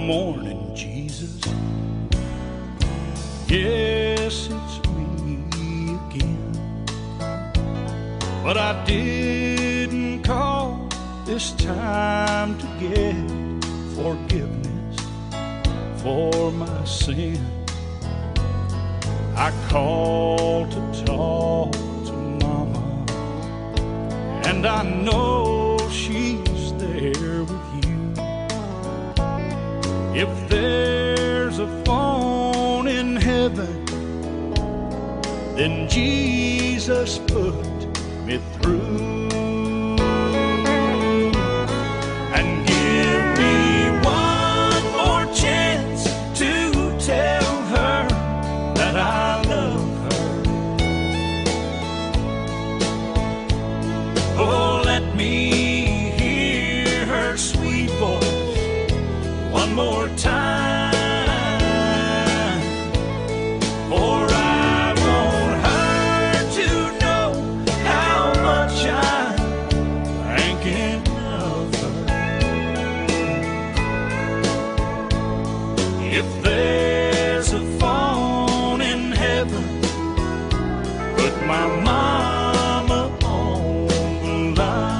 Morning, Jesus. Yes, it's me again. But I didn't call this time to get forgiveness for my sin. I called to talk to Mama, and I know she's there with you. If there's a phone in heaven, then Jesus put me through. And give me one more chance to tell her that I love her. Oh, let me hear her sweet voice one more time. For I want her to know how much I'm thinking of her. If there's a phone in heaven, put my mama on the line.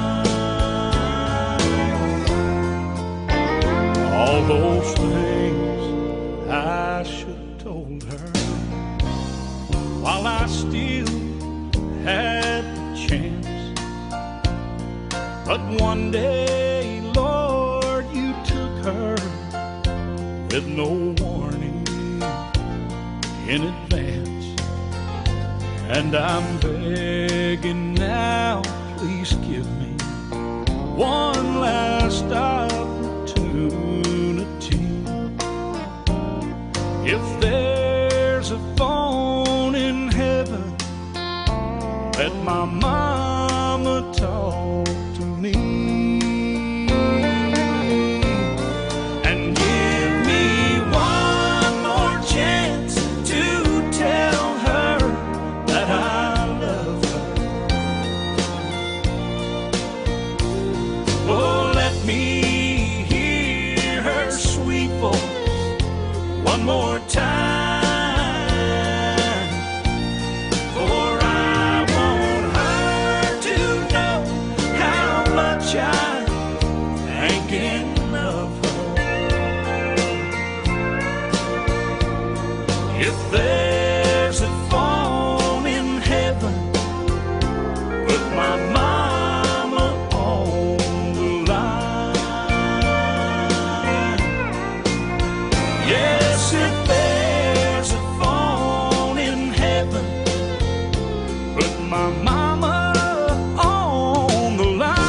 All those things I should have told her while I still had the chance. But one day, Lord, you took her with no warning in advance. And I'm begging now, please give me one last opportunity. If there's a phone in heaven, let my mama talk to me. And give me one more chance to tell her that I love her. Oh, let me hear her sweet voice one more time. For I want her to know how much I'm thinking of her. If there's a phone in heaven, put my mama on the line. Yes, if there's a phone in heaven, put my mama on the line.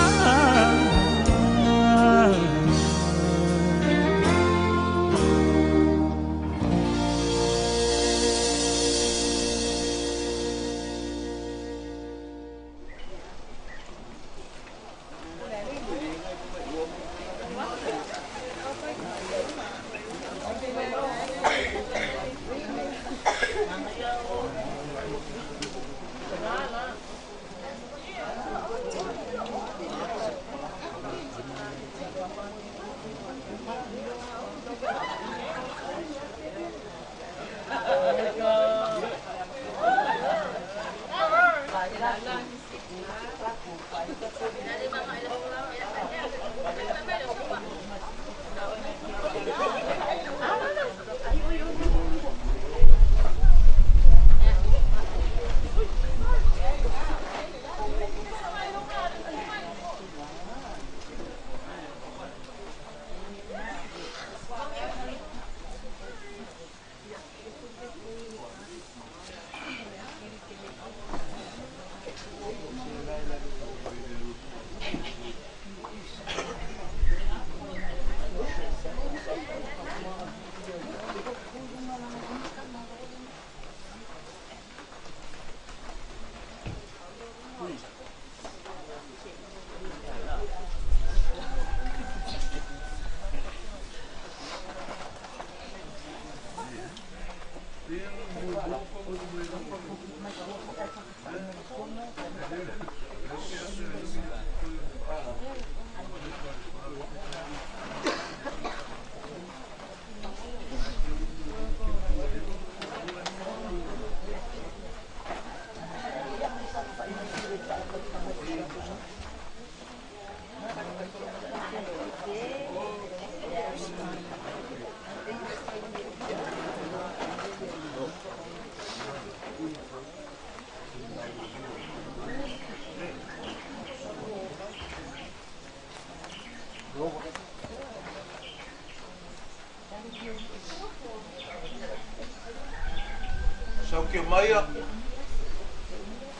Afio maia,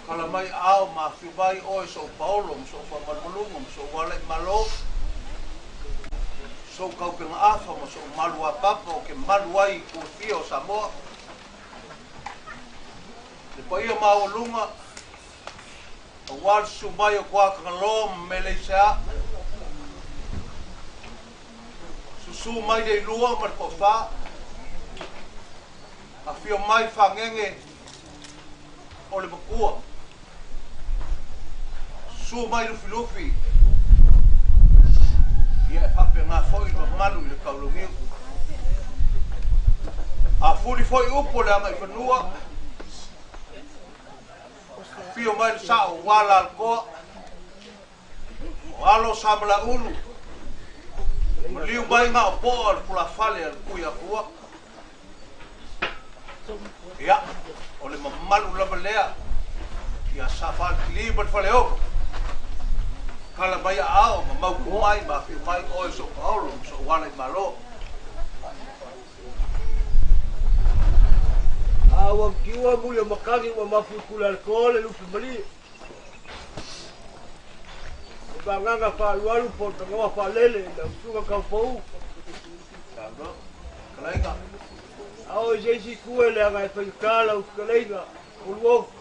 kala mai aao ma afio mai oe so'u paolo ma so'u faamalumaluga ma so'u ala'i malo, so'u taupega'afa ma so'u malu apapa o ke malu ai i kuafia o Samoa. Le paia maualuga auā le susu mai o Kuakagaloa ma Meleisea, susū mai le ilua ma le to'afā, afio mai fagege o le matua, susū mai Lufilufi, ia e faapegā fo'i le mamalu i le taulagiu. Afuli fo'i upu o le agaifanua, afio mai le sa'o uā lalotoa, o alo Samalaulu, maliu mai gaopo'a o le tulafale a le Tuiatua. Ia, o le mamalu lava lea ia sa faaletili ma le faleono. Kala mai aao ma mautu mai ma afio mai oe so'u paolo ma so'u ala i malo. A ua tiua muli o makagi ua mafu i kula le toa le lupe malie. O vagaga faalualu po o le tanoa faalele i lau susuga Taupou. Saunoa. Kalaiga. A o i se isi itu e leaga e faigata lau fetalaiga Uluofu.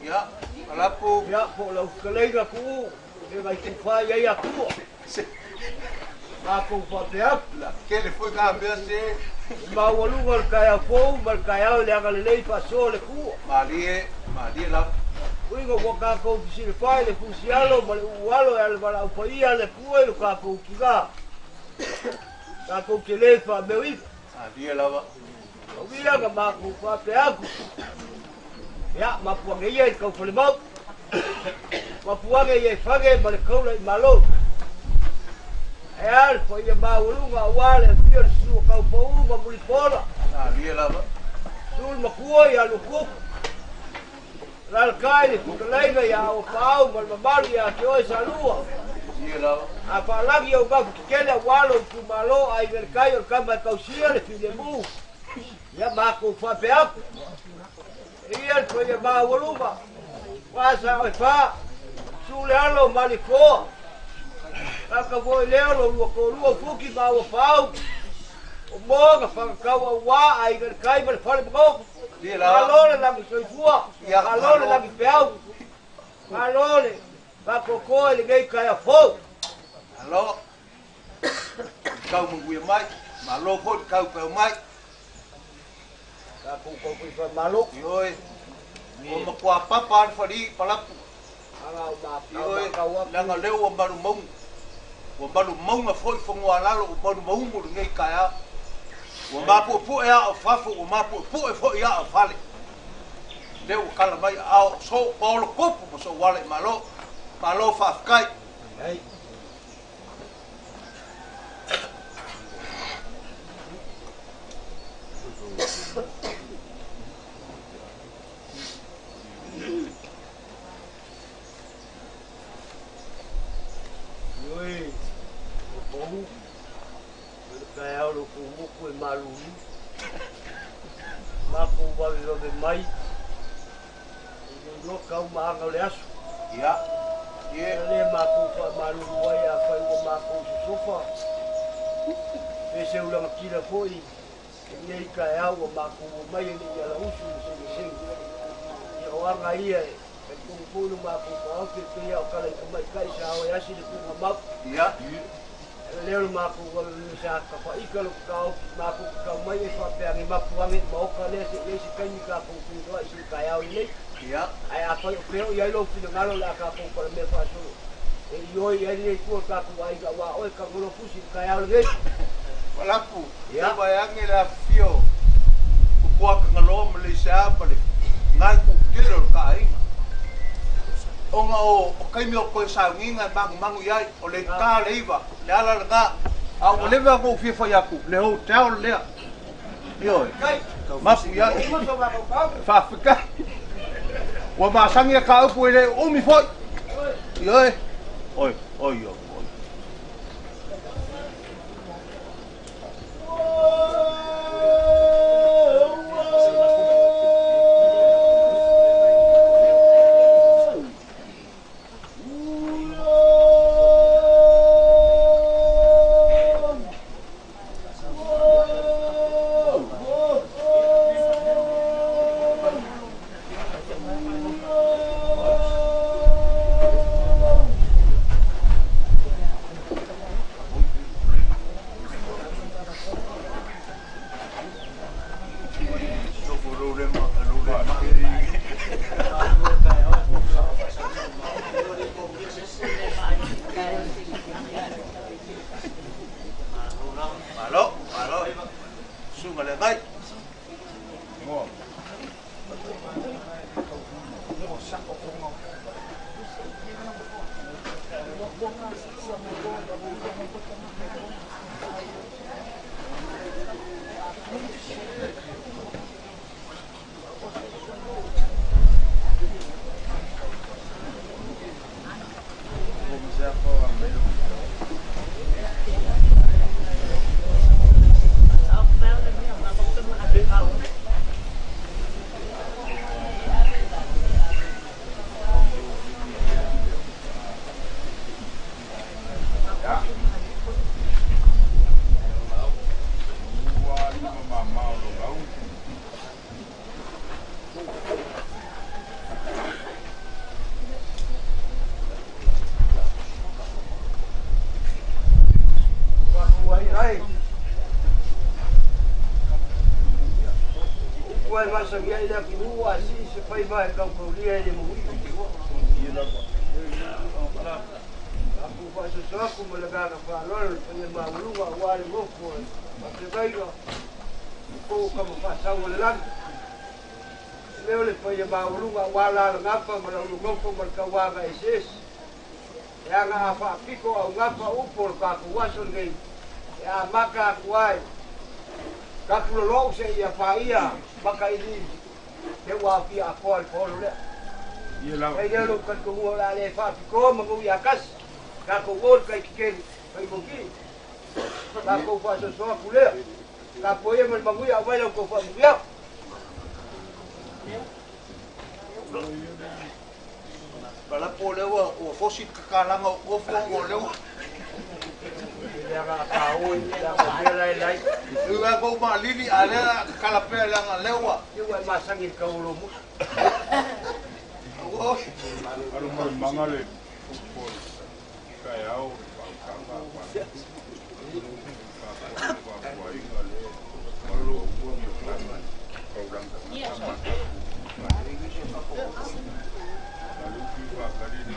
Ia, Kalapu. Ia, po o lau fetalaiga Tuuu e gaitufa i ai Atua. Matou faapea atu. La tele foi ngā mea se. Le maualuga o le taeao fou ma le taeao i le agalelei faasoa o le Atua. Malie, malie lava. Uiga ua tatou fesilafai i le fusialo ma le uualo e ala valaau paia a le Atua i lo tatou tina. Tatou te le faameo ifo. Malie lava. Tauia na matou faapea atu. Ia, mapu ane ia i le taufalemau. Mapu ane ia i fage ma le taula i malo. E a le paia maualuga auā le afio o le susu o Taupou ma Mulipola. Malie lava. Susu le matua ia Luakuku. Alalatai le fetalaiga ia Auapaau ma le mamalu ia te oe Salua. Malie lava. A faalagi ou gafu tetele auā lou itumalo Aiga i le Tai o le tama e tausia le filemu. Ia matou faapea atu. E ia le paia maualuga, ua sa oe fa, susu le alo o Malietoa. Kaka foi lea o lo lua toalua Fuki ma Auapaau. O moa na fagatau auā Aiga i le Tai ma le fale manogi. Malie lava. Malo le lagi soifua, Ia, malo le malo. lagi peau, malo le faatoatoa i lenei taeao fou. Malo. Tau manuia mai. Malo foi le tau peo mai. Tatou tau foi faamalo. Ioe. Ua matua papa le fali palapu. Aga o Ioe, matau atu. leaga lea ua malumauga. Ua malumauga foi fanua lalo ua malumaugu lenei taeao. Ua mapuepue aa o fafo, ua mapuepue foi aa o fale. Lea ua kala mai aao so'u paolo tupu ma so'u ala i malo. Malo faafetai. Ai. Ioe, o pou, o le taeao lo kou moku e malulu. Matou vavevave mai, e le iloa kau ma aga o le aso. Ia. Ie. Ia lea matou faamalulu ai afai ua matou sosofa. Pe se ulagatila foi i lenei taeao ua matou omai e le i alausu ma segesege. Ia o aga ia e talitonu foi lo matou taofi e pei lava o tala i tamaitai sa o e asi le tuugamau. Ia. E lea o le matou vavevave sa tafaika lo taofi matou te tau mai e faapea ane mapu ane i maota lea se'i i ai se taimi tatou feiloai i se taeao lelei. Ia. Ae afai o pea o i ai lou finagalo o le a tatou palamea faasolo e ioe i ai lenei itu o le tatou aiga auā oe Tagaloa Fusi i le taeao lenei. Palapu, Ia. se vaeage le afifio o Kuakagaloa ma Leisea ma le ngai kukele o le taaiga. Ona o taimi o toe sauniga e magumagu i ai, o le ta le 9, le ala lena. A ua leva ona ou fia fai atu, le hotel lea. Ioe, Kai. mapu i ai. Uma so matou taofi. Faafetai. Ua masani e ka upu e le umi foi. Ioe. Oi, oi, oi. Oi. upu ai masangia i le atunuu a sii se faiva e kaukaulia i le maui'a. Aku faasoso ma le agaga faaaloalo le paia maualuga auā le nofo e faafegaiga o kou kama faasau o le lagi. Lea o le paia maualuga auā lalagafa ma laulunofo ma le tauaga eseese. E aga a faapiko augafa upu o le tatou aso lenei e amata atu ai. Tapulolou seia paia makailiili e ua aofia atoa le paolo lea. Ai lea lou talitonuga o le a lē faapitoa manu ia tasi. Tatou o le kaikikeli faigofie. Tatou faasoasoa atu lea. Tapoia ma le manuia aumai lau tou faamanuiaga. Palapo lea ua fosi le kakalaga o kofo o lea ua. Leaga taoi, leaga mea laelai. Ua kou maalili a lea kakala pea leaga lea ua. Ia ua e masagi i le tau o lou musu. Ua. Alu mai manga le upu taeao le faautaga faapuaiga le maluaua ma tama kaulanga maluki faakali le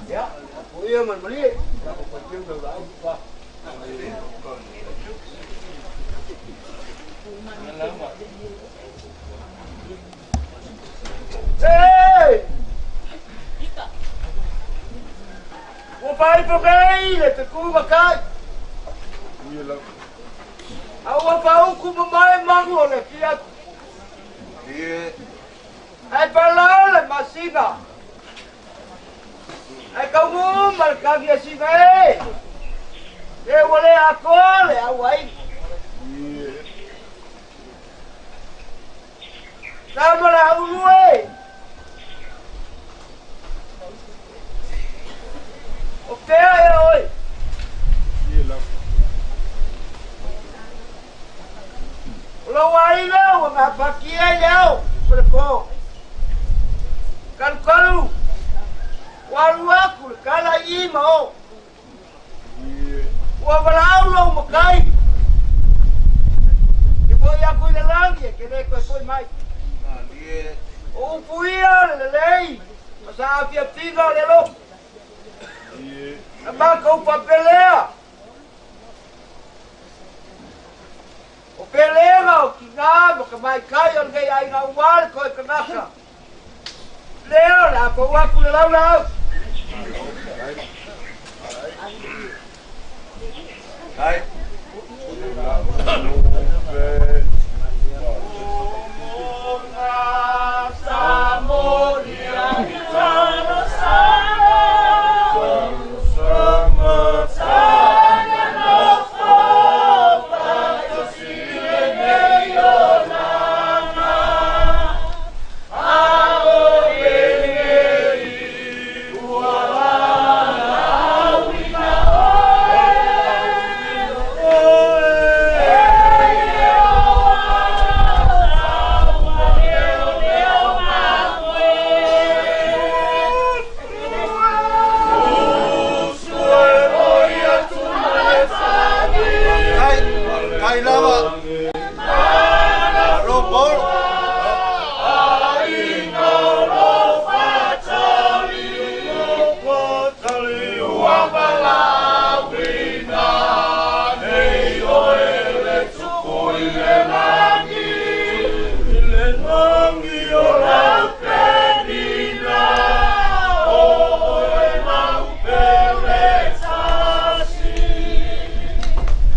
Ia, o ia ma le malie. Tatou faiteu lau laau pa. Ei! Ua faaifogei le feku makai. A ua faauku mamae magu o le fiatu. Ae palao le masina. Ae kaugu ma le kagi a siga e. E ua le atoa le auai. Tama la ulu e. O pea e oi. O lau aiga ua gafatia i le ao ma le po. Kalukalu, ua alu atu le tala i i ma o. Ua valaau lou matai. E foi aku i le lagi e ke le toe foi mai. O upu ia o le lelei, ma saafiafiga o le alofa. Na matou faapelea. O pelega o tinā ma tamaitai o lenei aiga auā le toe tagata. Lea o le a fou atu le laulau. Ai. Kai, kai lava. Alo Paul.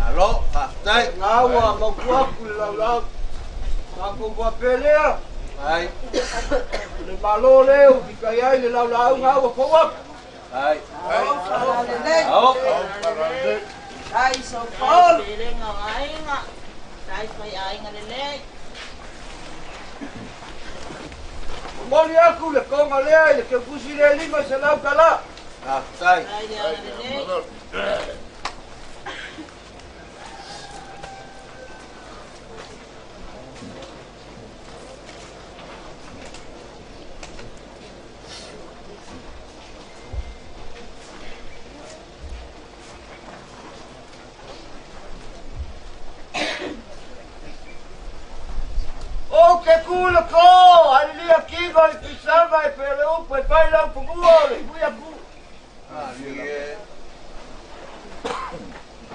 Alo, faafetai. Gaua mautu atu le laulau. Tatou faapelea. Ai. Le malo lea ua fikai ai le laulauga ua fou atu. Ai. Lelei. Ao. Ai so Paul. Pelega o aiga. Tai fai aiga lelei. Momoli atu le toga lea i le keufusi lea 500 tala. Faafetai. Tai le aga lelei. ku le ko, alilia kiva i pisanga e pele upu e pai lau pumua o le hui aku.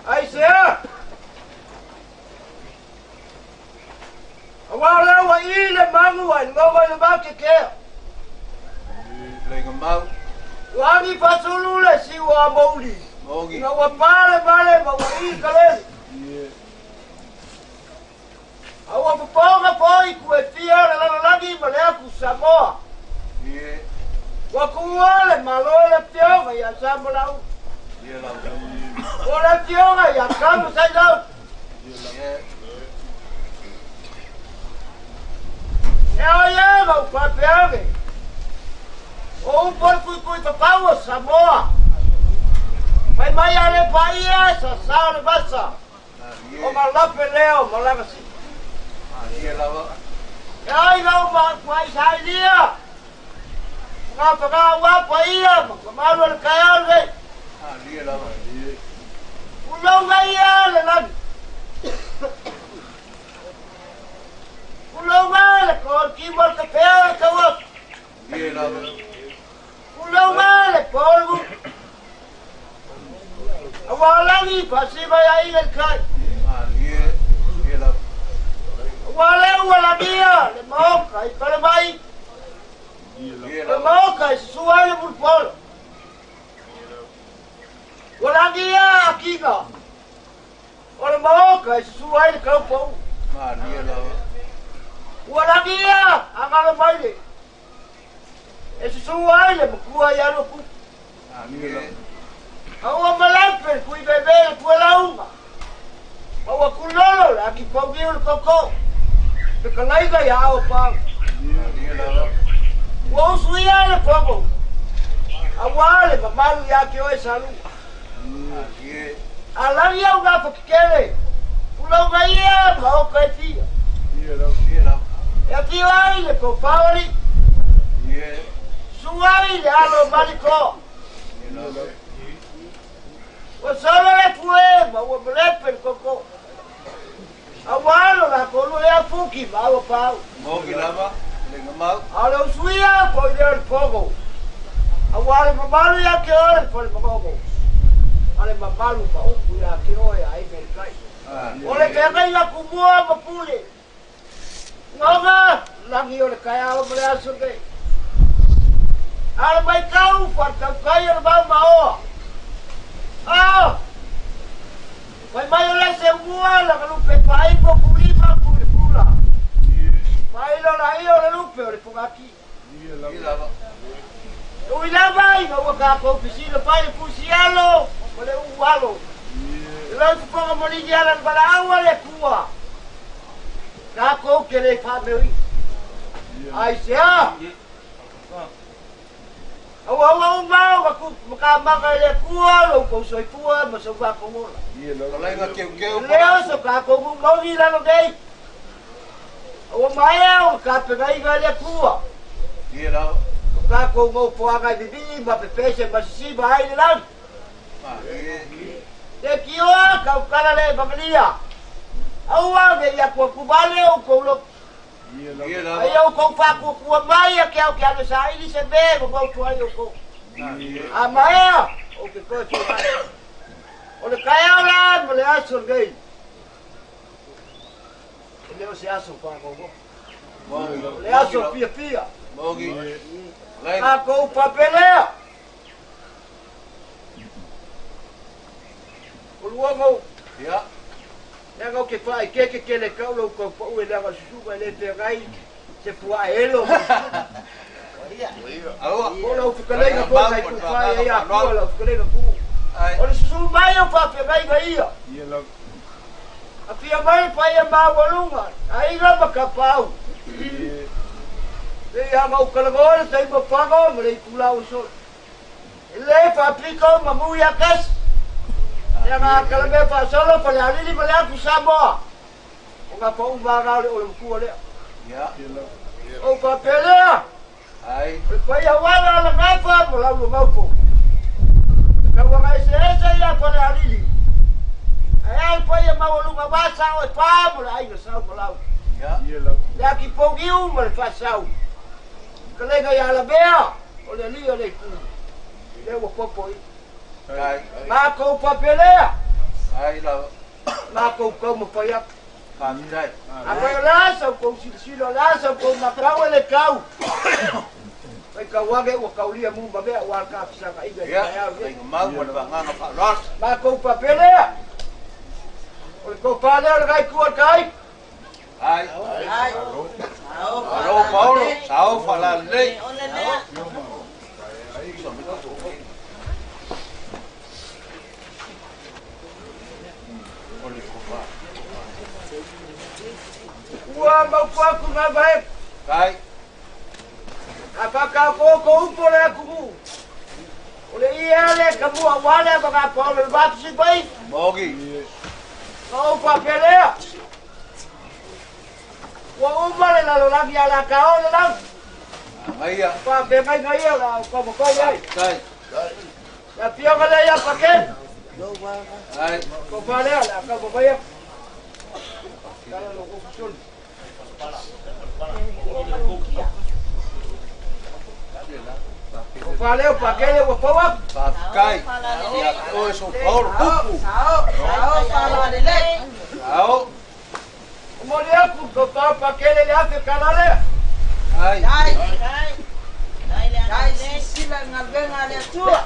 Ai sea! Aua o lea ua i le magu ai luga i le makekea. Leiga mau. Ua agi fasulu le siua a mouli. Mogi. Ina ua pa le vale ma ua i ka lele. A ua popoga foi ku e fia le lalolagi ma le aku Samoa. Ua kuua le Malo e le Afioga ia Samolau. O le Afioga ia Kama Sailau. E ao ia ma u faapea age. O upu o le kuikui papau o Samoa. Fai mai a le paia sa sa o le vasa. O ma lape lea o malaga si. E ai lau ma ma Isailia. Nga whaka ua paia ma whamalu le kaeao nei. Ulauga ia le lagi. Ulauga le kōriki mo le kapea o le tauafu. Ulauga le pōlu. Aua lagi fasiva ia i le kai. Aua le ua lagia le maoka i palemai. Le maoka i susua ai le mulupolo. Ua lagia akiga. O le maoka i susua ai le kaupau. Ua lagia agalo mai le. E susu ai le makua ia loku. A ua malape le kui veve le kua lauga. Ma ua kulolo le aki paugiu le koko. Le kalaiga ia ao pau. Ua usu ia le pogo. A ua le mamalu ia ke oe salua. A lagi au ngā whakakere. Ulauga ia ma oka e fia. E afio ai le kofawali. Suai le alo maliko. Ua solo le pue ma ua malepe le koko. A ua alo la kolu le afuki ma aua pau. Mogi lava, le ngamau. A le usuia ko i leo le pogo. A ua le mamalu ia ke oe le fale magogo. A le mamalu ma upu ia ke oe a ime le kai. O le feagaiga kumua ma pule. Ngoga lagi o le kaeao ma le aso nei. A le maitau whaataukai o le mau maoa. Ah! Fai mai o le se mua la ka lupe pai po kulima ku le pula. Mai lo la i o le lupe o le pungaki. Ui lava i maua ka kou pisila pai le pusialo ma le ualo. Le lau tuponga molini ala le balaua le kua. Ka kou ke le whameu i. Ai se a. Aua aua uma o ka ka maka i le kua lo kou soifua ma so wako ola. Kalaiga keukeu. Leo so ka kou mauri lalo nei. Aua maea o ka pegaiga le kua. O ka kou mau poanga i bibi ma pepese ma sisi ma ai le lagi. Te kioa ka ukala le mamalia. Aua me ia kua kumale o kou loko. Ai au kou whakua kua mai a ke au ke ane sa ili se me ma mau tuai o kou. A maea o ke koe tua mai. O le kaeao la ma le aso nei. E leo se aso whangongo. O le aso pia pia. Ka kou papelea. O luongo. Lea ngau ke whae keke ke le kau lau kau pau e lea susuga e le whengai se pua e elo. O lau whakalenga ko kai ku whae e a kua lau whakalenga ku. O le susu mai o whawhengai ga ia. A whia mai pai e māwalunga, a inga ma ka pau. Le ia ngau kalagoa le taima whango ma le ikula o sole. E le whapiko ma mui a kas. Lea ngā kala mea whaasolo, pa le alili ma le aku Samoa. O ngā whauma ngā ole o le makua lea. O whapelea. O le pai hawala ala ngāwha mo lau lo maupo. Te kauanga ese ese ia pa le alili. Ai ai pai e maualuga wasa o e pā mo le aina sau ma lau. Le akipouliu ma le faasau. Fetalaiga ia Lavea, o le alii o le itu, lea ua popo i. Matou faapelea, matou taumafai atu. Afai o le a sa outou silasila, o le a sa outou matau e le tau. Faitau ane ua taulia mu ma mea aua le tafesagaiga i le taeao lenei. Matou faapelea, o le tofa lea o le Itu o le Tai. Ai. Malo Paolo, sao faalalelei. Ua mautu atu nā vaega. Ai. A whakaokooko upu o le atunuu. O le ia le ka mua aua lea ma ngā paolo le vātusi mai. Mogi. Ma ou faapea lea. Ua uma le lalolagi a la ka o le lau. Agaia. Faafeagaiga ia o le a ou taumafai ai. Tai. Le afioga lea ia Pakeni. Ai. Tofa lea o le a taumafai atu. Tala lo kufu suli. Tofa lea o Pakele ua pau atu. Faafetai. Ia te oe so Paolo tupu. Sao, sao, faalalelei. Sao. Momoli atu tofa Pakele le afe kala lea. Ai. Dai, dai, silasila i galuega a le Atua.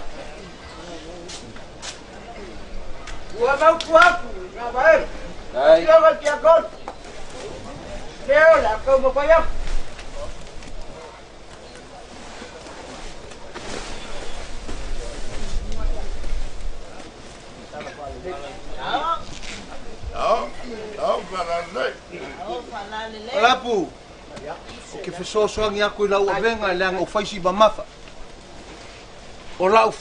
Ua mautu atu i ngā vaega. Ai. Afioga i le Tiakono. Lea o le a taumafai atu. Palapu, o ke fesoasoani aku i lau avega leaga ua fai si mamafa. O lau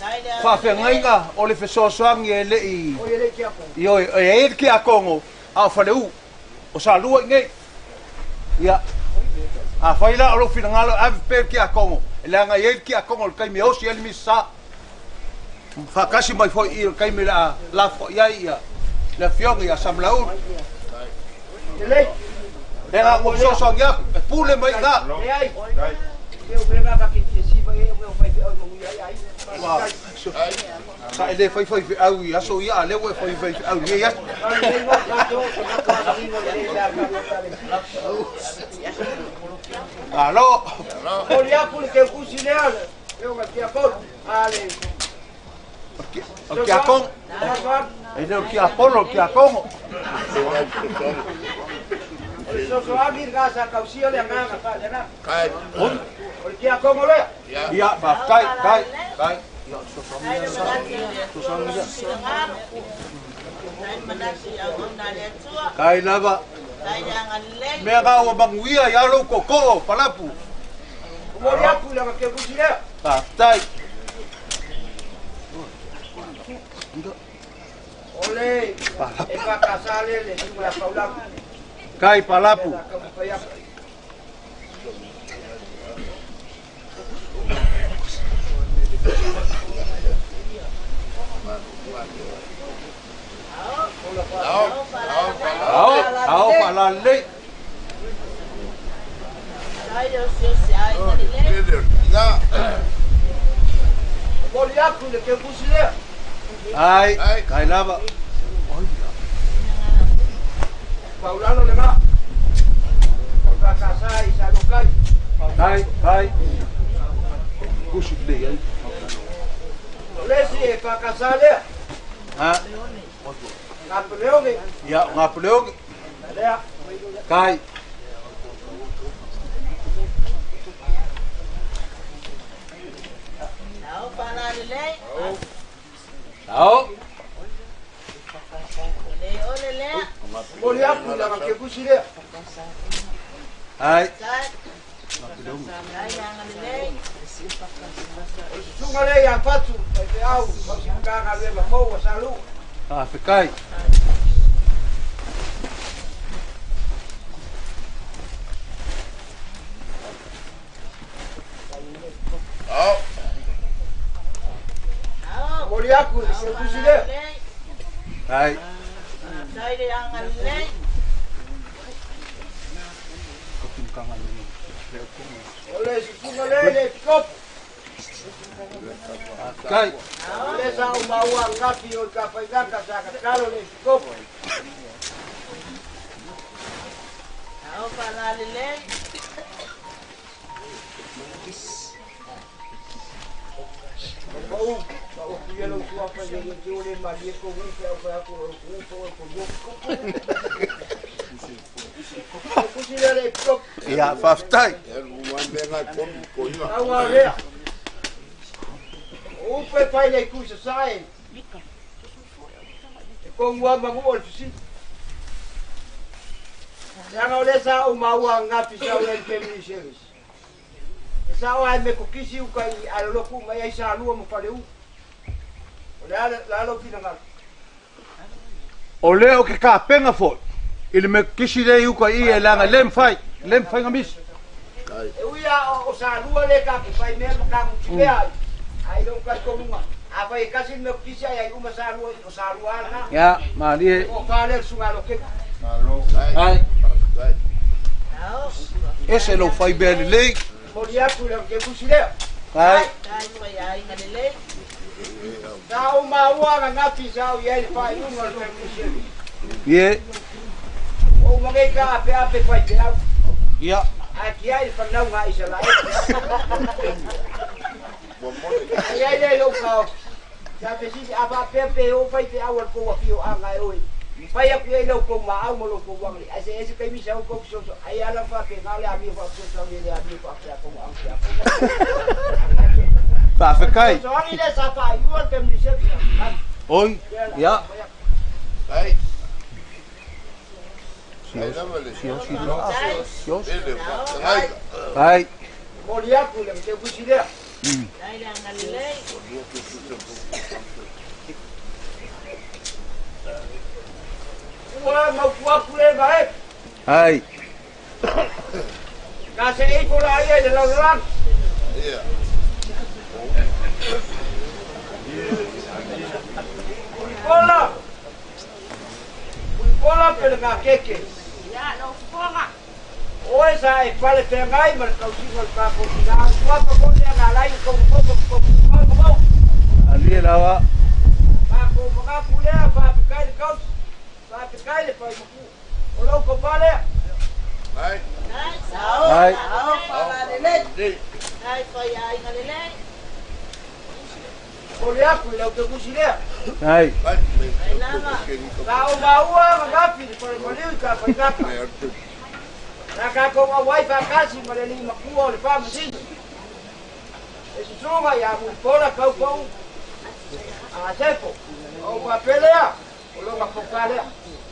faafeagaiga o le fesoasoani e le i O ia le Tiakono. Ioe, e i ai le Tiakono a o Faleu, o Salua i nei. Ia, afai la o lou finagalo e ave pea le Tiakono, e leaga e i ai le Tiakono i le taimi e osi ai le Misasa. Faatasi mai foi i le taimi o le a lafoai ai ia le afioga ia Samalaulu. Lelei. Leaga ua fesoasoani atu, e pule mai i ina. Leai. Leo mea ka ke fia siva e o mea o faifeau e manuia ai aiga. Ua, sa e le fai faifeau i aso ia, a o lea ua e fai faifeau i nei aso. Lelei mo tatou, tagata manino lelei pe a tatou ekalesia. Malo. Momoli atu le teutusi lea, le afioga i le Tiakono, a le O le Tiakono, e le o le Tiapono, o le Tiakono. O le fesoasoani lena sa tausia le agaga faaleagaga. O le Tiakono lea. Ia, faafetai, tai, tai. Ia, o le fesoasoani lea. Fesoasoani lea. Tai lava. Mea na ua manuia ia lou tootoo, Palapu. Momoli atu i lana teutusi lea. Faafetai. O le EFKS lea le susuga ia Paulaga. Kai Palapu. Lea o le a taumafai atu. Ao, ao faalalelei. Momoli atu i le teutusi lea. Ai, kai lava. Paulano lena. EFKS i Salukai. Tai, tai. Kusi lelei ai. O le isi EFKS lea. Ha? Gapuleogi. Ia, o Gapuleogi. Lea. Kai. Ao. Momoli atu i lana teutusi lea. Ai. O le susuga lea ia Fatu, faifeau, tausi Matagaluega fou a Salua. Faafetai. Momoli atu i le teutusi lea. Ai. le epikopo. Faafetai. O lea sa ou maua ananafi o i Tafaigata sa tatalo le epikopo. Ao faagalelei. Pau, pa ua kuia lou suafa ina ia te ua le malie kou ū pe a ou fai atu o lou ū po o kou O tusi lea le epikopo. Ia, faafetai. Tau a lea. O upu e fai le itu i sasae, e kogu lava manu o le fesili. Leaga o lea sa ou maua ananafi sa ou i ai i le family service. E sao lava e metotisi uta i Alolotu uma i ai Salua ma Faleu. O le a le a lou finagalo? O lea ou te tapena foi i le metotisi lea i uta i i e leaga e le mafai, le mafai ona misi. E ui lava o Salua lea tatou fai mea ma tatou mea ai, ae i lou talitonuga, afai e tasi le metotisi ae ai uma Salua i i, o Salua lava lena. Ia, malie. O tofa lea le susuga a Loketi. Ai. Ese lou fai mea lelei. Momoli atu i le Kefusi lea. Ai. Sa ou maua ananafi sa ou i ai i le faaiuga o le Family Service. Ie. Ua uma nei ta apeape faifeau. Ia. Ae tiai le fanauga a Isaraelu. Ona i ai lea i lou taofi. Sa fesili, a faapea pe oo faifeau a le tou afioaga e o e fai atu i ai lo outou maau ma lo outou agalelei, ae se ese taimi sau tou fesoasoani, ai ala ma faapena le amio faafesoasoani e le amio faafeakoga au feakoga. Faafetai. Fesoasoani lea sa faaiua le family service. Oi, ia. Ai. Momoli atu i le Kefusi lea. Ua mautu atu le vae. Ai. Na se ifo la ia i le lalolagi. Mulipola. Mulipola pe le gakeke. Oe sa e pale feagai ma le tausiga o le tatou tina suafa foi lea na ala ai ona tou nofo ma tou tumau ma maua. Alie lava. Tatou manatu lea, faafetai le tausi, faafetai le faimatua. O lou tofa lea. Ai. Momoli atu i lau teutusi lea. Ai. Sa ou maua ananafi i le falemaliu i Tafaigata. Sa tatou auai faatasi ma le alii matua o le Faamasino, le susuga ia Mulipola Taupou Sefo. Ona ou faapea lea, o lona tofa lea.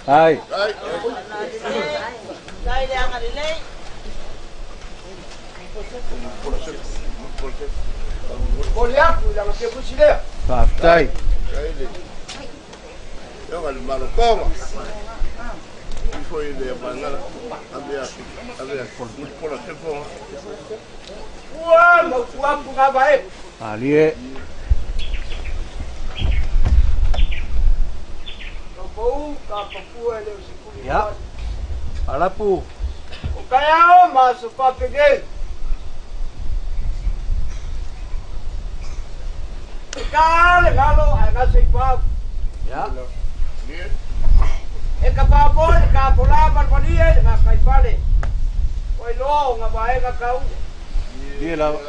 Ai. Momoli atu i lana tefusi lea. Faafetai. Ua mautu atu lava e. Malie. Taupou ka papua e le o se kuli Ia. Alapu. O taeao ma aso faapenei. E ta le galo ae gase i pau. Ia. E ka paopo i le tafola ma le malie i le gataifale. Ua iloa o nga vaega taua. Ie lava.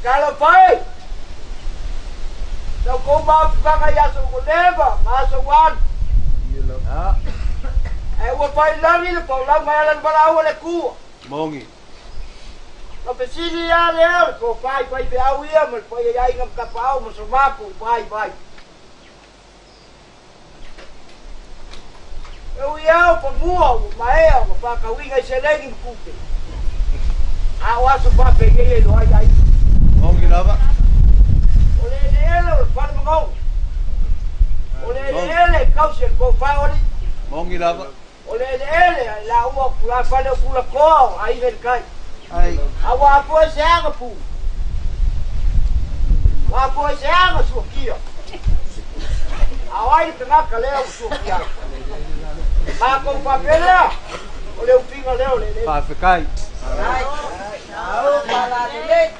Talofa e! Sau kou maafutaga i aso ua leva ma aso ua alu. Ia. Ae ua fai lagi le paulauga e ala i le valaau a le Atua. Mogi. Na fesili lava lea o le tofa i faifeau ia ma le paia i aiga ma tapaau ma so matou vaivai. E ui lava o fanua ua maea ona faatauina i seleni ma tupe, a o aso faapenei e iloa ai aiga. Mogi lava. O le eleele o le fale manogi. O le eleele e tausi e le tofa o alii. Mogi lava. O le eleele a i laua o tulafale o Tulatoa o Aiga i le Tai. Ai. A ua apoa i se aga pu. Ua apoa i se aga suakia. A o ai le tagata lea ua suakia ai? Matou faapea lea, o le upiga lea o le eleele. Faafetai. Ao falalelei.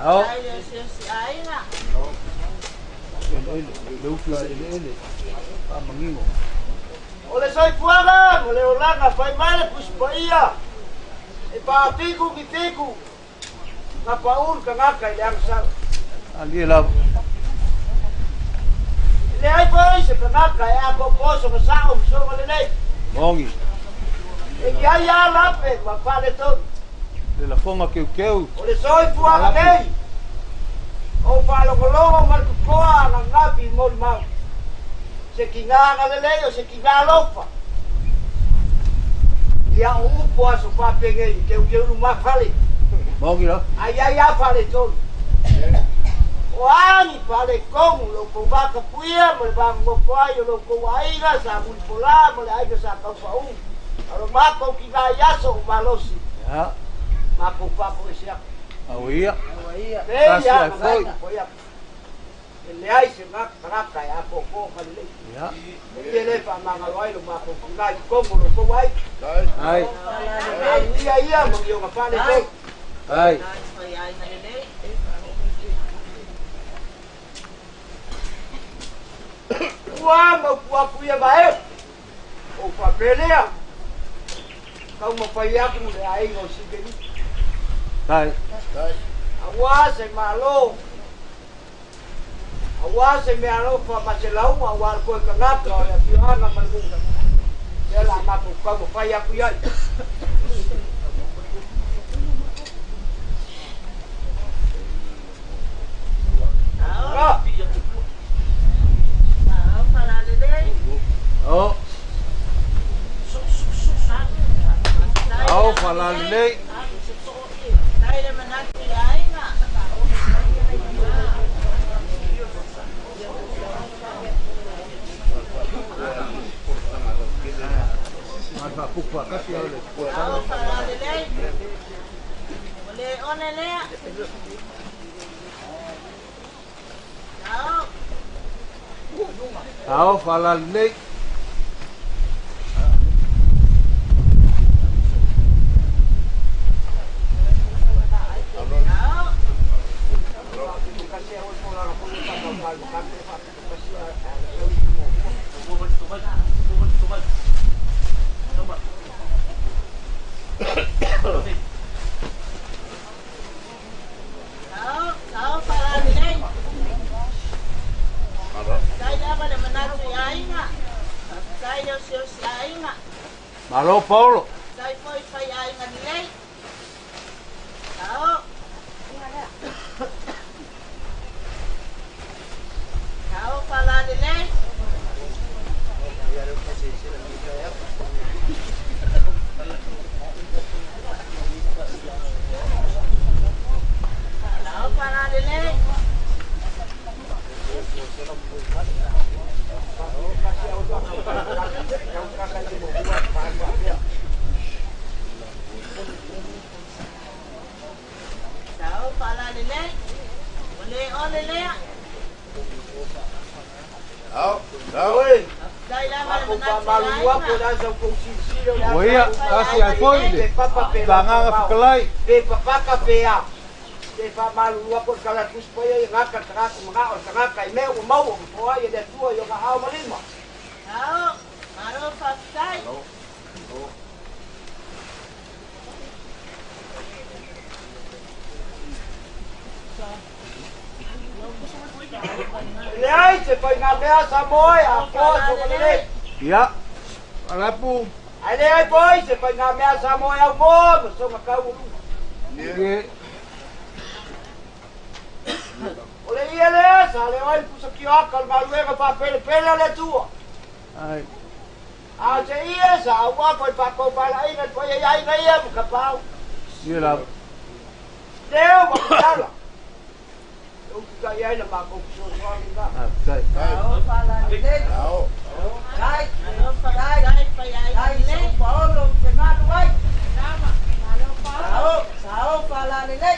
Ao. Tai le osiosi aiga. Eleele, le ufi o le eleele. Faamanino. O le soifuaga ma le olaga fai mai le Tusi Paia, e faafiku ki fiku, na paʻu le tagata i le agasala. Alie lava. E leai foi se tagata e atoatoa sona sao ma sona lelei. Moni. E i ai lava lape ma faaletonu. Le lafoga keukeu. O le soifuaga nei, o faalogologo ma le totoa ananafi i molimau. Se tiga agalelei o se tiga alofa. Ia o upu aso faapenei i keukeu luma fale. Moni la. Ai ai a faaletonu. O a ni faaletonu lo kou vatapuia ma le vagonofo ai o lo kou aiga sa Mulipola ma le aiga sa Taufa'u. A o lo matou tiga i aso o malosi. Ia. Matou faafoese atu. Au ia. Nei Tasi a ai foi. manatu foi atu. E leai se tagata e atoatoa ma lelei. Ia. E ia le faamagalo ai lo matou tiga i totonu o lo tou aiga. Ai. Manuia ia ma ni ona faaletonu. Ai. Tai faiaiga lelei. Ua maupu atu ia vae. O faapelea. Taumafai atu le aiga o Sikeni. Tai. Auā se Malo, auā se meaalofa ma se lauga, auā le toe tagata o le afioaga ma le nuu. Lea la matou taumafai atu i ai. Ao. Ah, Ao falalelei. Ao. Tai le Ao agalelei. falalelei. Tai le manatu i aiga. Ma faapupu faatasi au le Ao puasaga. falalelei. O le one lea. Ao. Ao falalelei. Ao. Ao. Ao falalelei. Tai lava le manatu i aiga. Tai le osiosi aiga. Malo Paolo. Tai foi faiaiga lelei. Ao. Ao falalelei. Ao falalelei. Ao falalelei. O le ole lea. Ao, ao. Oi, Tai lava le matou manatu i faamalulu atu aiga. o le asa outou silasila o le Ua asa ia, au. tasi ai foi Pe le papa pe pagaga lapa fetalai. Pe papaka pe a. Te faamalulu atu o le tala Tusi Paia ia gata le tagata manao le tagata i mea ua maua ma foai e le Atua i ona ao ma lima. Ao. Malo faafetai. E leai se faigamea Samoa e Ao atoa soga lelei. falalelei. Ia. Alapu. Ae leai foi se faigamea Samoa e aumoa ma soga taualuga. Ie. O le ia lea sa leo ai le pusakioaka o le galuega faapelepele a le Atua. Ai. A o se ia sa auā foi faatofalaiga le paia i aiga ia ma tapaau. Ie lava. Leo ma tatala. E ututai ai le matou fesoasoani lena. Faafetai. Ao falalelei. Ao. Tai. Malo faafetai faiaiga Tai lelei. São Paulo te malu ai. Sao, sao falalelei.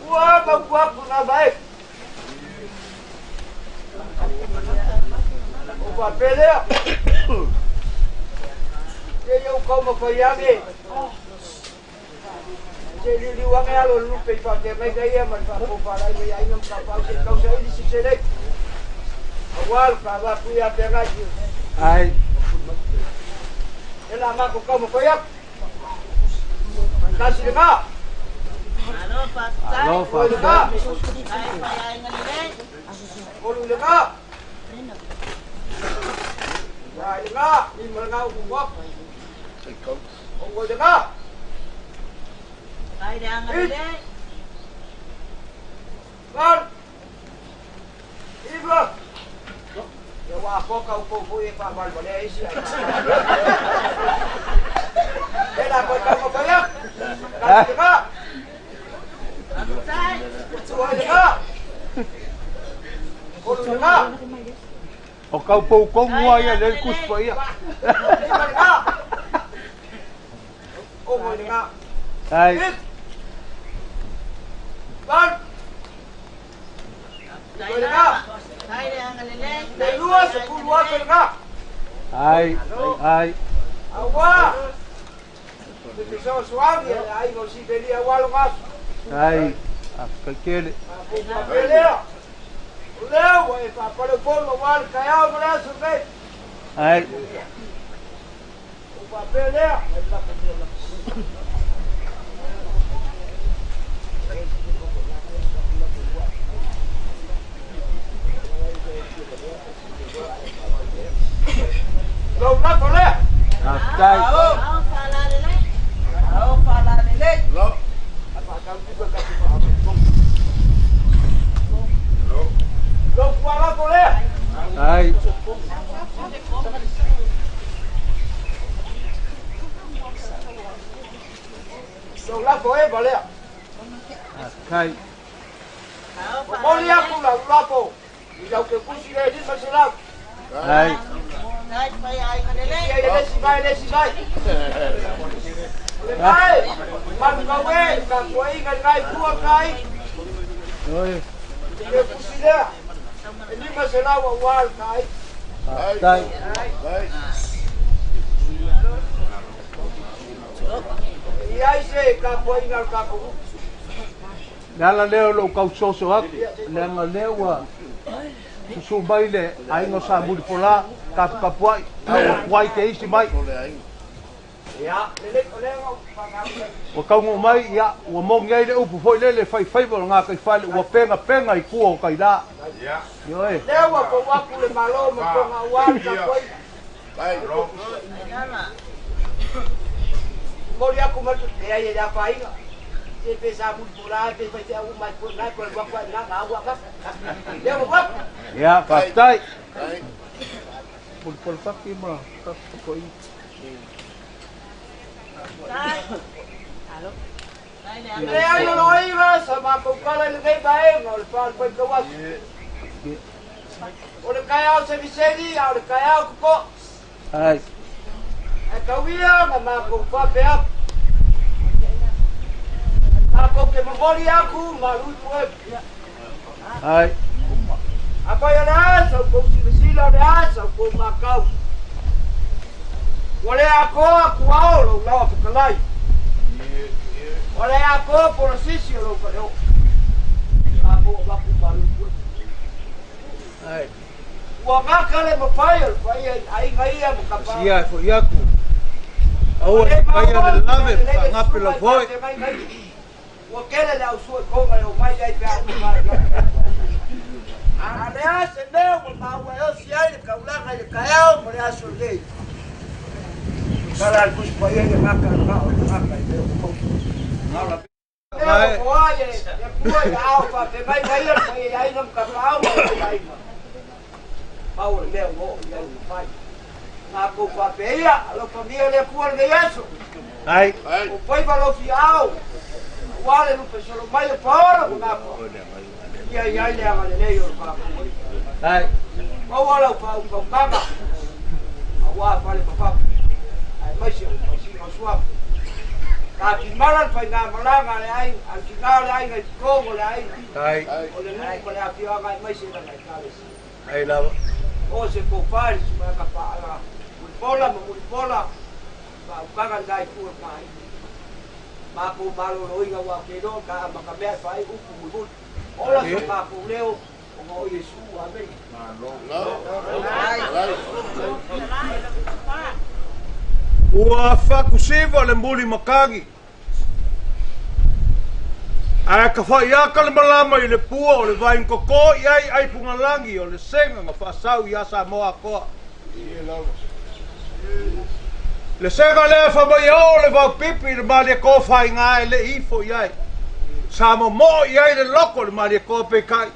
Ua maupu atu na vae. O faapelea. lou taumafai age se liuliu age alo o le lupe i faafeagaiga ia ma le faapofalaiga i aiga ma tapaau seʻi tausaili se selei auā le faavaku ia feagai Ai. E la matou taumafai atu tasi lena. Malo faafetai. Alo Oi lena. faafetai. Ai faiaiga lelei. Olu lena. Ia lena lima lena upu atu oi lena. Ai le aga It. lelei. Valu. Iva. Ia ua afoa kaupou foi e faavalevalea isi ae. E la koe taumafai atu. Tasi lena. Faafetai. Ua lena. Olu lena. O kaupou kogu Ai lava le ia aga lea le Tusi lelei. Paia. Lima lena. Ogo lena. Ai. It. Valu. Faafetai Oi lena. lava. Ai le aga lelei. Le Ai lua faiaiga sefulu afe lelei. lena. Ai. Ai. Auā. Le fesoasoani a le aiga o Sipelia auā loga aso. Ai. Faafetai tele. Matou faapea lea. O lea ua e faapaleupolu auā le taeao ma le aso lenei. Ai. Ou faapea lea. Lou lafo lea. Faafetai. Ao. Ao faalalelei. Ao faalalelei. Lou fualafo lea. Ai. Lou lafo eva lea. Faafetai. Ao Momoli faalalelei. aku lau lafo. I lau kekusi le 500. Ai. Ai faiaiga lelei. Ia le isi mai, le isi mai. O le mai, manu kau e, ka kuaiga le ngai pua kai. Oi. Le kusi lea. E 500 auā le kai. Faafetai. E iai se ka kuaiga le tatou. Le ala lea o lou tausoso atu, leaga lea ua susū mai le aiga o Sa Mulipola taputapua'i a ua tuai te isi mai. Ia, lelei o lea na ou whakau. Ua taunuu mai ia ua mogi ai le upu foi lele faifaiva o le gataifale ua pegapega i tua o tailā. Ioe. Lea ua pou aku le malo ma tonga auā le tapuaiga. Ai lava. Moli aku ma le ai e le afaina. Se pe sa muli pola pe fai te au mai po nai ko le waka na na au aka. Lea ua aku. Ia, faafetai. Mulipola faki ma tapua'i. Ai. Ai le aga Le ai o lelei. loaiga sa matou kala i lenei vaega o le falefaitau aso. O le taeao segisegi a o le taeao totoʻi. Ai. Ae tauia ma matou faapea atu. Matou te momoli aku ma lui puepu. Ai. Afai o le a sa outou silasila o le a sa outou matau. Ua le atoa tuaō lou laoa fetalai. Ua le atoa polasisi o lou faleoo. Matou avatu ma lui puepu. Ai. Ua gata le mafai o le paia i aiga ia ma tapaau. Sia e fo'i atu. Ua Aua le ne i paia maua le le lave lelei le faagape susuga lau i fo'i. faafeagaiga ia. Ua tele le ausua i koga e omai ai pe a uma faalavelave. A le a se mea ua maua e osi ai le taulaga i le taeao ma le aso lenei. Tala a le Tusi Paia i le gata le gao le gata i mea ua maua. Lea ua Ai. foai e le Atua i aao faafeagaiga ia le paia i aiga ma tapaau ma le aiga. Pau o le mea ua oo i ai le mafai. Matou faapea ia, alofagia le Atua lenei aso. Ai. O faiva lou fiaao, auā le lupe solo mai o paola ma gafa. Ia i ai le agalelei o le matou Alii. Ai. Maua lau faautautaga, auā fale ma fafo, aemaise o le tausiga o suafa. Tatimala le faigamalaga a le aiga, a le tinā o le aiga i totonu o le aiga, Ai. o le nuu ma le afioaga aemaise lana ekalesia. Ai lava. O se tofa i le susuga ia Tapaala Mulipola ma Mulipola, Faautaga lena i tua o le ta aiga. Matou maloloina aua ou te iloa o le ta amatamea e fai upu mulimuli. Ola so matou leo ona o Iesu. Amene. Ua faakusiva le muli matagi, ae tafa'iata le malama i le pua o le vaigotō i ai aipugalagi o le sega na faasau iā Samoa atoa. Le sega lea fai mai e oo le vaopipi i le Malietoa faiga e le i ifo i ai. Sa momoo i ai le loto o le Malietoa peitai,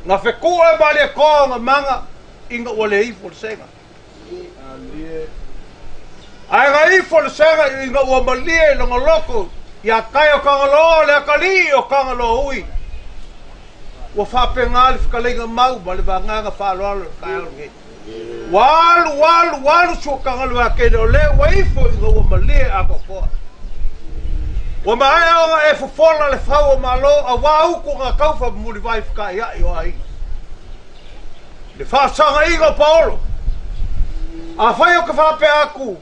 na fetu'u e Malietoa ona maga ina ua le ifo le sega. Ae na ifo le sega ina ua malie i lona loto iā tai o Tagaloa le atalii o Tagaloa ui. Ua faapena le fetalaiga mau ma le vagaga faaaloalo i le taeao lenei. Ua alu, alu, alu suataga tele o lea ua ifo ina ua malie atoatoa. Ua maea ona e fofola le fau o Malo auā utu na taufa ma mulivai feta'ia'i o aiga. Le faafesagaiga o Paolo. Afai ou te faapea atu,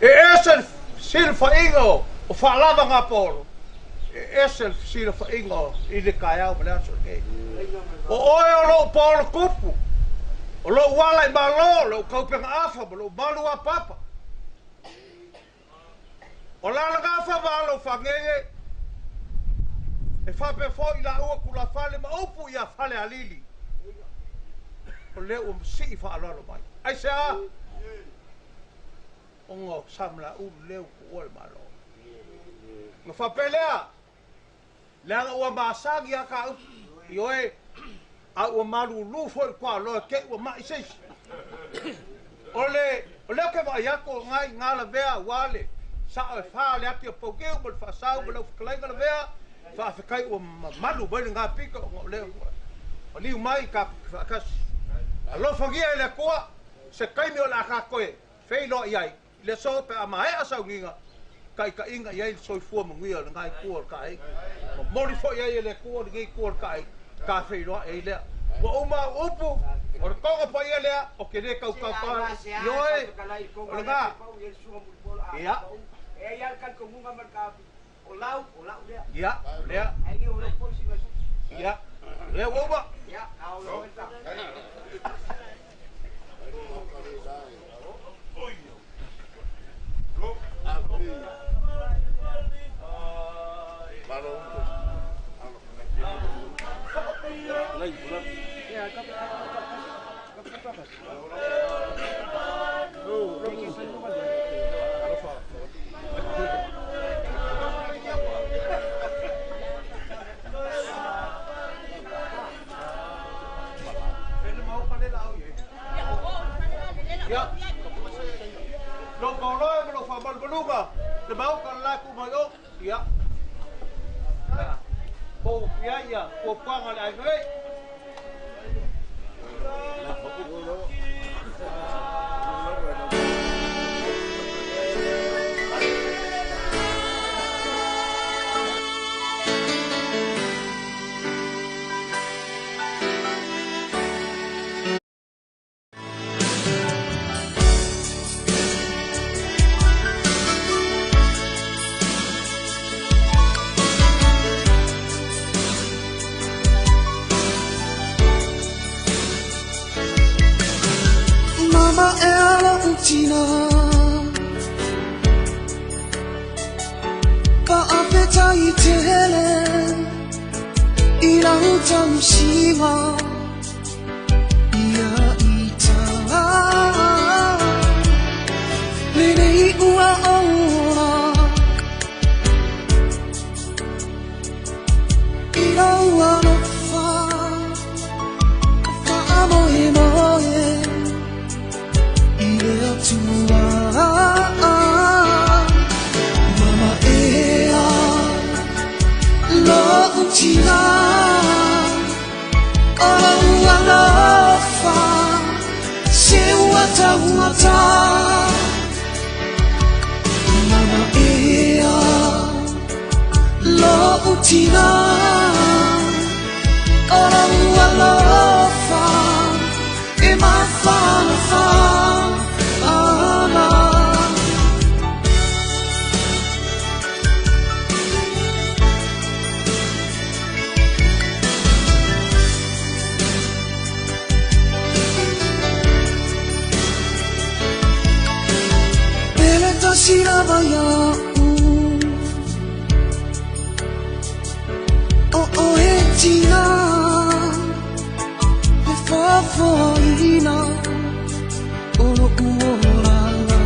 e ese le fesilafaiga o faalavaga a Paolo, e ese le fesilafaiga i le taeao ma le aso lenei. O oe o lou Paolo tupu, o lou ala i Malo, lou taupegaafa ma lou malu apapa. O la lagafa ma alo fagege, e faapea foi laua tulafale ma upu ia Falealili. O lea ua masii faaaloalo mai. Aisea? Ona o Samalaulu lea ua tuua le Malo. Ona faapea lea, leaga ua masani lava ta upu, ioe, a ua malulu foi le tuaoloa te i ua mai se isi. O le, o lea ou te vaai atu o lena i ina lavea aua le sao e fa le ati o Poutiu ma le faasau ma lau fetalaiga lavea, faafetai ua mamalu mai lena pito ona o lea ua maliu mai tatou te faatasi. Alofagia e le Atua se taimi o le a tatou toe feiloai ai i le aso pe a maea sauniga taitaiga i ai le soifua manuia o lena itu o le taai. Momoli foi ai e le Atua lenei itu o le taai, ta feiloai ai lea. Ua uma au upu, o le toga paia lea, ou te le tautauta ioe, o lena. Ia. Ia, lea. Ia, lea ua uma. Ia, lou paoloe ma lou faamalumaluga, le maota le la e tuu mai o. Ia, pou i ai ia puapuaga o le aiga nei. Mama e lou tina Faafetai tele I lau tausiga Ia ita Lenei ua ola I lou alofa Faamoemoe I le Atua Mama ea Lou tina O lou alofa Se ua taugata Mama ea Lou tina O lou alofa E mafanafa Ana. tasi lava ia'u O oe tina E faafoaina O lo'u olaga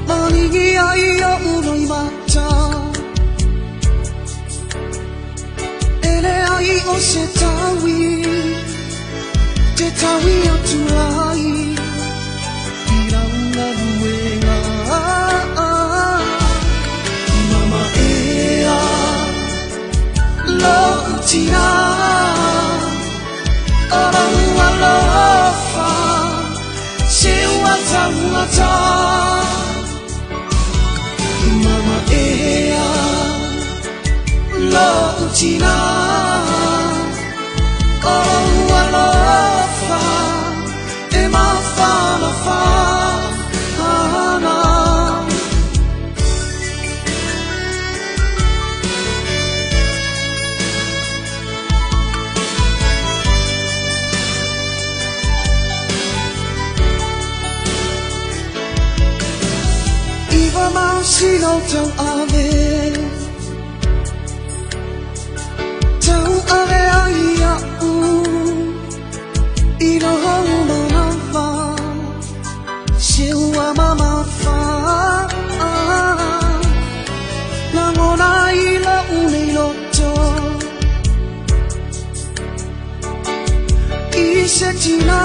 Maligi ai o'u loimata E leai o se taui Te taui atu ai I lau galuega Mama ea Lo'u tina O lau alofa Se ua taugata Mama ea Lo'u tina O lau alofa E mafanafana. Iwa masina o tau ave Tau ave ai ia'u I lou manawa Se ua mamafa Lagona i lo'u nei loto I se tina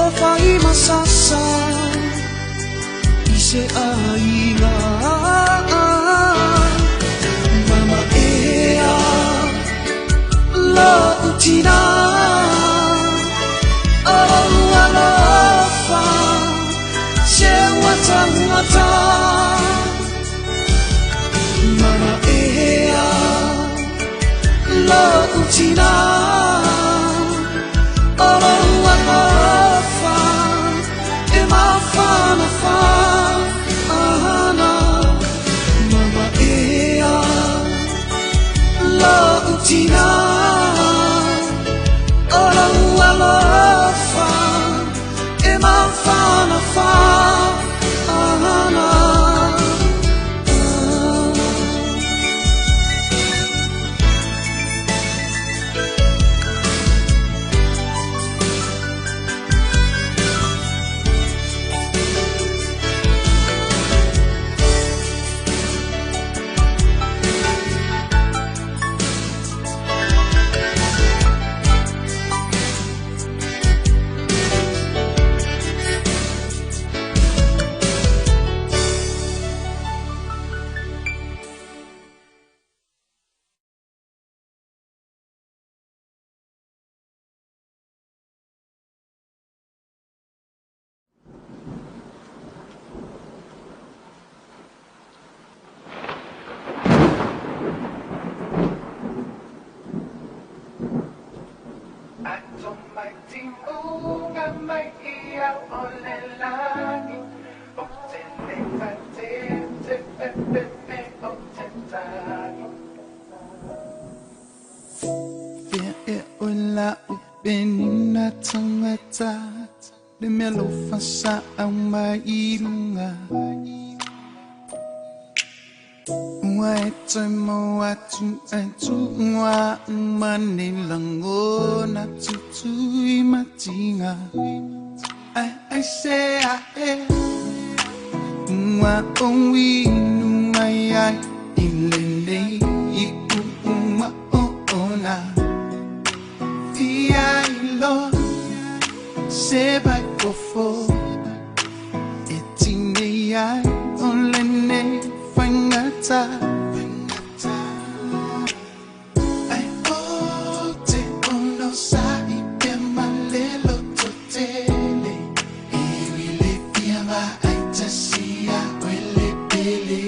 O faimasasa I se aiga Mama ea Lo'u tina O lou alofa Se ua taugata Mama ea Lo'u tina O lou alofa E mafanafana Mama ea Lo'u tina O lou alofa E mafanafana. Le mea lofa sa au mai i lunga Ua e toe mau atu ai tuua Mane lagona tutui matinga Ai ai se a e Ua ou inu mai ai I lenei i kuʻu oona Fia iloa Se vai fofo E tinei ai o lenei faigata Ai o te ono sa'i pea ma le lototele E ui le fia vaai tasi ia oe le pele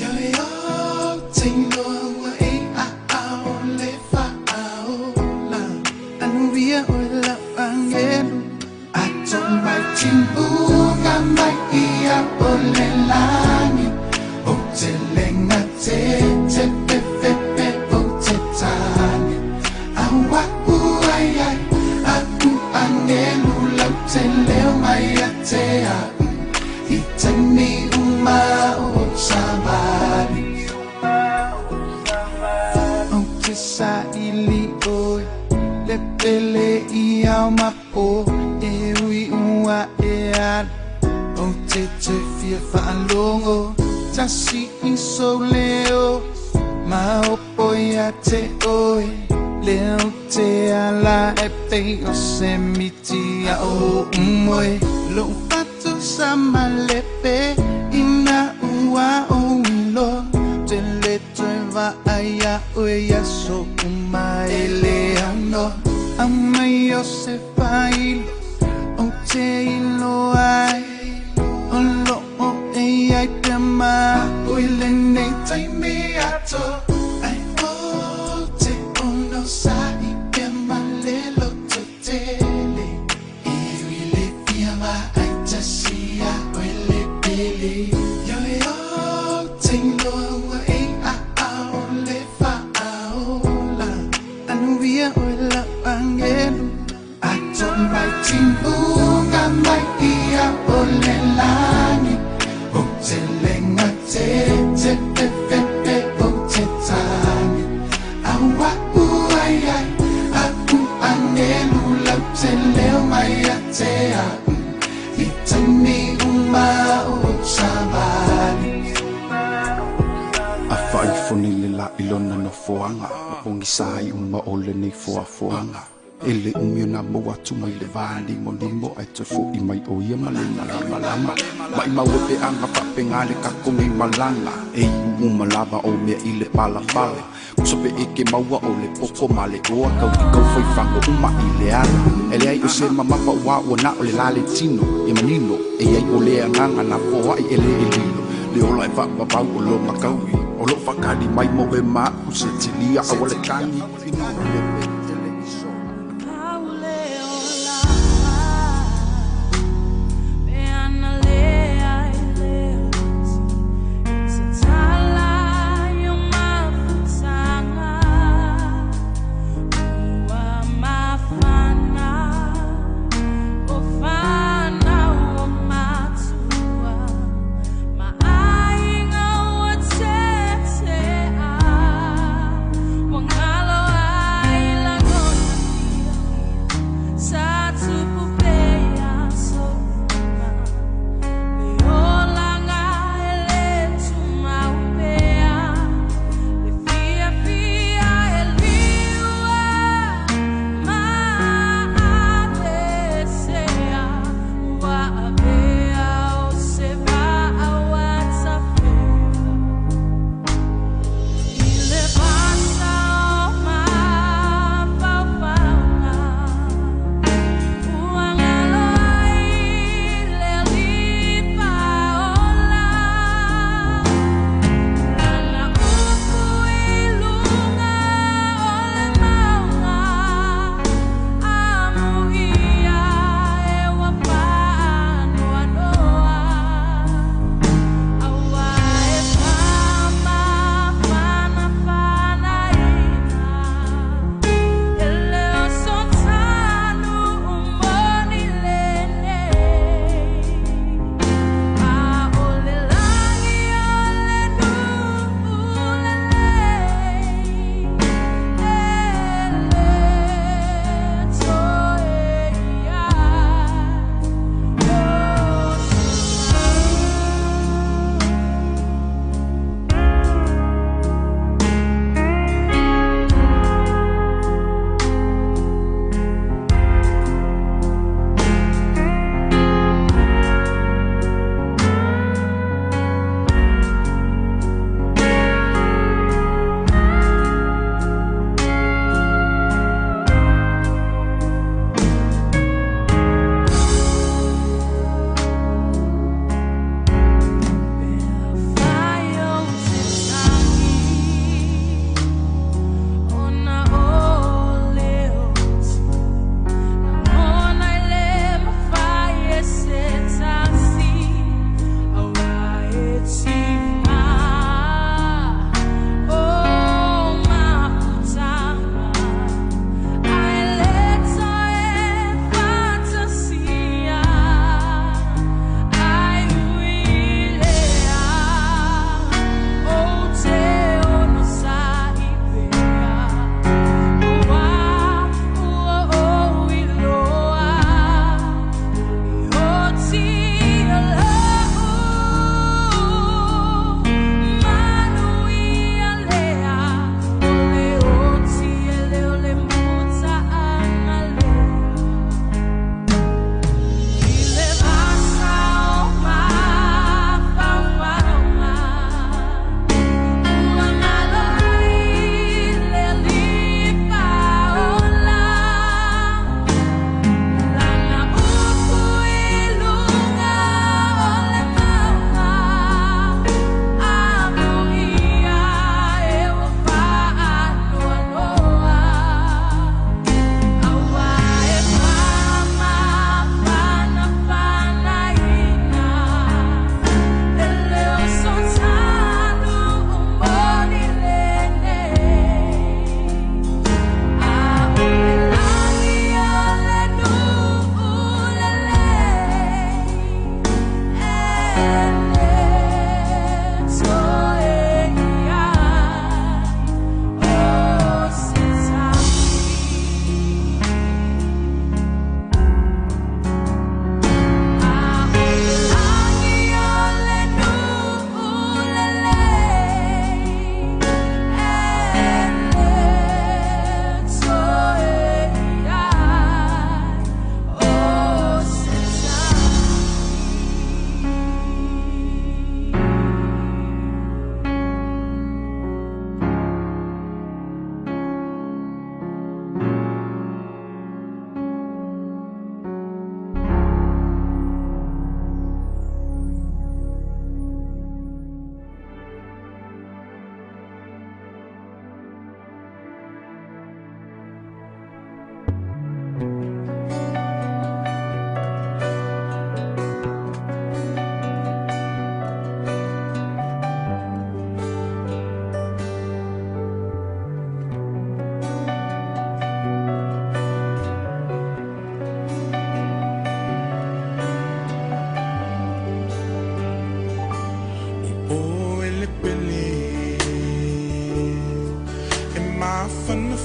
Ioe o te iloa ua e aao le faaola Anuia oe lau agelu Ato mai tiuga mai ia o le lagi O te lenga te te pe pe pe o te tane Aua u ai ai Aku angelu lau te leo mai te saili oe Le pele i au mapo E ui ua e alu O te te fia whaalongo Tasi i so leo Maopo ia te oe Leo te ala e pei o se miti a o umoe Lo fatu sa malepe Ina ua o ilo Te le toe vaai a oe ia so uma e le ano Au mai o se whailo O te ilo ai O lo o e ai pe ma O i le nei taimi ato Ai o te ono sa i pe ma le loto tele E ui le fia ma ai tasi a o le pele Ia e o te iloa ua e a a o le wha a ola Anuia o e lau angelu Ato mai timuga mai ia o le lani O te lenga te te pe pe pe o te tani Aua ai ai a u angelu lau te leo mai a te a I taimi uma o savali A whaifo nei le la i lona no foanga Ma pongi sa i uma o le nei foafoanga E le umi o nā mau atu mai le vā limo limo Ai te fo i mai o ia ma le malama lama Mai mau e pe anga whapenga le kako nei malanga E i uma lava o mea i le pala pala Kusa pe e ke maua o le poko ma le oa Kau ki kau whai whango uma i le ala E le ai o se mamafa ua ua na o le lale tino E manino e ai o le anganga na foa i e le e lilo Le ola e whapapau o lo makaui O lo whakari mai mo e ma u se tilia a wale tangi Ina o le pe te le isola Wangalo ai la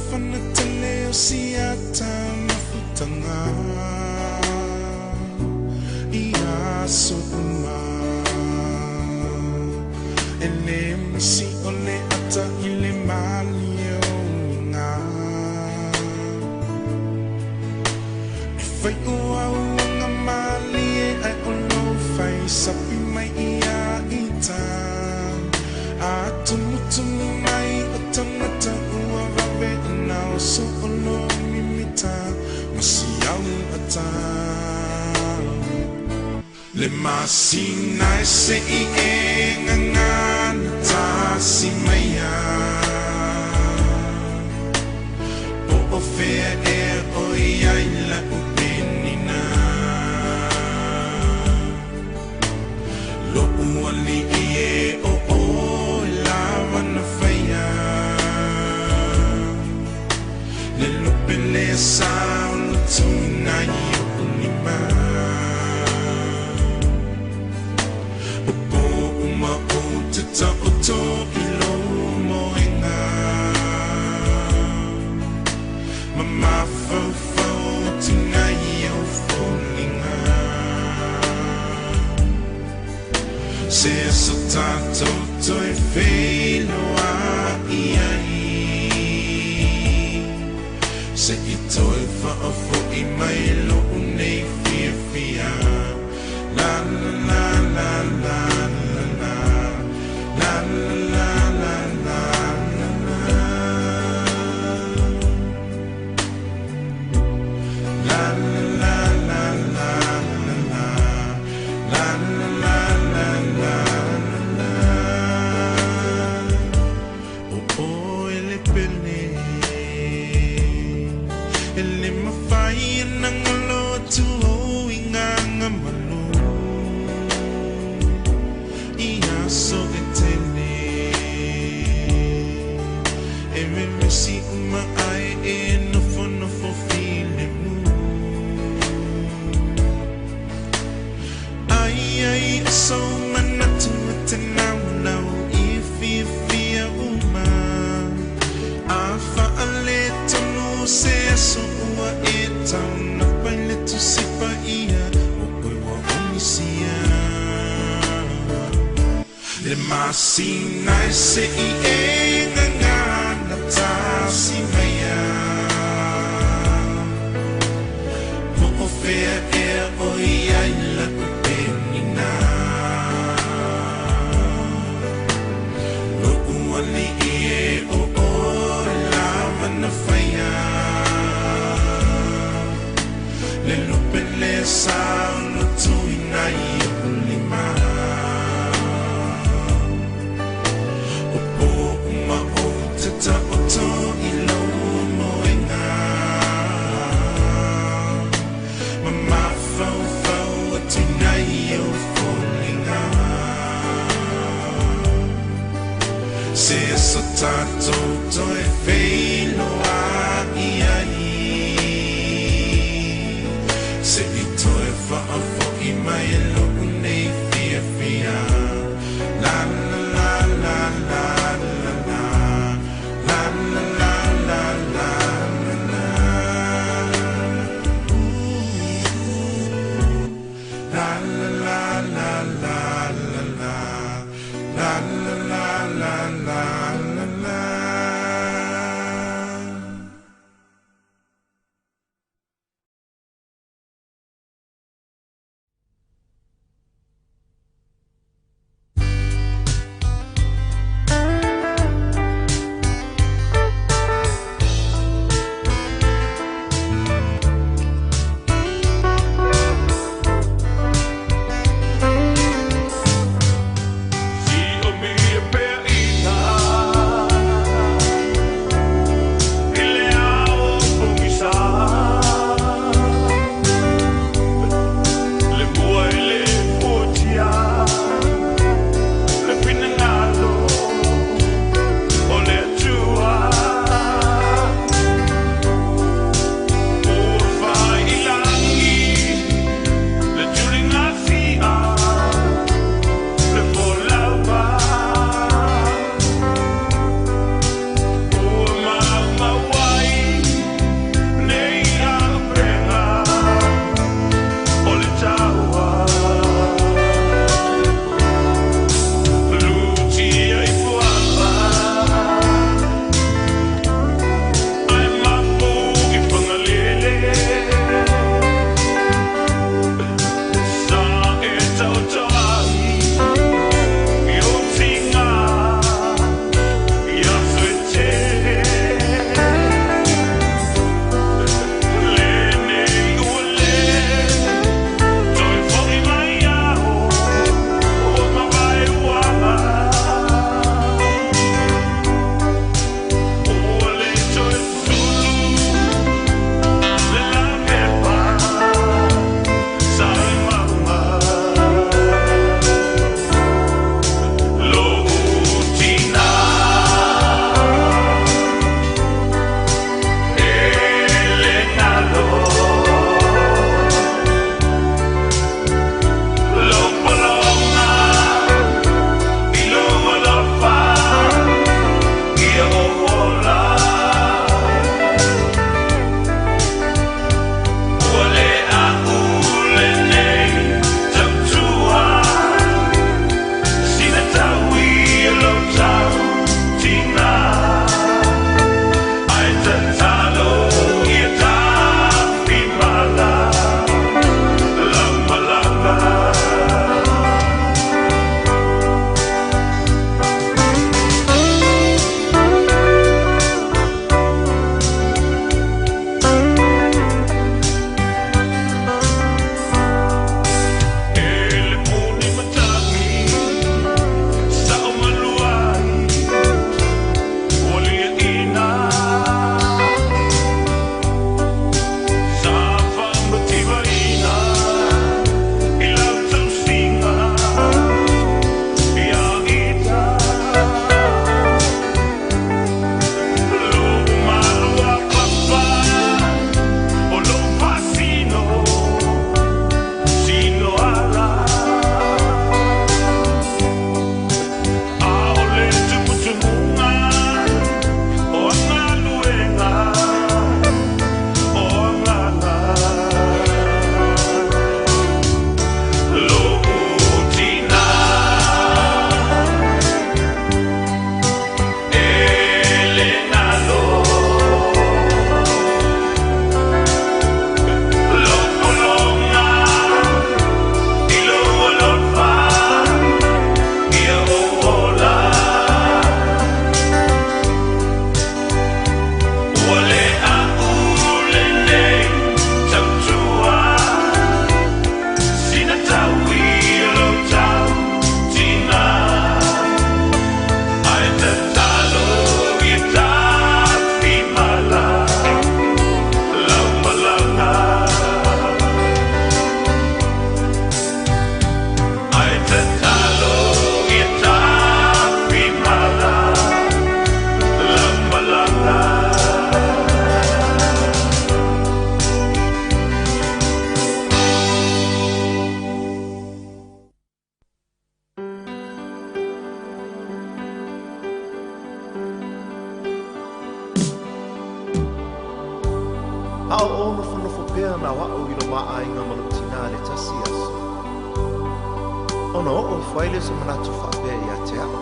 mafana tele o siata mafutanga I aso uma E le misi o le ata i le mali o inga E whai o au anga mali e ai o lo whai sapi mai ia ita A tumu tumu mai o tangata ua wawe na o so o lo mimita Masi au ata Le masina e se i e ngangana tasi maia Po o fea e o ia i la upenina Lo uali i e o o lava na whaia Le lope le sa o lo tuna i o lima O po uma o te taoto i lo moenga Ma mawhauwhau tina i au fōlinga Se aso tātou toi wheloa i ai Se i toi whaafo i mai lo unei fia fia La la la la la la la La la la la la la La la la la la la La la la la la la O o e le pele E le mawhai e nangolo atu o i nganga malu I aso e tele E me mesi uma ai e nofo nofo file mu Ai ai a so manatu e te nau nau i fia fia uma A whaale tonu se aso ua e tau na paile tu sipa ia O koe wa omisia Le masina e se i e ngangana tasi maia Po o fea e o ia i la upenina Lo uali i e o o lava na whaia Le lupe le sa o lo tuina i o lima O po uma o te taoto i lo moenga Ma A o ou nofonofo pea na o a'u i lo mā aiga ma lo'u tinā i le tasi aso, ona oo ifo ai lea o se manatu faapea iā te a'u.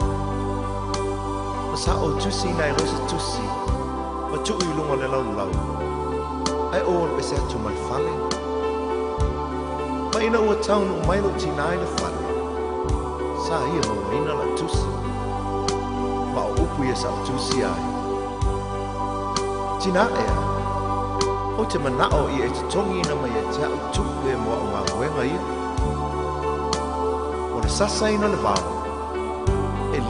Ma sa ou tusiina ai loa se tusi ma tuu i luga o le laulau, ae ou alu ese atu ma le fale. Ma ina ua taunuu mai lou tinā i le fale, sa ia mauaina la'u tusi. Ma o upu ia sa ou tusia ai. Tinā ea, ou te mana'o ia e totogiina mai ia te a'u tupe mo a'u galuega ia. O le sasaina o le vao, e $5.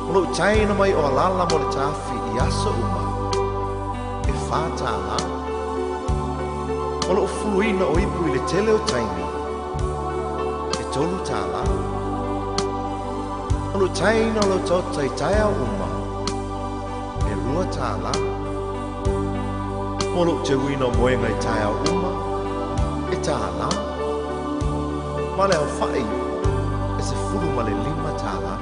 O lo'u taeina mai o alala mo le tafi i aso uma, e $4. O lo'u fuluina o ipu i le tele o taimi, e $3. O lo'u taeina o lau taota i taeao uma, e $2. Mo lo'u teuina o moega i taeao uma, e $1. Ma le aofa'i e $15.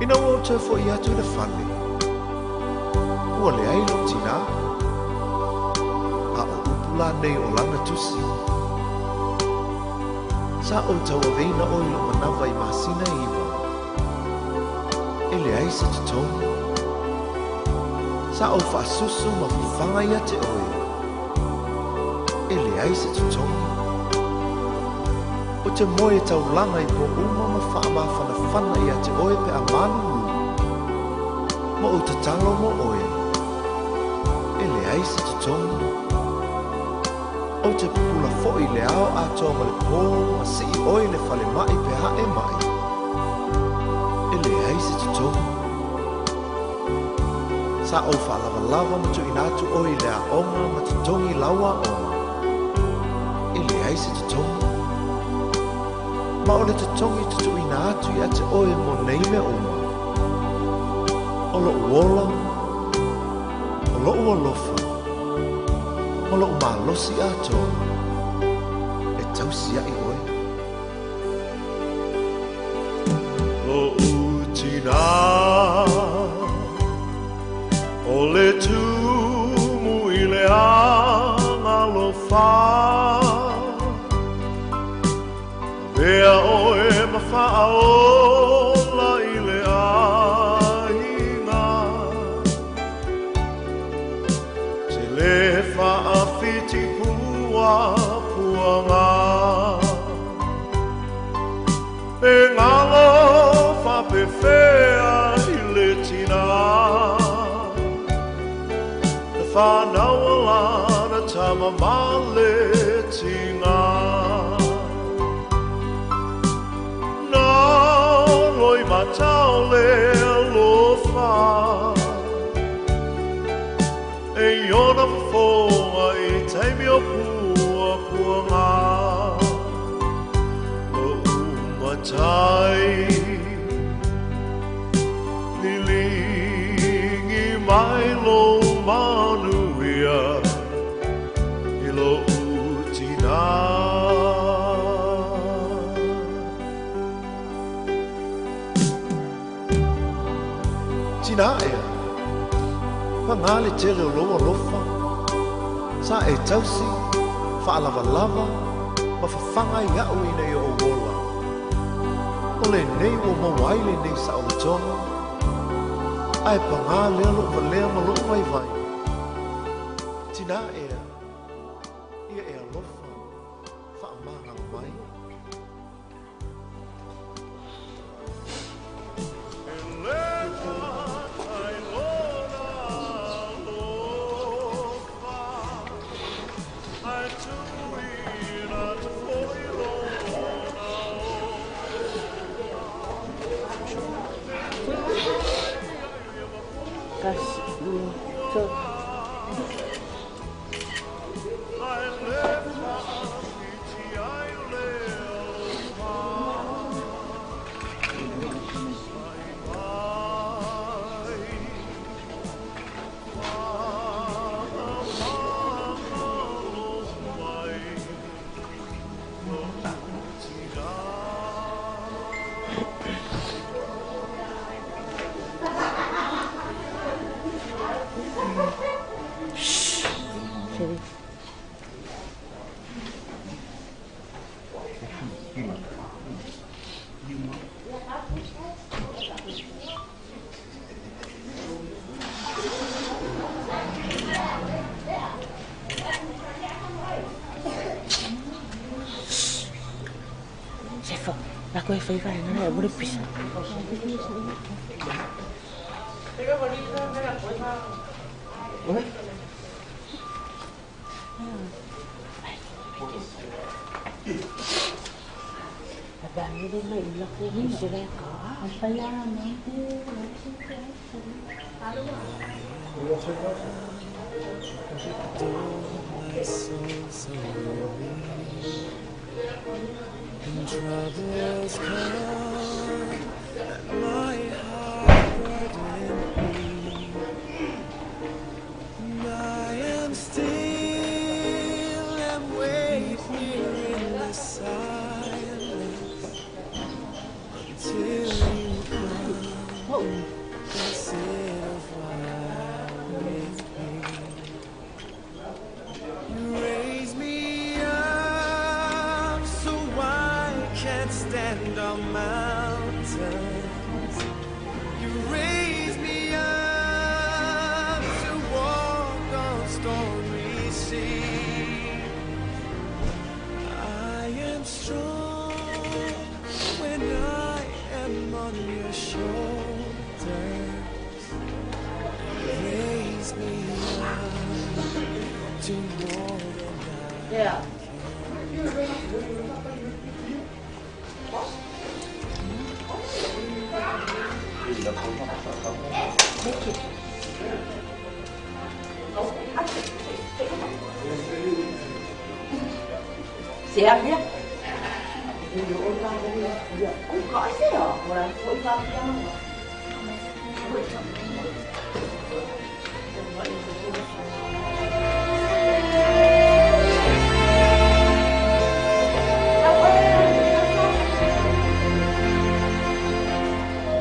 Ina ua ou toe fo'i atu i le fale, ua leai lo'u tinā. A o upu la nei o lana tusi. Sa ou tauaveina oe i lo'u manava i masina e 9. E leai se totogi. Sa ou fa'asusu ma fafaga ia te oe. E leai se totogi. Ou te moe taulaga i pō uma ma fa'amafanafana ia te oe pe a malūlū. Ma ou tatalo mo oe. E leai se totogi. Ou te pupula fo'i le ao atoa ma le pō ma si'i oe i le falema'i pe a e ma'i. E leai se totogi. Sa ou fa'alavalava ma tu'uina atu oe i le a'oga ma totogi lau a'oga. E leai se totogi. Ma o le totogi tutu'uina atu ia te oe mo nei mea uma. O lo'u ola, o lo'u alofa, ma lo'u malosi atoa, e tausia'i oe. Lo'u tinā, o le tumu i le agalofa. Avea oe ma fa'aola i le aiga. Te lē fa'afiti pua puaga. E galo fa'apefea i le tinā. Na fānaua lana tama ma le tigā. Na loi matao le alofa. E iona fofoga i taimi o pua puaga. Lo'u matai, liligi mai lou manuia i lo'u tinā. Tinā ea, pagā le tele o lou alofa. Sa e tausi, fa'alavalava, ma fafaga ia'u ina ia ou ola. O lenei ua maua ai lenei sa'olotoga. Ae pagā lea lo'u valea ma lo'u vaivai. Tinā ea, ia e alofa, fa'amagalo mai. E lē gata i lona alofa, ae tuuina atu fo'i lona ola. Tasi, lua, tolu. Ae lē fa'afiti ai le alofa. Sa'i mai, fa'amagalo mai, lo'u tinā. Koe fai vai na e bole pisa. And troubles come, and my heart burdened be. And I am still and wait here in the silence until you come and sit a while with me. You raise me up so I can stand on mountains. You raise me up to walk on stormy seas. I am strong when I am on your shoulders. You raise me up to more than I Yeah. Siap ya.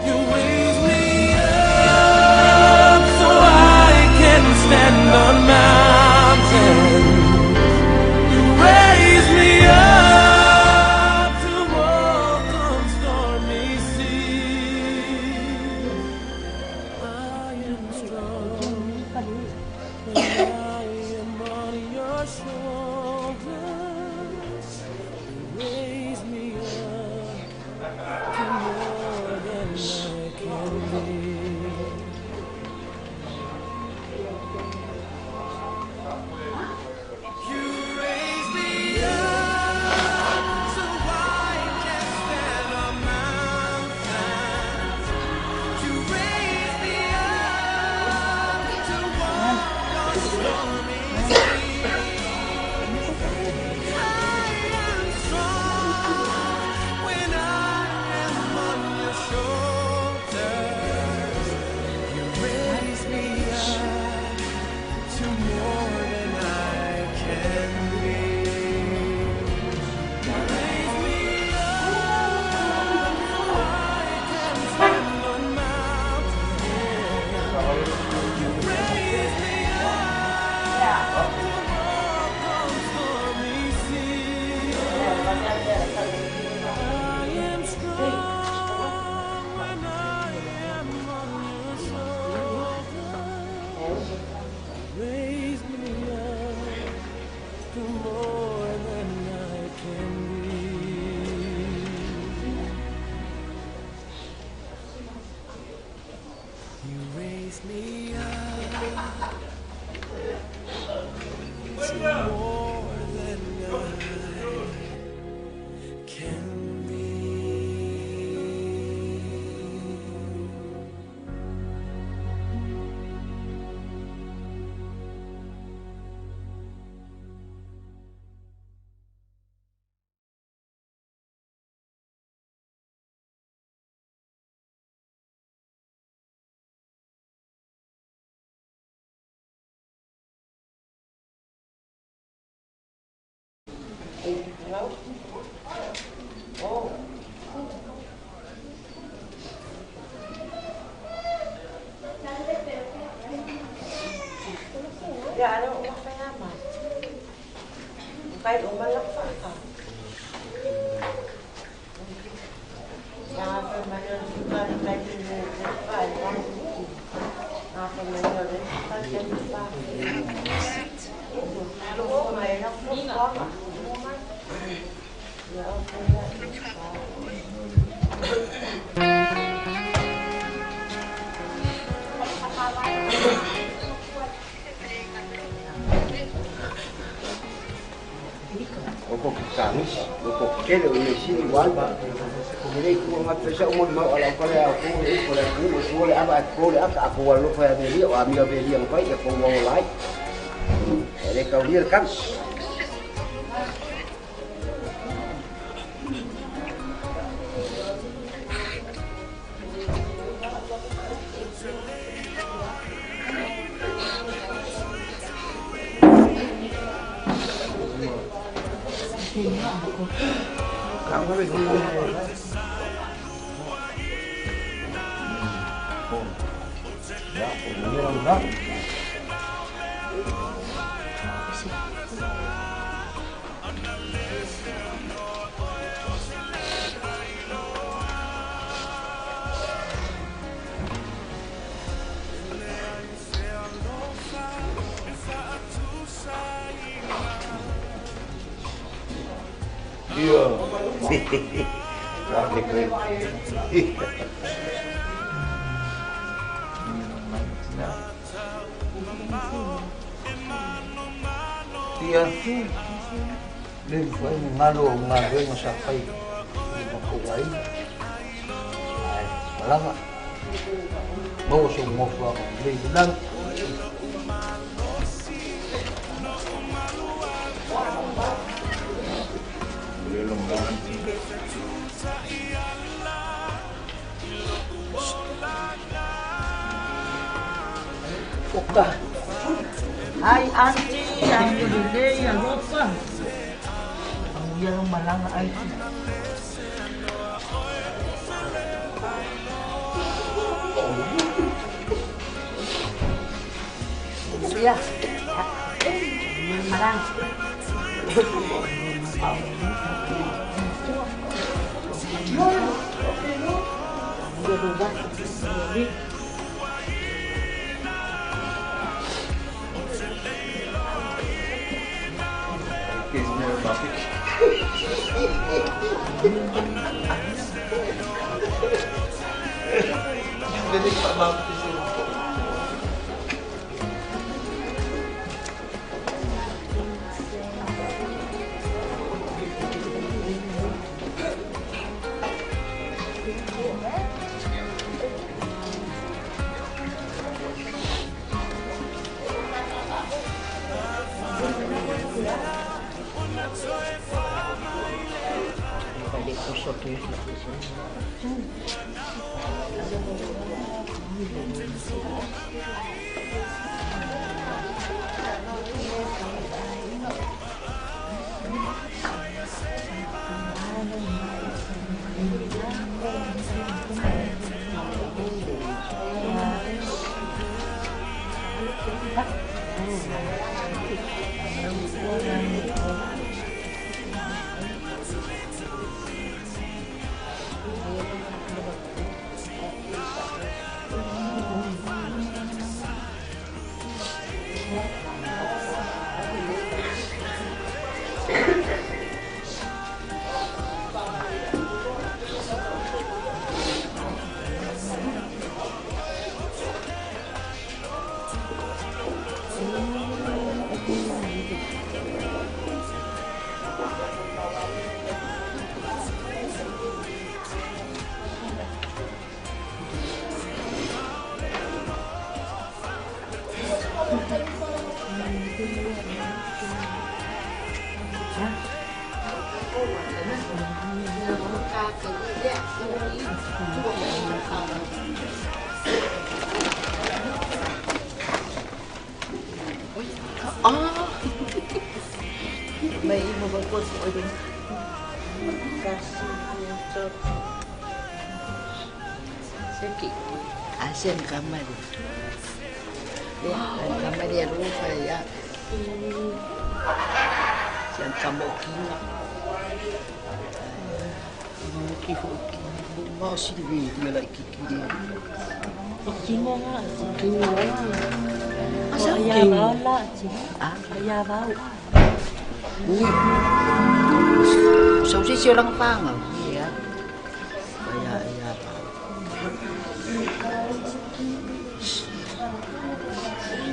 You raise me up so I can stand on mountains. You raise me up to walk on stormy seas. I am strong when I am on your shoulders. You raise me up to more than I can be. You raise me up so I can stand on mountains. You raise me up to walk on stormy seas. I am strong when I am on your shoulders. You raise me up to more than I can be. You raise me up so I can stand on mountains. You raise me up to walk on stormy seas. I am strong when I am on your shoulders. Raise me up to more than I can be. You raise me up to more than I can be. Ya, ano o kaya Kahit umalak pa ka. Tele o le sili ua ai E le ku nga pesa o mo mau ala ko le a ko le ko le ku ko le ava ko le aka ko wa lo fa be o ami be li ang pai ko wa lai. E le kau li kan. Ia, le mafai ona galo o galuega sa fai i matou aiga. Ae malaga, maua sou nofoaga lelei i le lagi. Oka. Ai auntie, amio lelei alofa. Amuia lau malaga auntie. Ia. Malaga. Asen kamari. Ya, kamari alufa ya. Sian kamokinga. Ki ho ki ma si vi dia la ki ki dia. Kinga nga. Kinga. Asa ya vau la chi. Ah, ya vau. Ni. So si si lang panga. Ya. Ya ya.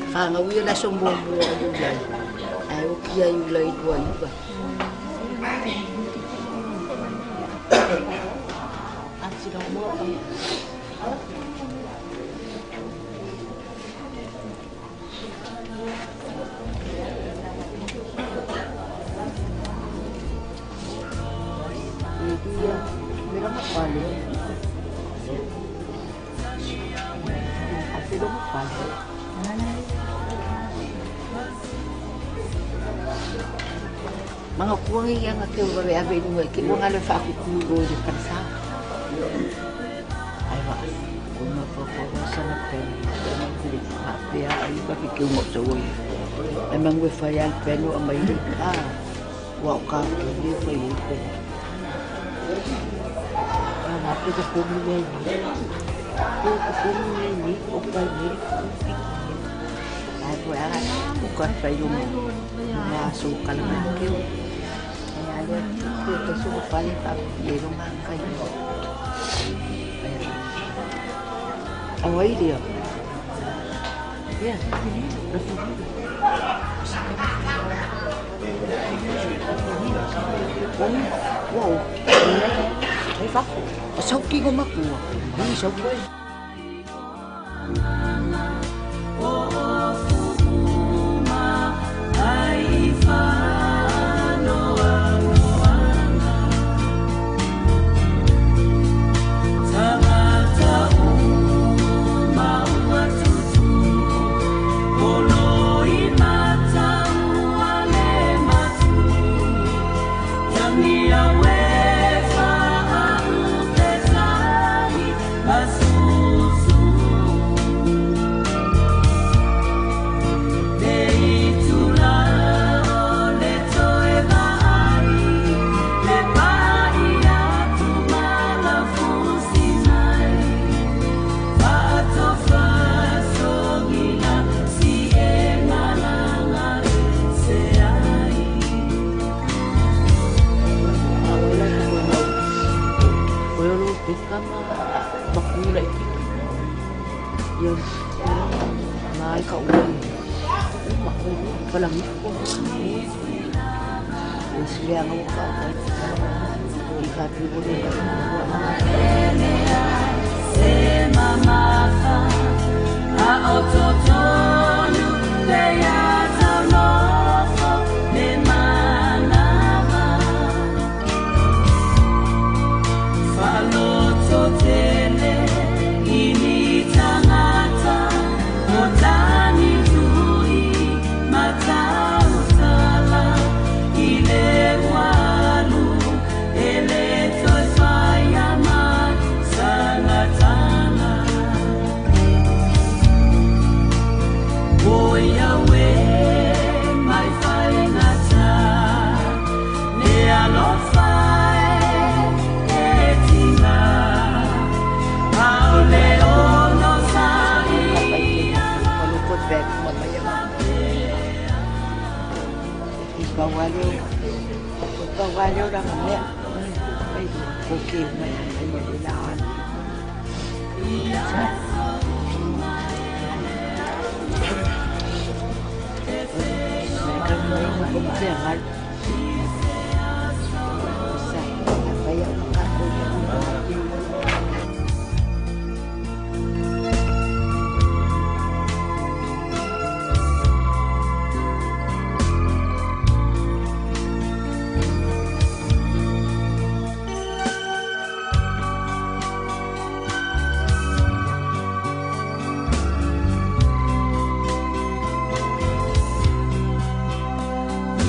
Fanga uia la somuamua ai ulai, ae oki ai ulai tua iva. Mga kuwangi yang ke wawe ave nunga ke wanga le fa ku ku go de pansa. Ai wa ko ma fo fo sa na pe na ku le pa pe ai ba ke ke mo so oi. Ai mangu fa ya pe no mai ka wa ka ke le fa ye pe. A ma pe ko ko mi ni. Ko ko mi ni o pa ni. Ai ko ara ko ka fa yo mo. Ma so kala ma ke. Ai ale ko so fa le fa ye ro ma kai. Ai oi dia. Ya. Wow. Ai fa. Sau ki go makua. Ni sau ko.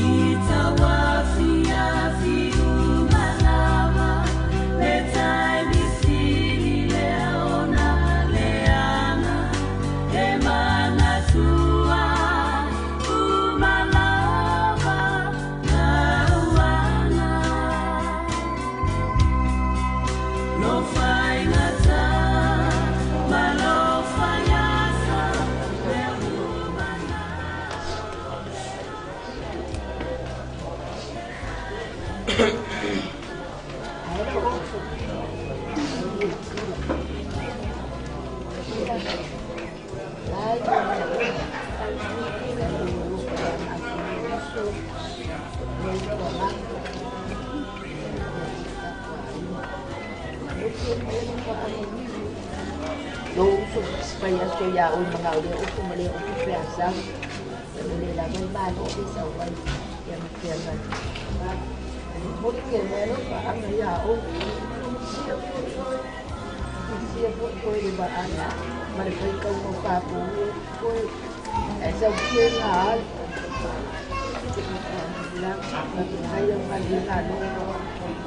It's Lo uso pai aso ia oi mga o le upu ma le upu pe asau. O le la mai malo e sa wai ia ma ke mai. Moli ke mea pa anga ia o. Sia foi. Sia foi foi le ba anga. Ma le fai kau mo pa po. Foi. E sa ke nga al. La ma ai ma le na no.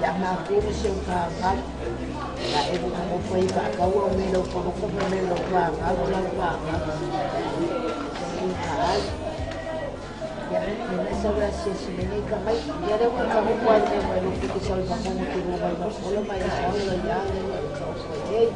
Ya ma ko se ka ka. La e mo foi pa kau o me lo ko ko me lo pa ka lo pa ka. Ya me sa se se me ka mai ya le ka ko ko ai me lo que se ba ko te ro mai ba solo mai sa lo ya le ka ko ei.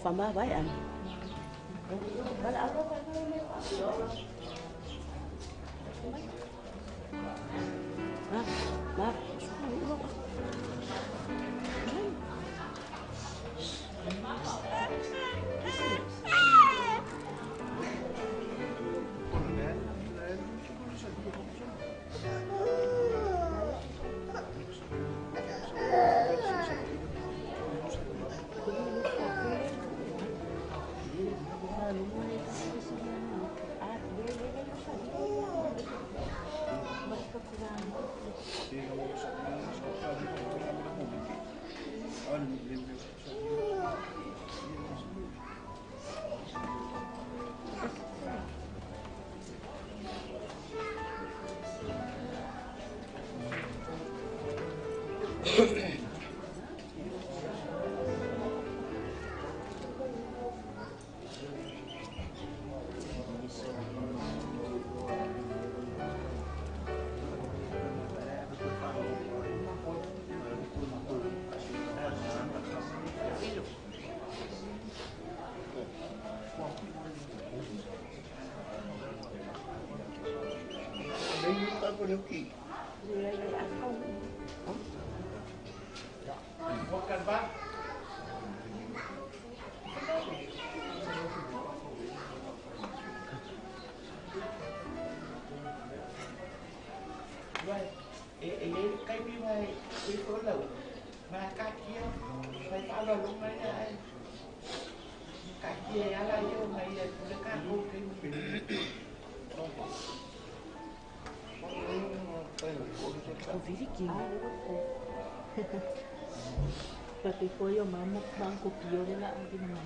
Fama vai an. Ma, But before your mama uncle Pio le la agi mai.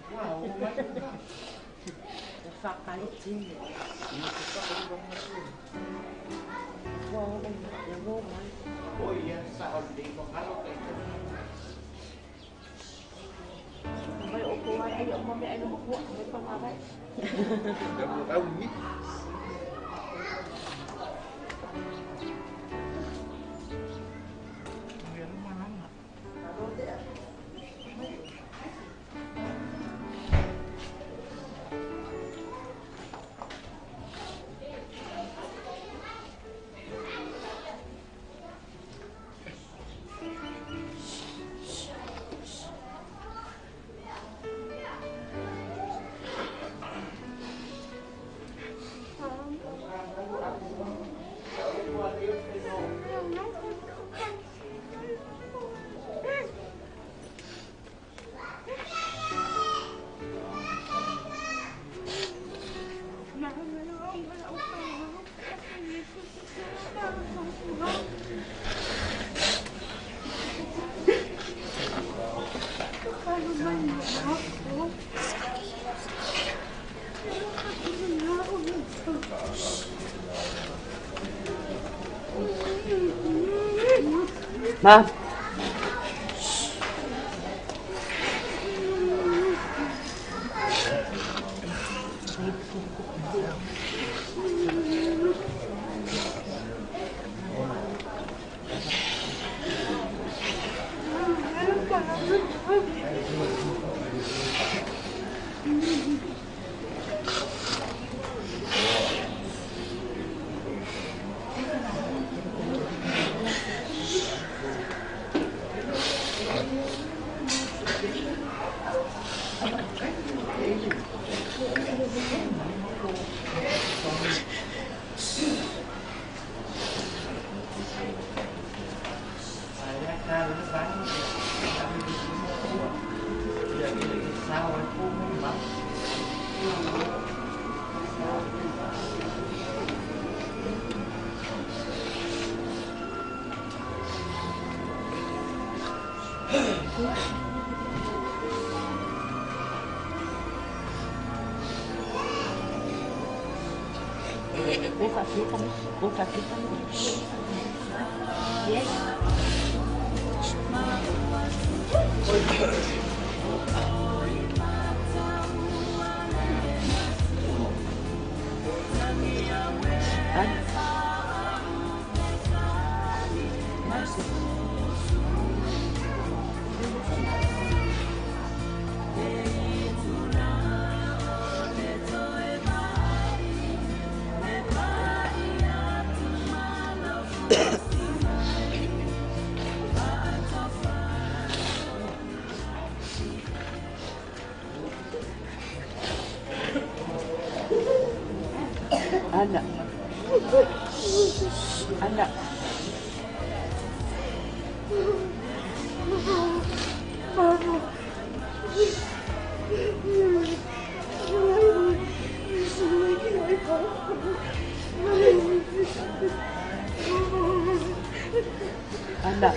Ma. Ana. Ana. Ana.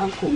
Uncle.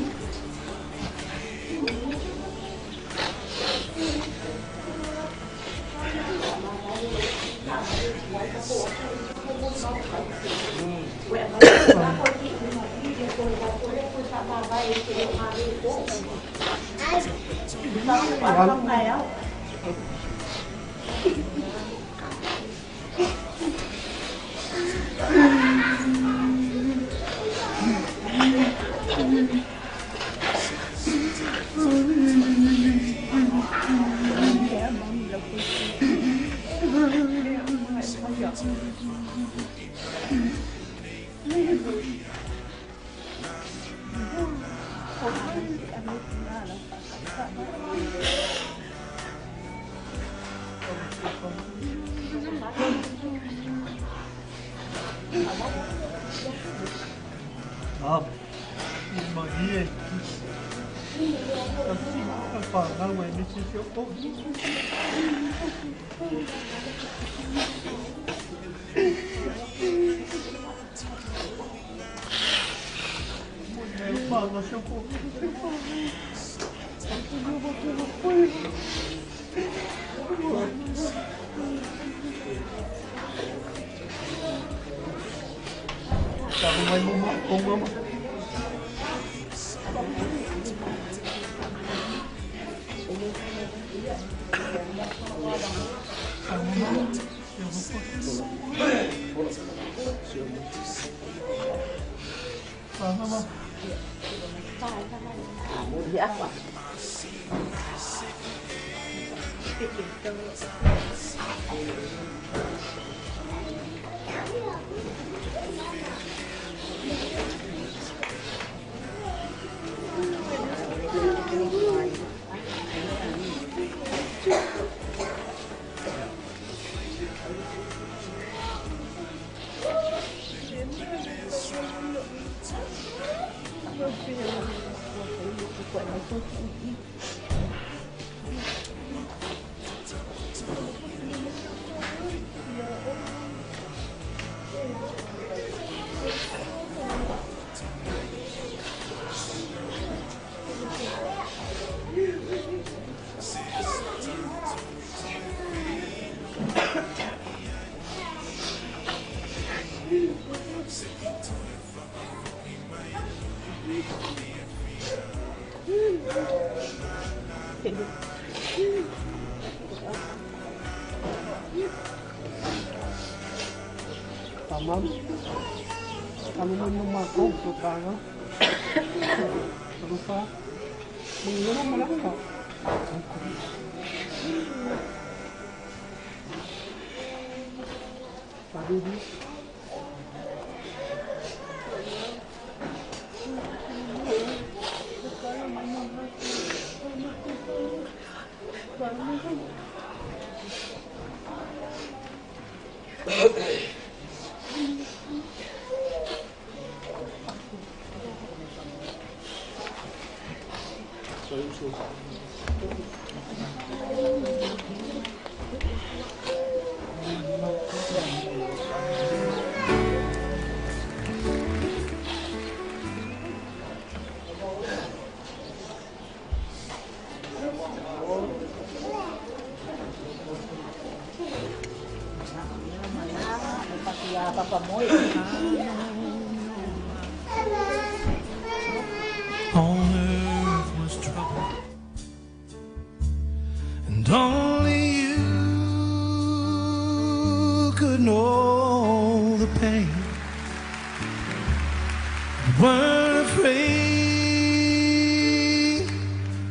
Tamam. Kami mo ko para. Ano pa? Mga malaka. Pagod. On earth was trouble, and only you could know the pain. You weren't afraid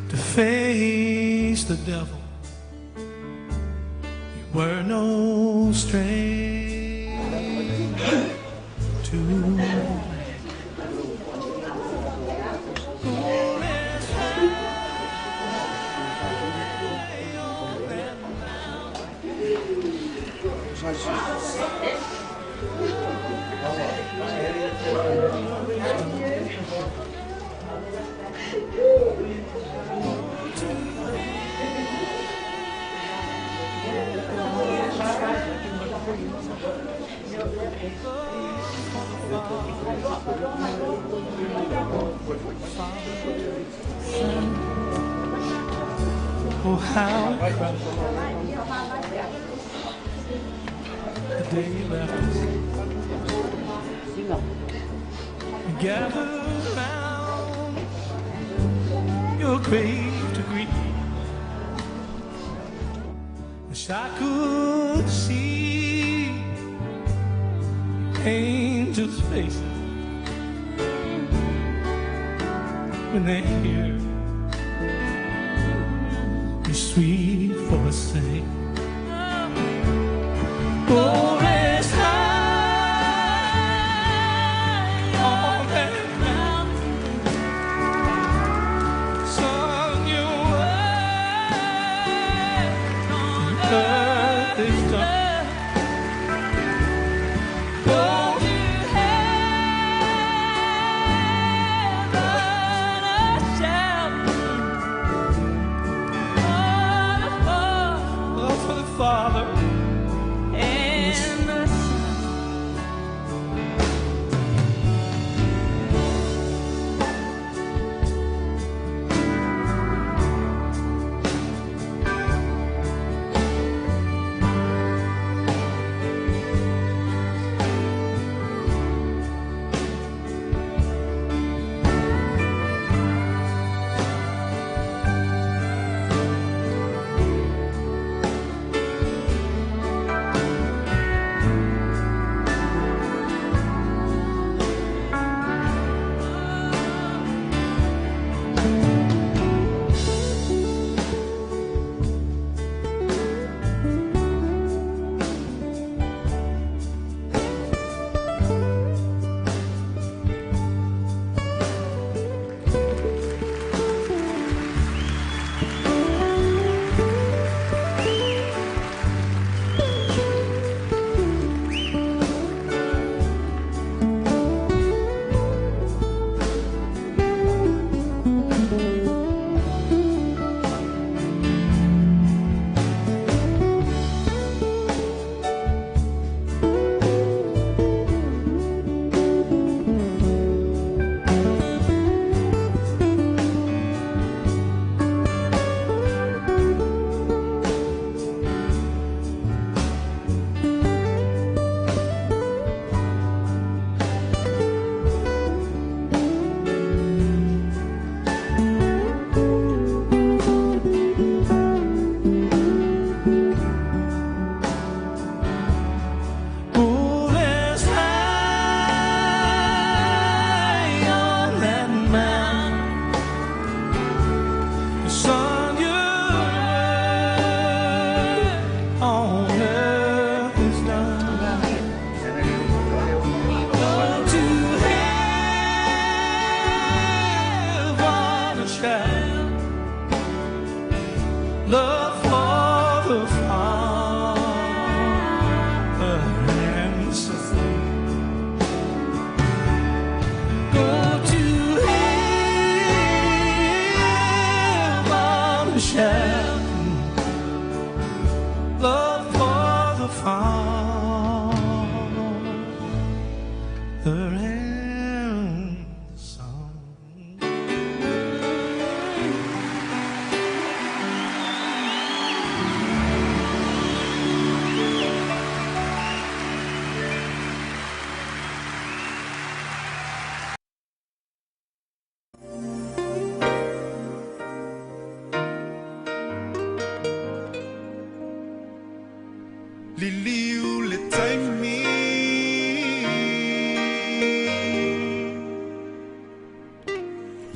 to face the devil. You were no stranger to. Oh, how I cried the day you left us. We gathered round your grave to greet. Wish I could see angels' faces when they hear your sweet voice say, "Go rest high on that mountain, son. You were on earth is done. Go to heaven, a shelter for the Father and the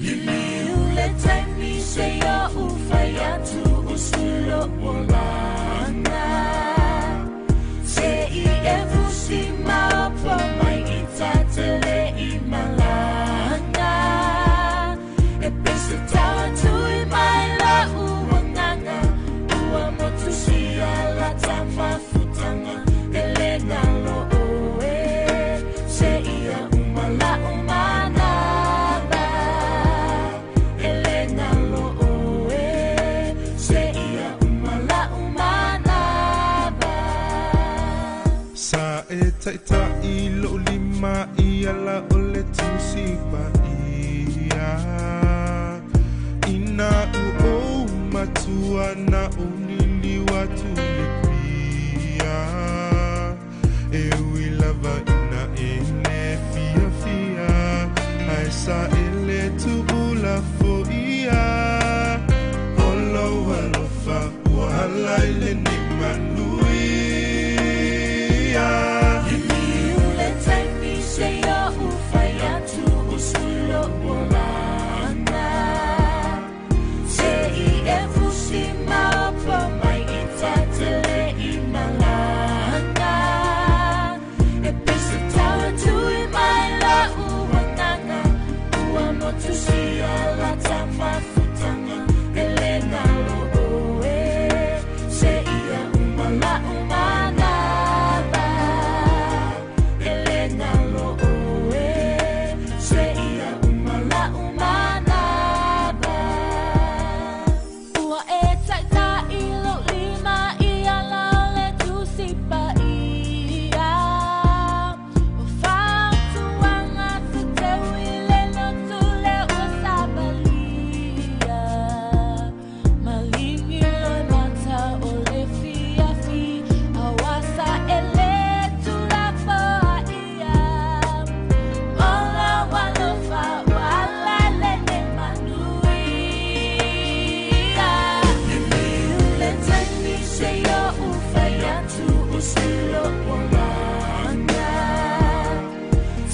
Liliu le taimi seia ou fai atu usu lou olaga. Se i e fusi maopo mai i ta te le i malaga. E pei se taua tui mai la'u agaga, ua motusia lata mafutaga e le galo oe seia uma la'u manava. E le galo oe seia uma la'u manava. Sa e ta'ita'i lo'u lima i ala o le Tusi Paia. Ina ua ou matua na ou liliu atu i le pia. E ui lava ina e le fiafia, ae sa e le tuulafoia. O lou alofa ua ala i lenei manuia. Liliu le taimi seia ou fai atu usu lou olaga. Se i e fusi maopo mai i ta te le i malaga. E pei se taua tui mai la'u agaga, ua motusia lata mafutaga e le galo oe seia uma la'u manava. E le galo oe seia uma la'u manava. Ua e ta'ita'i lou lima i ala o le Tusi Paia. O fautuaga se teu i le lotu lea ua savalia. Maligi loimata o le fiafi, auā sa e lē tuulafoaia. O lou alofa ua ala i lenei manuia. Liliu le taimi seia ou fai atu usu lou olaga.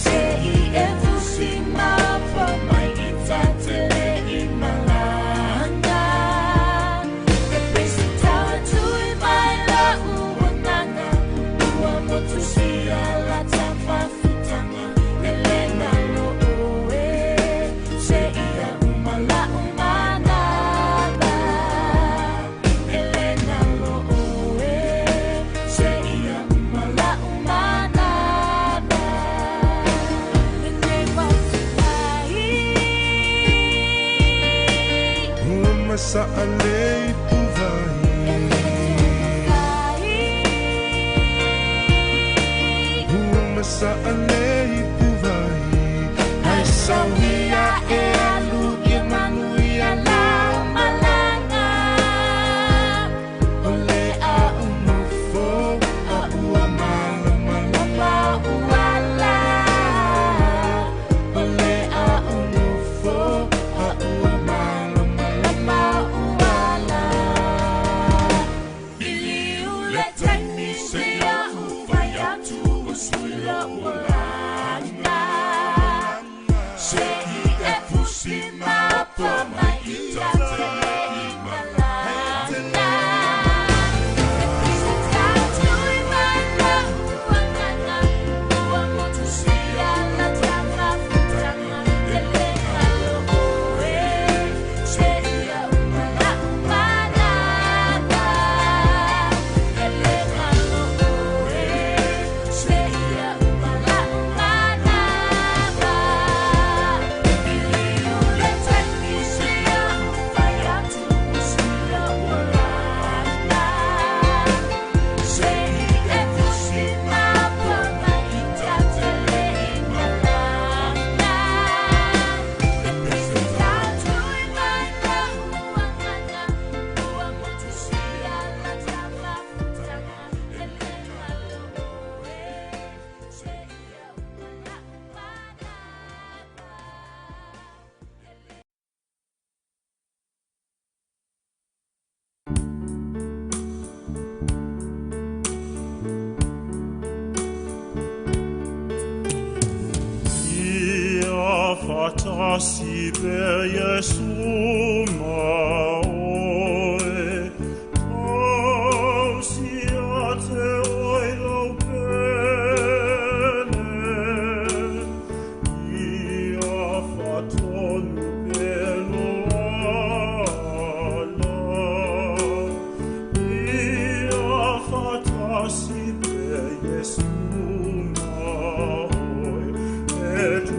Se i e fusi maopo mai i ta te le i malaga. E pei se taua tui mai la'u agaga, ua motusia lata mafutaga e le galo oe seia uma la'u manava. E le galo oe seia uma la'u manava. Lenei uaufai. Ua masa'a le ipuvai. Ua masa'a le ipuvai. Ae sauia e alu ia manuia lau malaga. O le a ou nofo a ua malamalama Lou ala. O le a ou nofo a ua malamalama Lou ala. Liliu le taimi seia ou fai atu usu lou olaga. Se i e fusi maopo mai i ta te le i malaga. E pei se taua tui mai la'u agaga, ua motusia lata mafutaga e le galo oe seia uma la'u manava. E le galo oe seia uma la'u manava. Liliu le taimi seia ou fai Fatasi per Iesu ma oe, tausia te oi lau pele, ia fatonu pelo ala, ia fatasi per Iesu ma oe, et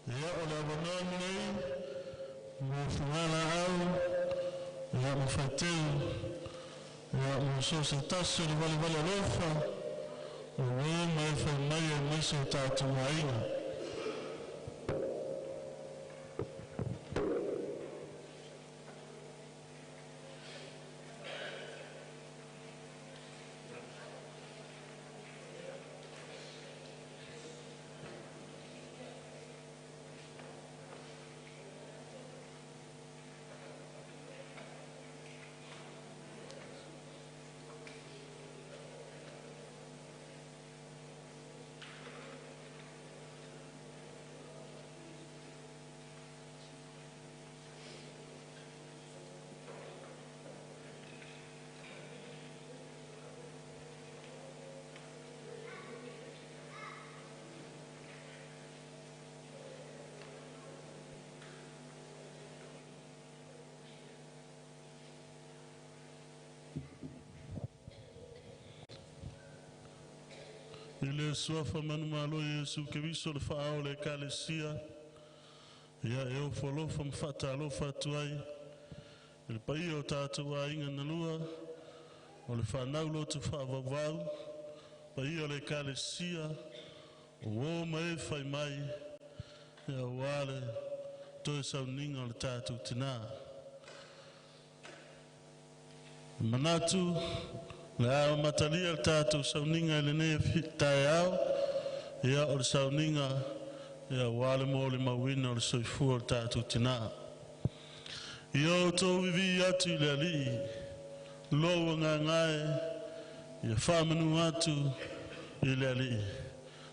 Ia o le avanoa lenei mo fugalaau ia ma faiteu ia mo so o se tasi o le valevale alofa o uē ma e fai mai aemaise o tatou aiga. I le Suafa manumalo o Iesu Keriso o le Faaao o le Ekalesia, ia e ofo alofa ma faatalofa atu ai i le paia o tatou aiga na lua, o le fanau loto faavauvau, paia o le Ekalesia, o uo ma e fai mai aua le toe sauniga o le tatou tinā. E manatu o le a amatalia le tatou sauniga i lenei taeao, ia o le sauniga aua le molimauina o le soifua o le tatou Tina. Ia outou vivii atu i le Alii, lou agaga e, ia faamanu atu i le Alii.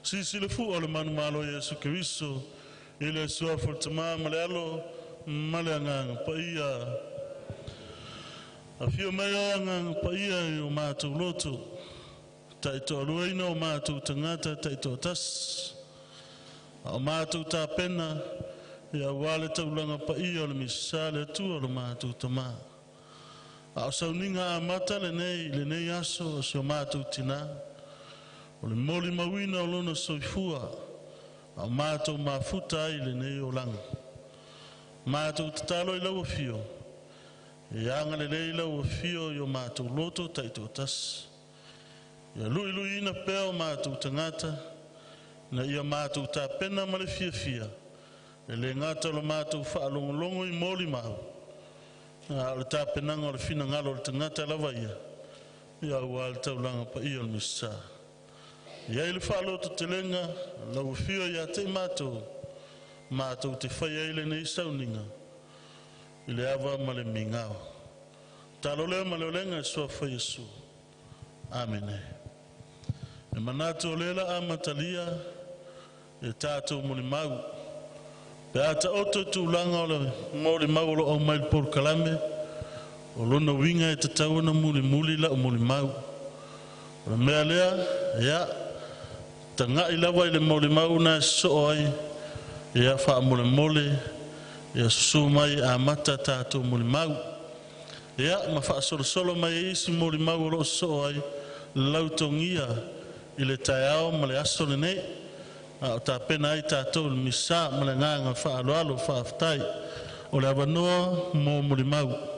Silisili fua o le manumalo o Iesu Keriso i le Suafa o le Tamā ma le Alo ma le Agaga Paia. Afio mai oe Agaga Paia i o matou loto, taitoaluaina o matou tagata taitoatasi, a o matou tapena ia aua le taulaga paia o le Misasa le Atua lo matou Tamā. A o sauniga amata lenei i lenei aso o si o matou tinā, o le molimauina o lona soifua, a o matou mafuta ai i lenei olaga. Matou tatalo i lau Afio, ia agalelei lau Afio i o matou loto taitoatasi. Ia luiluiina pea o matou tagata, ina ia matou tapena ma le fiafia, e le gata o le matou faalogologo i molimau, a o le tapenaga o le finagalo o le tagata lava ia, ia aua le taulaga paia o le Misasa. E i ai le faalototelega, lau Afio ia te i matou, matou te faia ai lenei sauniga i le ava ma le migao. Talo lea ma le olega i le Suafa o Iesu. Amene. E manatu o lea la amatalia e tatou molimau. Pe a taoto i tulaga o le molimau o lo o aumai i le polokalame, o lona uiga e tatau ona mulimuli lau molimau. O le mea lea, ia, tagai lava i le molimau na e sosoo ai, ia faamolemole, ia susu mai e amata tatou molimau. Ia ma faasolosolo mai ai isi molimau o lo o sosoo ai lautogia i le taeao ma le aso lenei. A o tapena ai tatou i le Misa ma le agaga faaaloalo faafetai. O le avanoa mo molimau.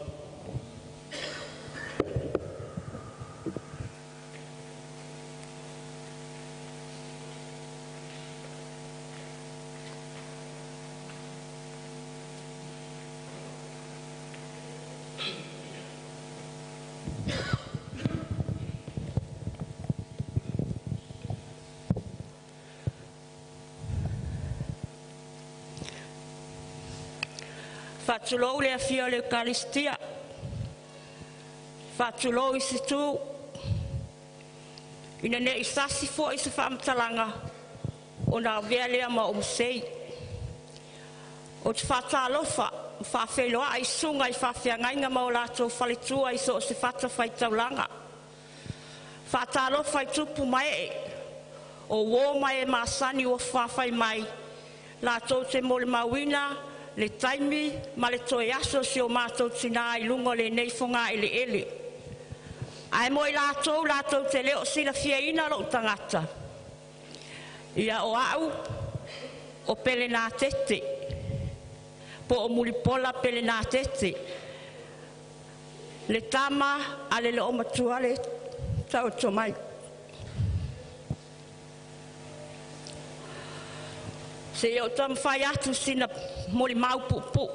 Faatulou le afio o le Ekalesia, faatulou i setu, ina ne i sasi foi se faamatalaga ona avea lea ma ou masei. Ou te faatalofa ma faafeiloai i susuga i faafeagaiga ma o latou faletua i so o se fatafaitaulaga. Faatalofa i tupu ma ee o uo ma e masani ua fafafai mai latou te molimauina le taimi ma le toe aso o si o matou tina i luga o lenei fogaeleele. Ae mo i latou latou te le o silafiaina lou tagata, ia o au O Pelenatete, po o Mulipola Pelenatete, le tama a le loomatua le taoto mai. Seia ou taumafai atu sina molimau puupuu.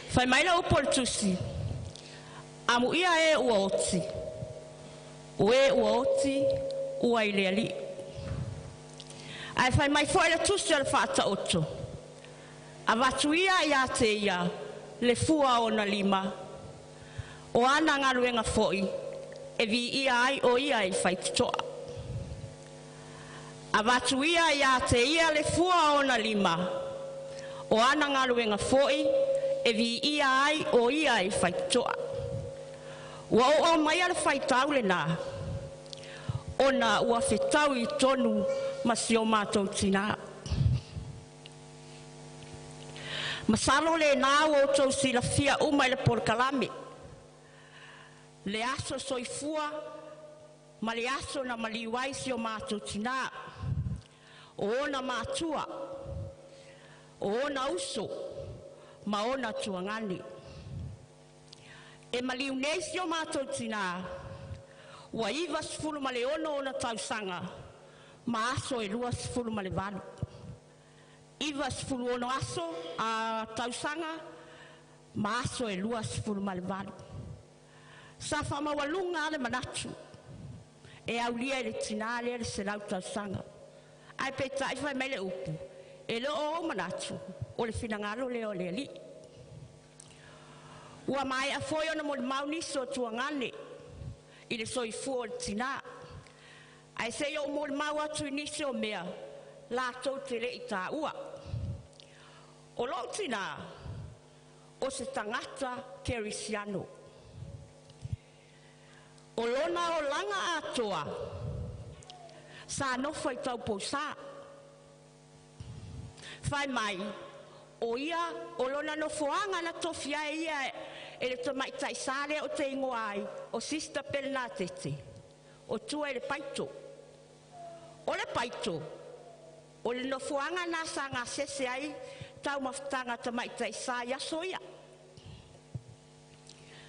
Fai mai le upu a le tusi, amuia e ua oti, o e ua oti ua i le Alii. Ae fai mai foi le tusi o le Faataoto, avatu ia ia te ia le fua o ona lima, o ana galuega foi e viia ai o ia i le faitotoa. Avatu ia ia te ia le fua o ona lima, o ana galuega foi e viia ai o ia i le faitotoa. Ua ou aumaia le faitau lena, ona ua fetaui tonu ma si o matou tinā. Masalo lena ua outou silafia uma i le polokalame, le aso soifua ma le aso na maliu ai si o matou tinā, o ona matua, o ona uso ma ona tuagane. E maliu nei si o matou tinā, ua 96 ona tausaga ma aso e 28. 96 aso a tausaga ma aso e 28. Sa faamaualuga le manatu e aulia e le tinā lea le 100 tausaga. Ae peitai fai mai le upu, e le o ou manatu o le finagalo lea o le Alii. Ua maea foi ona molimau nisi o tuagane i le soifua o le tinā. Ae se i ou molimau atu i nisi o mea latou te le i taua. O lou tinā, o se tagata kerisiano. O lona olaga atoa sa nofo i Taupousā. Fai mai, o ia o lona nofoaga na tofia ai ia e le tamaitai sa lea o te igoa ai o Sister Pelenatete, o tua i le paito. O le paito, o le nofoaga na sa gasese ai taumafataga a tamaitai sa i aso ia.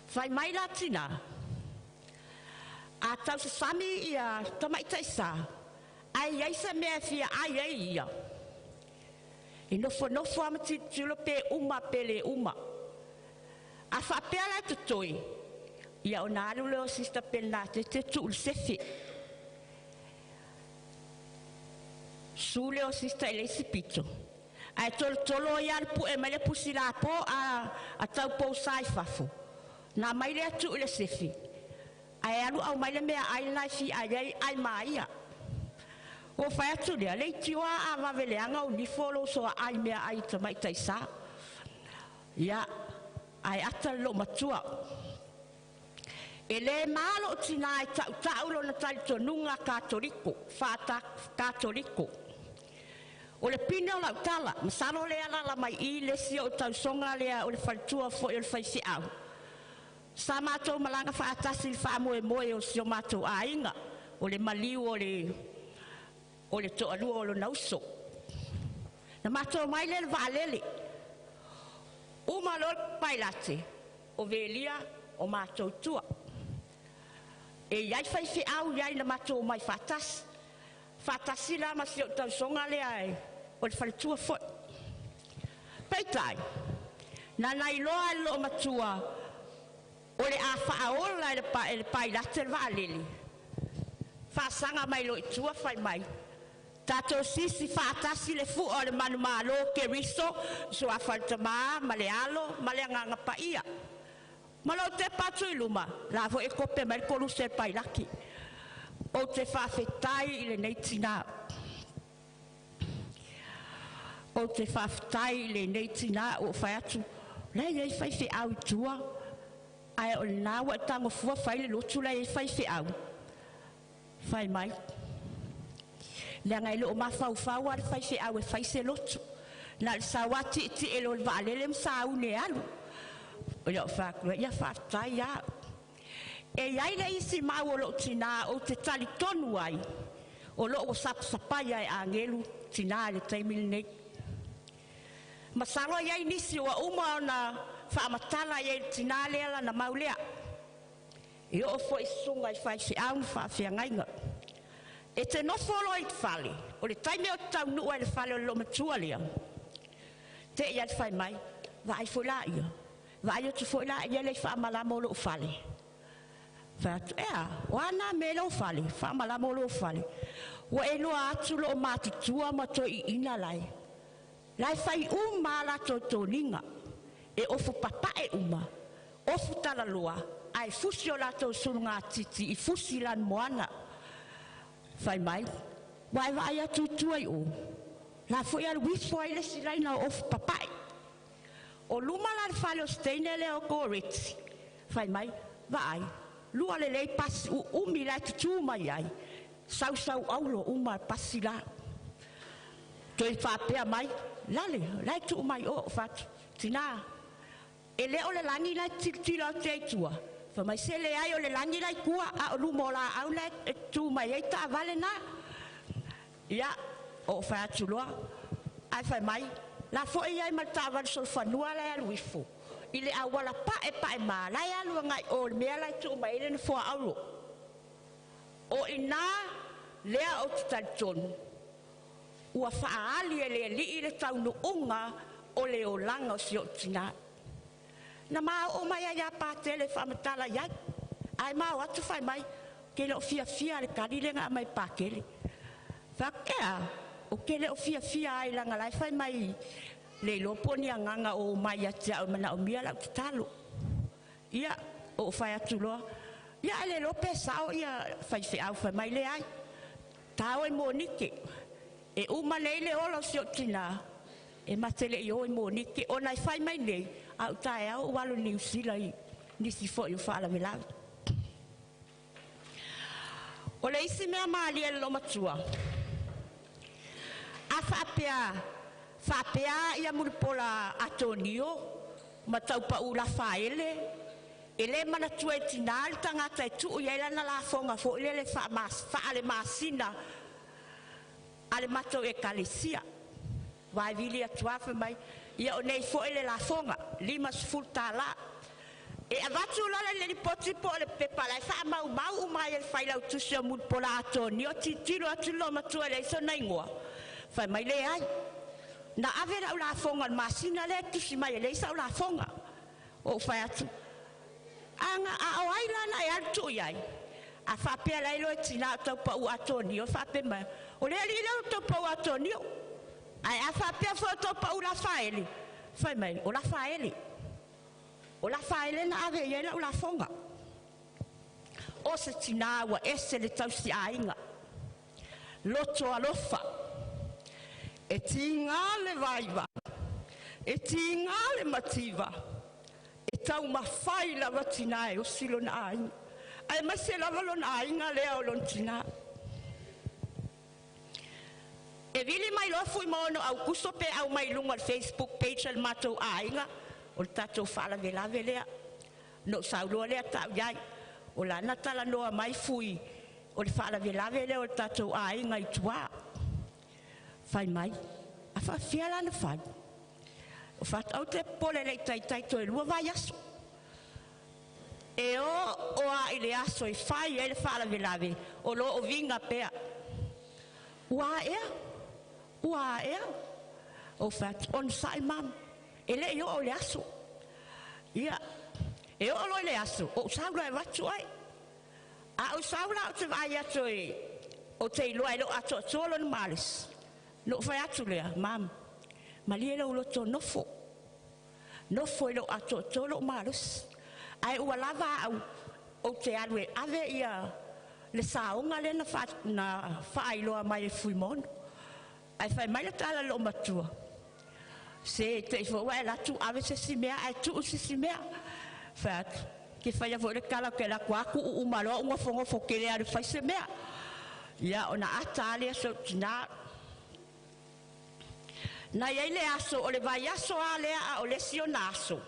Fai mai la tinā, a tausasami ia tamaitai sa, ae iai se mea e fia ai ai ia. E nofonofo lava ma tilotilo pe uma pe le uma. A faapea la e totoe, ia ona alu lea o Sister Pelenatete tuu i le sefe. Susu lea o Sister i le isi pito, ae tolotolo ai lava le pue mai le pusi lapo a Taupousā i fafo, ona aumai lea tuu i le sefe, ae alu aumai le meaai lena e fia ai ai, ai ma ia. Ua fai atu lea, leitioa a vave leaga ou nifo lou soaai meaai i tamaitai sa. Ia, ae ata le loomatua. E le ma lou tinā e tautau lona talitonuga Katoliko, faata-Katoliko. O le pine o lau tala, masalo lea e alaala mai i i le isi o tausoga lea o le faletua foi o le faifeau. Sa matou malaga faatasi i le faamoemoe o si o matou aiga, o le maliu o le toalua o lona uso. Na matou mai lea i le vaalele. Uma loa le pailate, o Velia o matou tua. E iai faifeau iai na matou omai faatasi. Faatasi la ma si ou tausoga lea o le faletua foi. Peitai, na nailoa e le loomatua o le a faaola e le pailate le vaalele. Faasaga mai loa i tua fai mai, tatou sisi faatasi le fua o le manumalo Keriso, suafa o le Tamā ma le Alo ma le Agaga Paia. Ma lou tepa atu i luma, la foi e kope mai le koluse e le pailaki. Ou te faafetai i lenei tinā. Ou te faafetai i lenei tinā ua ou fai atu, la e i ai faifeau i tua, ae o lena ua e tago fua fai le lotu la e i ai faifeau. Fai mai, leaga e le o mafaufau lava le faifeau e fai se lotu. Na o le sau lava tietie loa i le vaalele ma sauni e alu. Ia ou fai atu, ia faafetai lava. E i ai le isi mau o lou tinā ou te talitonu ai, O loo ua sapasapaia e agelu tinā i le taimi lenei. Masalo e i ai nisi ua uma ona faamatala i ai i le tinā lea lana mau lea. E oo foi i susuga i faifeau ma faafeagaiga. E te nofo loa i le fale, o le taimi ou te taunuu ai i le fale o le loomatua lea, te i lava le fai mai, “Vaai foi laia, vaai atu foi laia e le i faamalama o lou fale.” Fai atu, “E a? O a na mea i lou fale, faamalama o lou fale?” Ua e iloa atu loo matutua ma toeaiina la e fai uma a latou toniga, e ofo papae uma, ofu talaloa, ae fusi o latou sulugatiti i fusi lanumoana. Fai mai, ua e vaai atu i tua i o, la foi e alu ifo ai le isi laina o ofu papae. O luma la le fale o si teine lea o Koreti, fai mai, vaai, lua lelei pasi uumi la e tutu mai ai, sausau aulo uma pasi la. Toe faapea mai, lale, la e tuu mai o, fatu, tina, e le o le lagi la e tilotilo atu ai i tua, fai mai se leai o le lagi la i tua, a o luma o laau la e tu mai ai taavale na. Ia, ou fai atu loa, ae fai mai, la foi ai ma le taavale solofanua la e alu ifo, i le auala pae pae ma, la e alu agai o le mea la e tuu mai ai le nofoa aulo. O ina lea ou te talitonu, ua faaali e le Alii le taunuuga o le olaga o si ou tina. Na ma oo mai ai ia Patele e faamatala i ai, ae ma o atu fai mai, ke le o fiafia le kali le na aumai Pakele. Fai atu, e a? O ke le o fiafia ai langa lai fai mai le iloa po o ni agaga o mai ia te au e manaomia lau tatalo. Ia, ou fai atu loa, ia e le iloa pe sao ia faifeau fai mai leai. Tā oe Monike, e uma nei le ola o si ou tina, e ma te le i o i Monike, ona e fai mai nei, a o taeao ua alu i Niu Sila i nisi foi o faalavelave. O le isi mea malie i le loomatua, a faapea, faapea ia Mulipola Atonio ma Taupau Lafaele, e le manatua e tinā le tagata e tuu i ai lana lafoga foi lele faalemasina a le matou ekalesia. Aua e vili atu lava fai mai, ia o nei foi le lafoga, $50. E avatu loa le lipoti po o le pepa la e faamaumau uma ai e le Failautusi o Mulipola Atonio, tilotilo atu le loomatua e leai sona igoa, fai mai leai. Na ave lau lafoga o le masina lea e tusi mai e leai sau lafoga. Ou fai atu, aga a o ai la na e alu tuu i ai? A faapea la e iloa e tina o Taupau Atonio, faapea mai, o le alii lea o Taupau Atonio. Ae a faapea foi o Taupau Lafaele, fai mai, o Lafaele. O Lafaele na ave i ai lau lafoga. O se tina ua ese le tausiaiga. Loto alofa. E tiga le vaivai, e tiga le mativa, e taumafai lava tina e osi lona aiga. Aemaise lava lona aiga lea o lona tina. E vili mai loa Fuimaono Aukuso pe au mai luga o le Facebook page a le matou aiga, o le tatou faalavelave lea. Na ou sau loa lea tau i ai. O lana talanoa mai Fui, o le faalavelave lea o le tatou aiga i tua. Fai mai, a faafefea la ona fai? O faatu, te popole le i taitai toe 2 vaiaso. E o a i le aso e fai ai le faalavelave, o lo o viga pea. Ua aea, ua aea. O fai atu, onosai mama, e le i oo i le aso. Ia, e oo loa i le aso, ou sau loa e avatu oe. A ou sau la ou te vaai atu e, ou te iloa e le o atoatoa lona malosi. Na ou fai atu lea, mama, malie lou loto nofo. Nofo e le o atoatoa lou malosi. Ae ua lava au, ou te alu e ave ia le saoga lea na faailoa mai e Fuimaono. Ae fai mai le tala a loomatua, se te i foi ua e alu atu ave se isi mea ae tuu se isi mea. Fai atu, ke faia foi le tala ou te alu atu lava tuu uma loa ou nofonofo ou te le alu e fai se mea. Ia ona ata lava lea o si ou tina. Na i ai le aso, o le vaiaso lava lea a o le isi ona aso,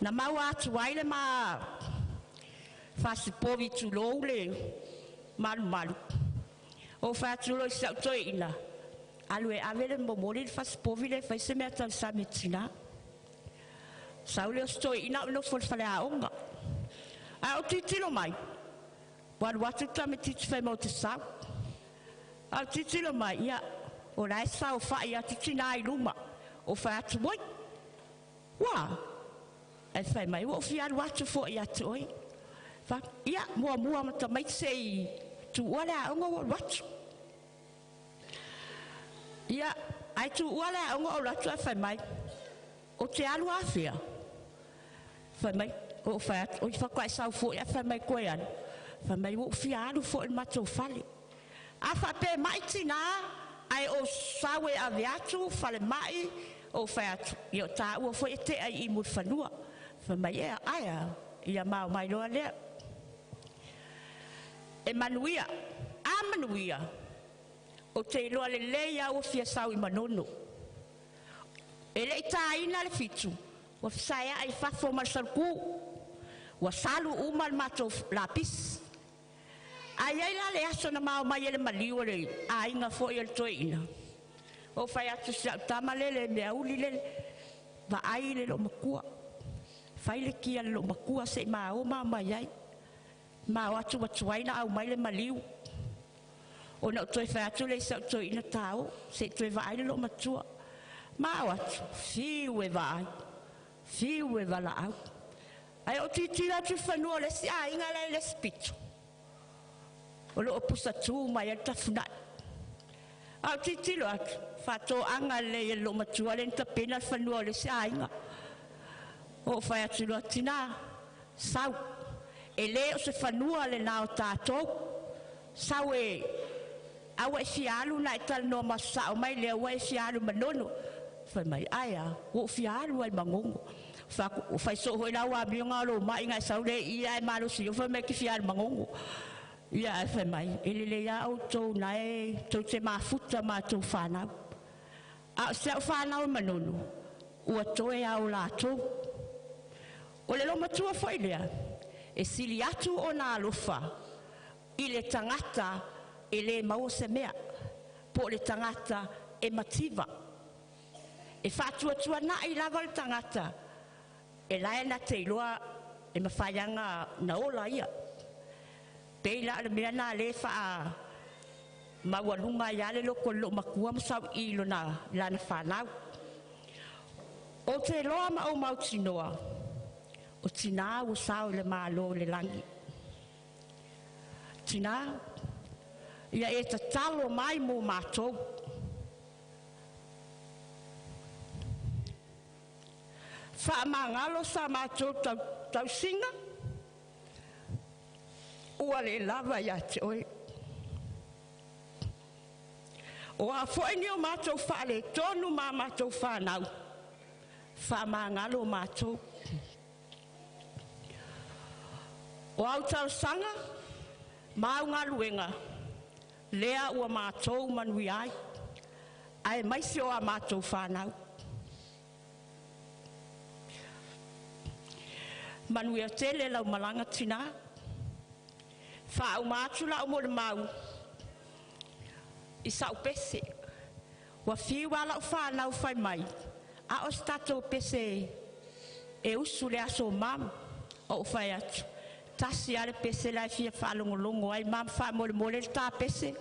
na maua atu ai le ma fasipovi tulou le malumalu. O fai atu loa i si au toeaina, alu e ave le momoli le fasipovi lea e fai se mea tausami e tinā. Sau lea o si toeaina a o nofo i le faleaoga. Ae ou tilotilo mai, ua alu atu le tamaitiiti fai mai ou te sau. Ae ou tilotilo mai, ia, o la e saofai atu tinā i luma. Ou fai atu, oi, ua a? Ae fai mai, ua ou fia alu atu foi ia te oe. Fai atu, ia, muamua ma tamaiti se i tuua le aoga ou alu atu. Ia, ae tuua le aoga ou alu atu ae fai mai, ou te alu afea? Fai mai, ou fai atu, oi faatoa e sau foi ae fai mai e toe alu. Fai mai ua ou fia alu foi i le matou fale. A faapea e mai tinā ae ou sau e ave atu falemai, ou fai atu, ia o tāua foi e tea i i Mulifanua. Fai mai ea, ae a, ia ma omai loa lea. E manuia, a manuia, ou te iloa lelei lava ua fia sau i Manono. E le i tāina le 7, ua fesaeai i fafo ma le salutu, ua salu uma le matou lapisi. Ae i ai la le aso na mao mai ai le maliu o le aiga foi o le toeaina, ou fai atu i si au tama lele meauli lele, vaai le loomatua, fai le kia i le loomatua se i mao ma mai ai. Mao atu ua tuai ona aumai le maliu. Ona ou toe fai atu lea i si au toeaina tāo, se i toe vaai le loomatua. Mao atu, fiu e vaai, fiu e valaau. Ae ou tilotilo atu i le fanua o le isi aiga la e i le isi pito, o lo o pusa tu mai ai le tafunai. A ou tilotilo atu, faatoaga lelei e le loomatua lea na tapena le fanua o le isi aiga. Ou fai atu loa, tinā, sau, e le o se fanua lena o tātou. Sau e a ua e fia alu ona e talanoa maso sao mai lea ua e fia alu i Manono. Fai mai, ae a, ua ou fia alu lava i Magogo. Fai atu, ua fai soo foi la au amioga o lou mai ona e sau lea i i ae malosi fai mai e te fia alu i Magogo. Ia ae fai mai, e lelei lava outou na e tou te mafuta ma a outou fanau. A o si au fanau i Manono, ua toe lava o latou. O le loomatua foi lea, e sili atu ona alofa i le tagata e le maua se mea, po o le tagata e mativa. E faatuatuanai lava le tagata e la e na te iloa e mafai lava ona ola ia. Pei la o le mea lena o lea e faamaualuga ai lava le loto o le loomatua ma sauii i lona lana fanau. Ou te iloa ma ou mautinoa, o tinā ua sao i le Malo o le lagi. Tinā, ia e tatalo mai mo matou. Faamagalo sa matou tausiga, ua le lava ia te oe. O a foi ni o matou faaletonu ma a matou fanau, faamagalo matou. O au talosaga ma au galuega lea ua matou manuia ai, aemaise o a matou fanau. Manuia tele lau malaga tinā. Faauma atu lau molimau i sa'u pese. Ua fiu lava lau fanau fai mai, a o se tatou pese e usu i le aso o mama. Ou fai atu, tasi lava le pese la e fia faalogologo ai mama, faamolemole le ta pese.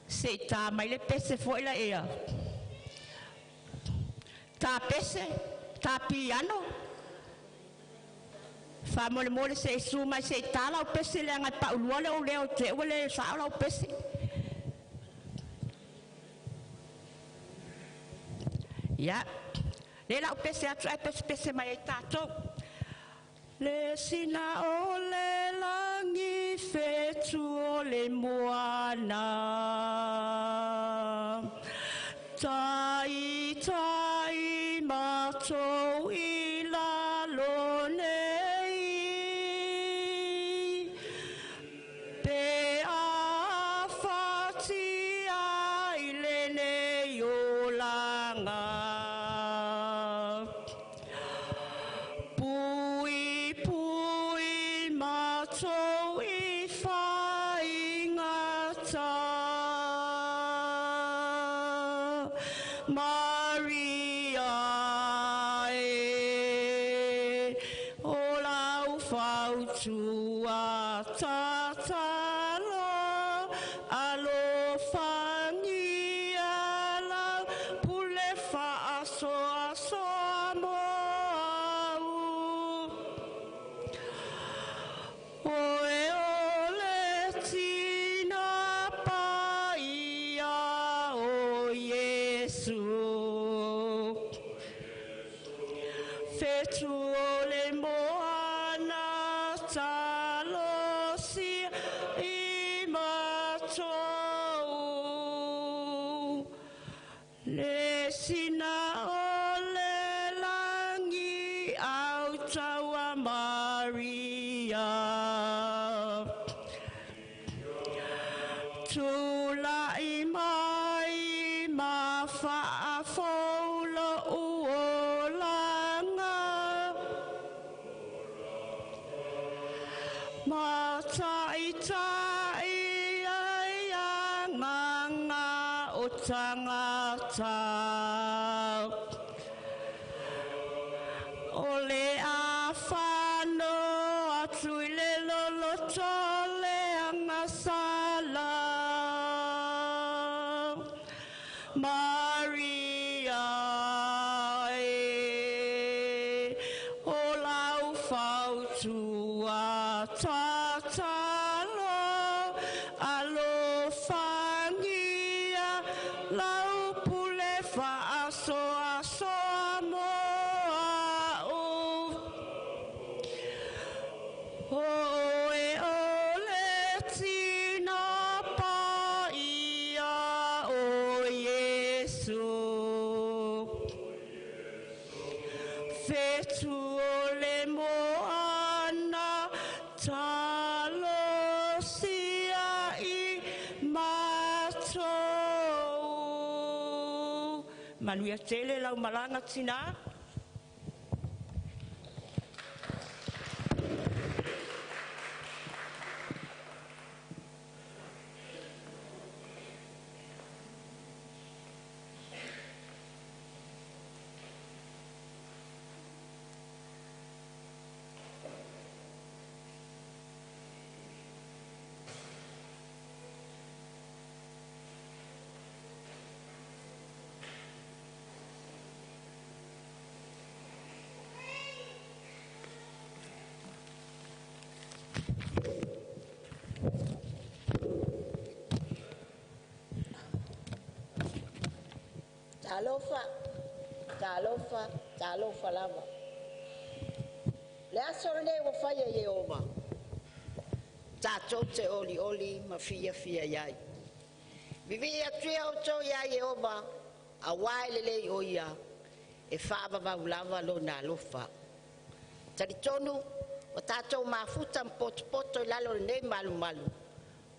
Se i ta mai le pese foi laia. Ta pese, ta piano. Faamolemole se i susu mai se i ta lau pese leaga e paulua le ou leo i te i ua le sao lau pese. Ia, lea la a ou pese atu ae pesepese mai ai tatou. Le sina o le lagi fetu o le moana Taitai matou i lalo nei Pe a fatia i lenei olaga Puipui matou i faiva. Maria e, o lau fautua tatalo, alofagia lau pule faasoasoa mo au. Oe o le tina paia o Iesu, fetu o le moana talosia i matou. Le sina o le langi au taua Maria. Tula'i mai ma faafou lo'u olaga, ma ta'ita'i ai agaga o tagata. O le afano atu i le loloto le agasala. Maria e, o lau fautua tatalo, alofagia lau pule faasoasoa mo au. Oe o le tina paia o Iesu, fetu o le moana talosia i matou. Manuia tele lau malaga tina. Talofa, talofa, talofa lava. Le aso lenei ua faia e Ieova, tatou te olioli ma fiafia i ai. Vivii atu ia outou iā Ieova, auā e lelei o ia, e faavavau lava lona alofa. Talitonu ua tatou mafuta ma potopoto i lalo o lenei malumalu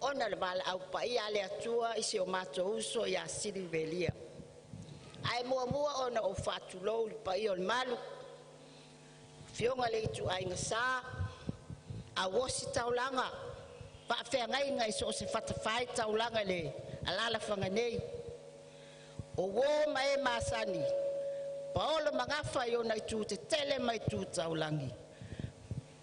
ona o le valaau paia a le Atua i si o matou uso ia Silivelia. Ae muamua ona ou faatulou i le paia o le malu, afioga i le Ituaiga Sa, au ositaulaga, faafeagaiga i so o se fatafaitaulaga i le alalafaga nei, o uo ma e masani, paolo ma gafa i ona itu tetele ma itu taulagi,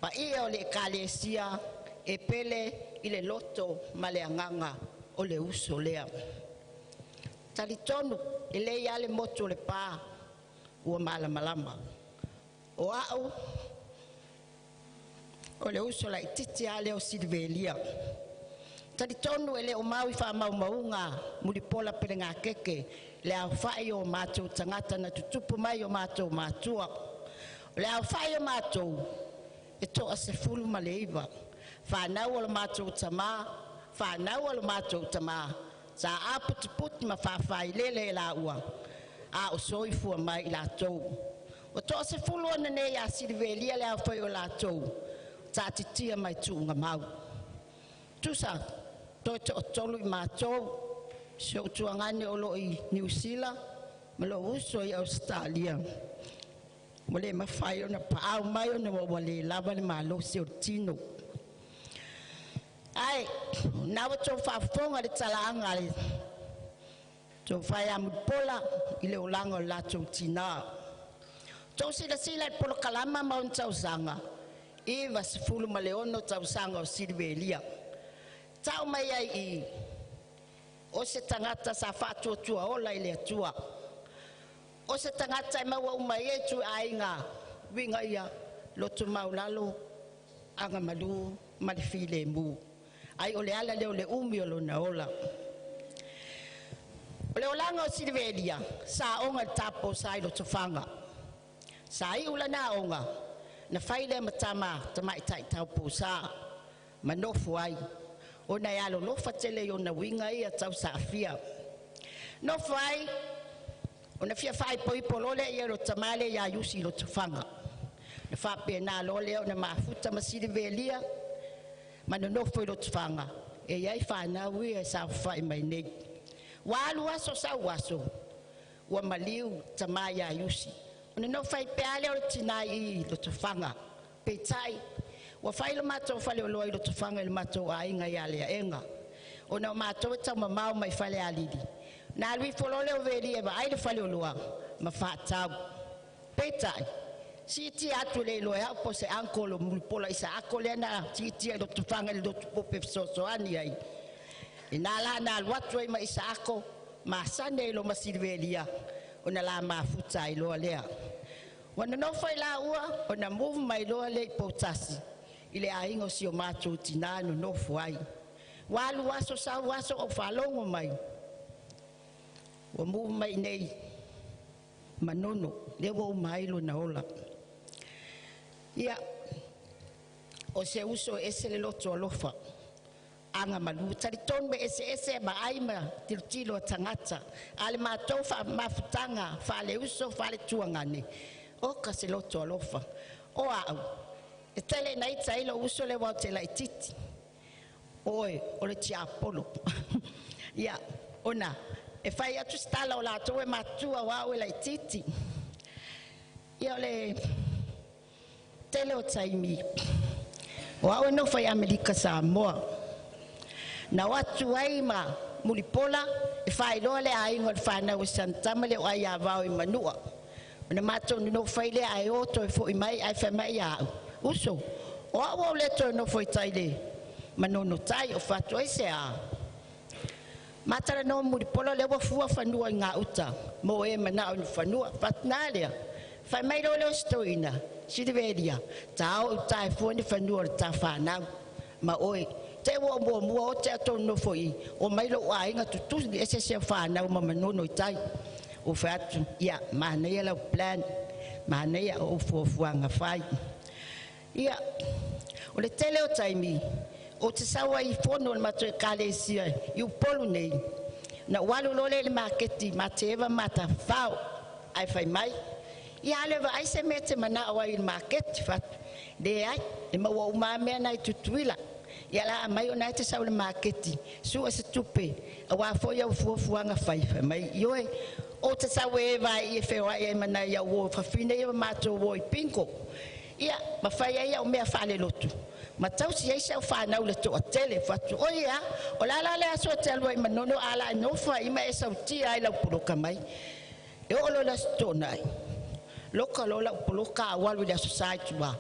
paia o le Ekalesia e pele i le loto ma le agaga o le uso lea. Talitonu e lei lava le motu o le pa ua malamalama. O au o le uso laitiiti lava lea o Silivelia. Talitonu e le o mau i faamaumauga mulipola pelegakeke le aofai o matou tagata na tutupu mai o matou matua. O le aofai o matou e toa 19. Fanau a lo matou tama, fanau a lo matou tama, sa aputiputi ma faafailele e laua a o soifua mai i latou. Ua toa 10 ana nei ia Silivelia le aofai o latou taatitia mai tuugamau. Tusa toe toatolu i matou, si ou tuagane o loo i Niu Sila ma lou uso i Ausetalia. Ua le mafai ona paau mai ona ua le lava le malosi o le tino. Ae na ua outou faafofoga i le talaaga a le Tofa ia Mulipola i le olaga o le latou tinā. Tou silasila i le polokalama ma ona tausaga, 96 tausaga o Silivelia. Tau mai ai i o se tagata sa faatuatua ola i le Atua. O se tagata e maua uma i ai ituaiga uiga ia loto maualalo, agamalu ma le filemu. Ai o le ala lea o le umi o lona ola. O le olaga o Silivelia sa oga i le tapo sa i Lotofaga. Sa iu lana aoga na fai lea ma tama tamaitai tauposa ma nofo ai ona e alolofa tele i ona uiga ia tausaafia. Nofo ai ona fia faaipoipo loa lea i ai o le tama lea ia Iusi i Lotofaga. Na faapena loa lea ona mafuta ma Silivelia ma nonofo i Lotofaga e i ai fanau ia e saofafai mai nei. Ua alu aso sau aso ua maliu tama ia Iusi. Ona nofo ai pea lea o le tina i Lotofaga. Peitai ua fai le matou faleoloa i Lotofaga i le matou aiga ia Leaega. Ona o matou e taumamao mai Falealili, na alu ifo loa lea o Velia e vaai le faleoloa ma faatau. Peitai, siitia atu e le iloa e au po o se uncle o Mulipola Isaako lea na siitia i Lotofaga i le lotu pope e fesoasoani ai. Ina la na alu atu ai ma Isaako masani ai loa ma Silivelia ona la mafuta ai loa lea. Ua nonofo ai laua ona move mai loa lea i Poutasi i le aiga o si o matou tina nonofo ai. Ua alu aso sau aso ou faalogo mai ua move mai nei Manono lea ua uma ai lona ola. Ia, o se uso e ese le loto alofa agamalu talitonu e eseese vaai ma tilotilo a tagata a le matou mafutaga faaleuso faaletuagane oka se loto alofa o au e tele ina ita ai lou uso lea aua ou te laititi oe o le tiapolo ia ona e fai atu se tala o latou e matutua o au e laititi ia o le tele o taimi o au e nofo i Amerika Samoa na o atu ai ma Mulipola e faailoa le aiga o le fanau a sana tama lea o Aiavao i Manua. Ona matou nonofo ai lea ae o toe foi mai ae fai mai ia au, uso, o au ua ou le toe nofo i tai i le Manono tai. Ou fai atu, aisea? Ma talanoa ma Mulipola lea ua fua fanua i gauta mo e manao i ni fanua. Fai atu, na a lea? Fai mai loa lea o si toeaina, Silivelia, ta o i uta e fua ni fanua o le ta fanau ma oe. Te i ua ou muamua o te au nofo i, o mai lou aiga tutusi ese se fanau ma Manono i tai. Ou fai atu, ia, manaia lau plan, manaia o fuafuaga fai. Ia, o le tele o taimi, ou te sau ai i fono a le matou ekalesia i Upolu nei, na ou alu loa lea i le maketi Mateva ma Tafafao, ae fai mai, ia alu e vaai se mea e te manao ai i le maketi. Fai atu, leai, e maua uma lava mea na i Tutuila. Ia la aumai o na e te sau i le maketi, sue se tupe, aua foi au fuafuaga fai, fai mai, ioe, ou te sau e vaai e feoai ai ma nai au uo fafine ia ma matou o i bingo. Ia, ma fai ai au mea faalelotu, ma tausi ai si au fanau le toatele. Fai atu, oi a, o le a la le aso e te alu ai i Manono a la e nofo ai ma e sautia ai lau poloka mai. E oo loa i le aso Toonai, loka loa lau poloka a ou alu i le aso Sa i tua.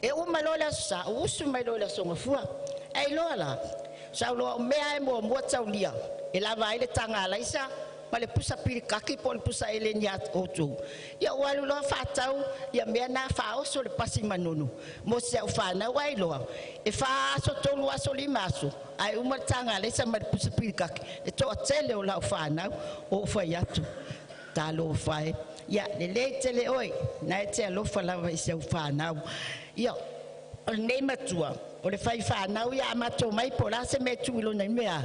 E uma loa le aso Sa, ou usu mai loa i le aso Gafua. Ai loa la, sau loa o mea e muamua taulia, e lava ai le taga alaisa ma le pusa pilikaki po o le pusa eleni a outou. Ia ua alu loa faatau ia mea na faaoso le pasi Manono mo si au fanau ai loa. E 4 aso, 3 aso, 5 aso, ae uma le taga alaisa ma le pusa pilikaki, e toatele o lau fanau o ou fai atu. Talofa e. Ia, lelei tele oe, na e te alofa lava i si au fanau. Ia, o lenei matua, o le fai fanau ia a matou mai po o le a se mea e tuu i lona mea.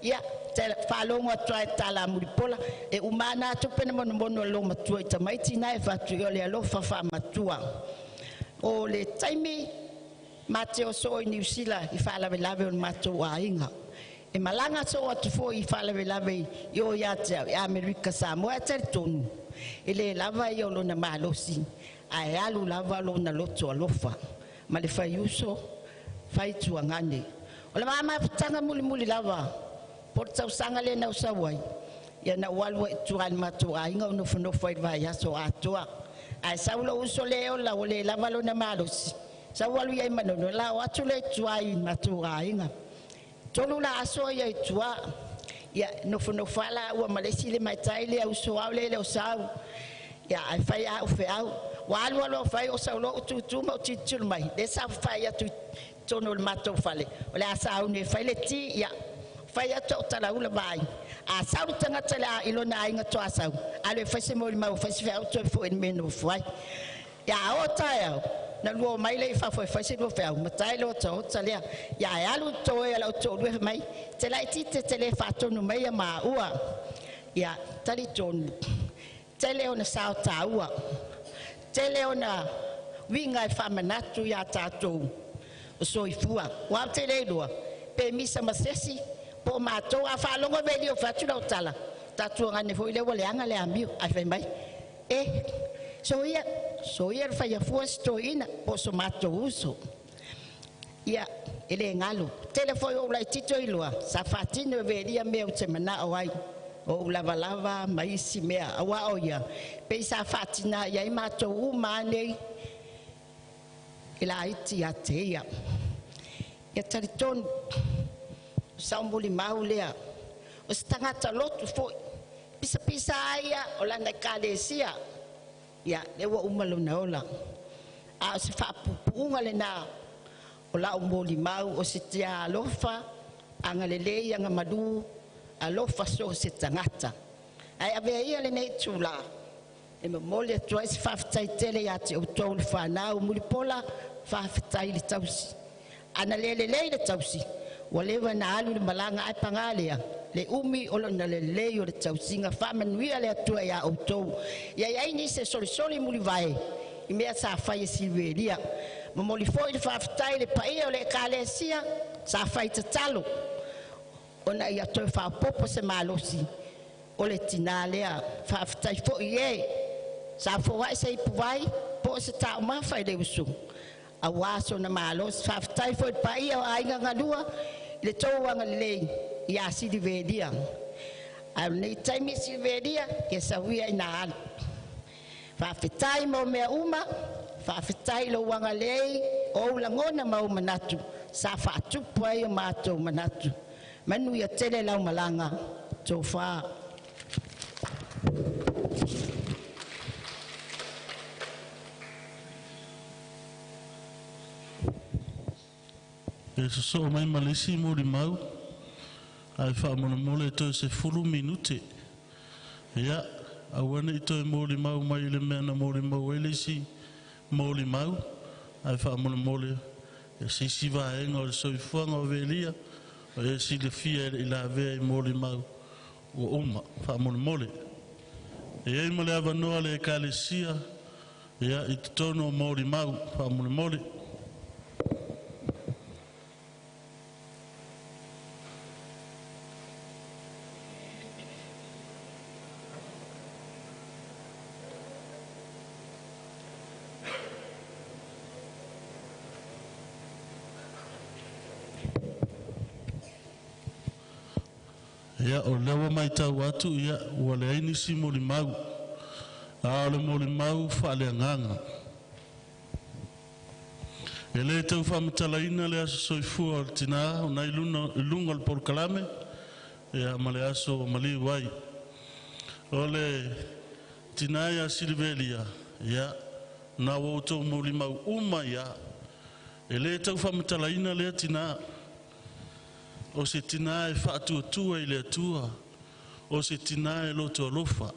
Ia, te faalogo atu ai tala Mulipola, e uma na tupe na monomono a lou matua i tamaiti na e fatu i o le alofa faamatua. O le taimi ma te o so i Niu Sila i faalavelave o le matou aiga. E malaga soo atu foi i faalavelave i o ia te au i Amerika Samoa e talitonu. E le lava ia o lona malosi, ae alu lava lona loto alofa. Ma le fai uso, fai tuagane. O le ma mafutaga mulimuli lava, po o le tausaga lea na ou sau ai, Ia na ou alu ai i tua i le matou aiga ou nofonofo ai i le vaiaso atoa. Ae sau lou uso lea e ola ua le lava lona malosi, sau alu i ai i Manono, la o atu lea i tua i matou aiga. 3 la aso ia i tua. Ia nofonofo lava laua ma le isi le maitai lea uso au lea e le o sau. Ia ae fai lava au feau. Ua alu alu lava fai o sau loa ou tutu ma ou tilotilo mai, lea e saofafai atu i totonu o le matou fale, o le a sauni e fai le ti. Ia fai atu au talaula vaai, a sau le tagata i lona aiga faatoa sau, alu e fai se molimau, fai se feau toe foi i le mea e nofo ai. Ia a oo taeao, ona lua omai lea i fafo e fai se lua feau, matai le otaota lea. Ia ae alu le toe a lau toalua fai mai, e te laitiiti e te le faatonu maia maua. Ia talitonu, tele ona sao taua, tele ona uiga e faamanatu ia tatou o soifua. Aua ou te le iloa pe misa ma se isi po o matou. A faalogo Velia ua fai atu lau tala, tatou foi lea ua leaga le amio, ae fai mai, e, soia, soia le fai afua si toeaina po o so matou uso. Ia, e le galo. Tele foi o ou laitiiti o iloa, sa faatino e Velia mea ou te manao ai, o ou lavalava ma isi mea, aua o ia, pei sa faatina i ai matou uma lava nei e laiti ia te ia. Ia talitonu, o sau molimau lea, o se tagata lotu foi, pisapisa lava ia o lana ekalesia, ia lea ua uma lona ola. A o se faapuupuuga lena o lau molimau, o se tia alofa, agalelei, agamalu, alofa so o se tagata. Ae avea ia lenei itulā e momoli atu ai se faafetai tele ia te outou le fanau. Mulipola, faafetai le tausi. Ana le lelei le tausi, ua leva ona alu le malaga, ae paga lea, le umi o lona lelei o le tausiga. Faamanuia le Atua ia outou. Ia i ai nisi e solisoli mulivae i mea sa fai e Siluelia. Momoli foi le faafetai i le paia o le Ekalesia sa fai tatalo ona ia toe faaopoopo se malosi o le tinā lea. Faafetai foi i e sa foai se ipuvai po o se taumafa i le uso aua sona malosi. Faafetai foi i le paia o aiga galua i le tou agalelei ia Silivelia. Ae o lenei taimi Silivelia, ia sau ia ina alu. Faafetai mo mea uma, faafetai i lou agalelei, o ou lagona ma ou manatu sa faatupu ai o matou manatu. Manuia tele lau malaga, tofa. E sosoo mai ma le isi molimau, ae faamolemole toe 10 minute. Ia, aua ne i toe molimau mai i le mea na molimau ai le isi molimau, ae faamolemole e se isi vaega o le soifuaga o Velia o e silafia e le i lavea i molimau ua uma. Faamolemole. E i ai ma le avanoa le Ekalesia ia, i totonu o molimau. Faamolemole. Ia, o lea ua matau atu ia, ua leai nisi molimau, a o le molimau faaleagaga. E le tau faamatalaina le aso soifua o le tinā o nai luna, i luga o le polokalame ia, ma le aso ua maliu ai. O le tinā ia Silivelia, ia, na ua outou molimau uma ia. E le tau faamatalaina lea tinā. O se tinā e faatuatua i le Atua, o se tinā e loto alofa.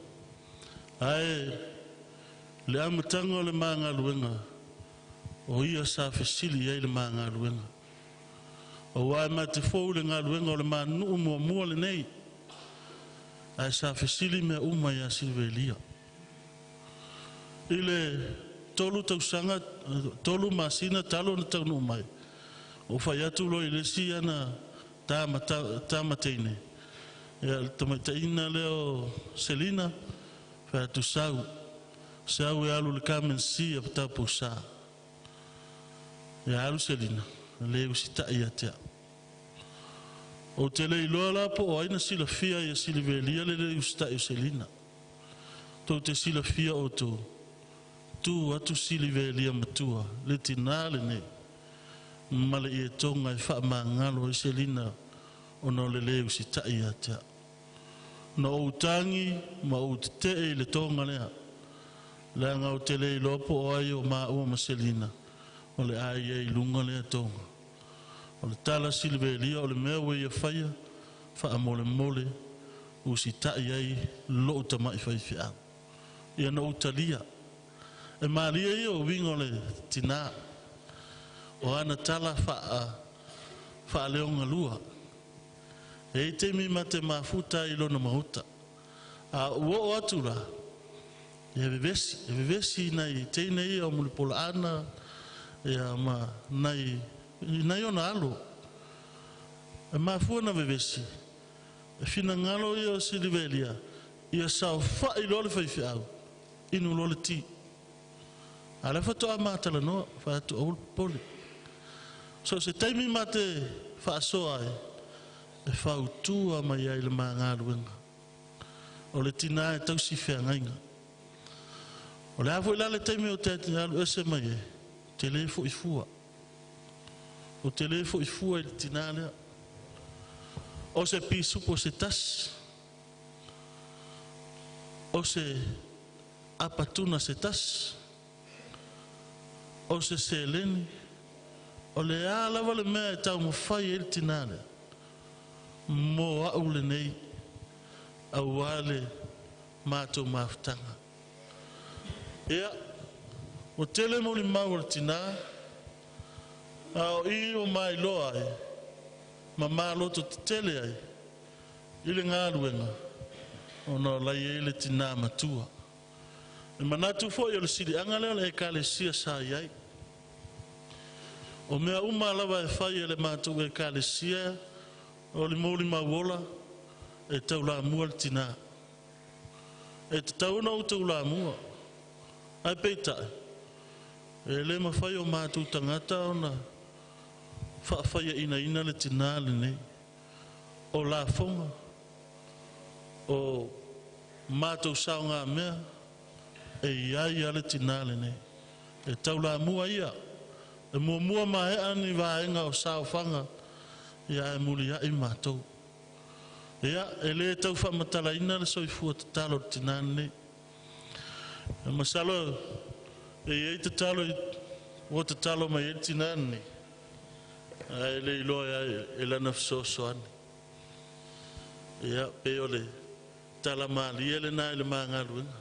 Ae le amataga o le magaluega, o ia sa fesili ai le magaluega. Aua e mate fou le galuega o le manuu muamua lenei, ae sa fesili mea uma ia Silivelia. I le 3 tausaga, 3 masina talu ona taunuu mai, o fai atu loa i le isi ana tamateine, ia le tamaitaina lea o Selina, fai atu sau, sau e alu i le Carmen C a Patauposa. Ia alu Selina, le usitai ia te au. Ou te le iloa la po o ai na silafia ia Silivelia le lē usitai o Selina. Tou te silafia outou, tu atu Silivelia matua, le tinā lenei, ma le ietoga e faamagalo ai Selina ona o le lē usitai ia te a'u. Na ou tagi ma ou tete'e i le toga lea, leaga ou te le iloa po o ai o maua ma Selina o le a i ai i luga lea toga. O le tala a Silivelia o le mea ua ia faia, faamolemole usitai ai lou tama'i faifeau. Ia na ou talia. E malie ia o uiga o le tinā, o ana tala faaleogalua. E i ai taimi ma te mafuta ai i lona maota. A ou oo atu la, ia vevesi, e vevesi nai teine ia o Mulipola ia ma nai, nai ona alo. E mafua na vevesi, e finagalo ia o Silivelia, ia saofa'i loa le faifeau, inu loa le ti. A o lea faatoa ma talanoa, fai atu aua le popole. So o se taimi ma te faasoa ai, e fautua mai ai le ma galuega. O le tinā e tausi feagaiga. O le a foi la le taimi ou te alu ese mai ai, ou te le foi fua. Ou te le foi fua i le tinā lea. O se pisupo se tasi, o se apatuna se tasi, o se seleni, o le a lava le mea e taumafai ai le tinā lea, mo a'u lenei aua le matou mafutaga. Ia, ua tele molimau a le tinā, a o i ua mailoa ai ma malototetele ai i le galuega ona o la e i ai le tinā matua. E manatu foi o le siliaga lea o le Ekalesia sa i ai. O mea uma lava e fai e le matou Ekalesia o le molimau ola e taulamua le tinā. E tatau ona ou taulamua, ae peitai, e le mafai o matou tagata ona faafaiainaina le tinā lenei. O lafoga, o matou saogamea, e i ai lava le tinā lenei. E taulamua ia, e muamua maea ni vaega o saofaga, ia ae muliai matou. Ia, e le tau faamatalaina le soifua tatalo o le tinā lenei. E masalo e i ai tatalo ua tatalo mai ai le tinā lenei, ae le iloa e lana fesoasoani. Ia, pei o le tala malie lena i le ma galuega.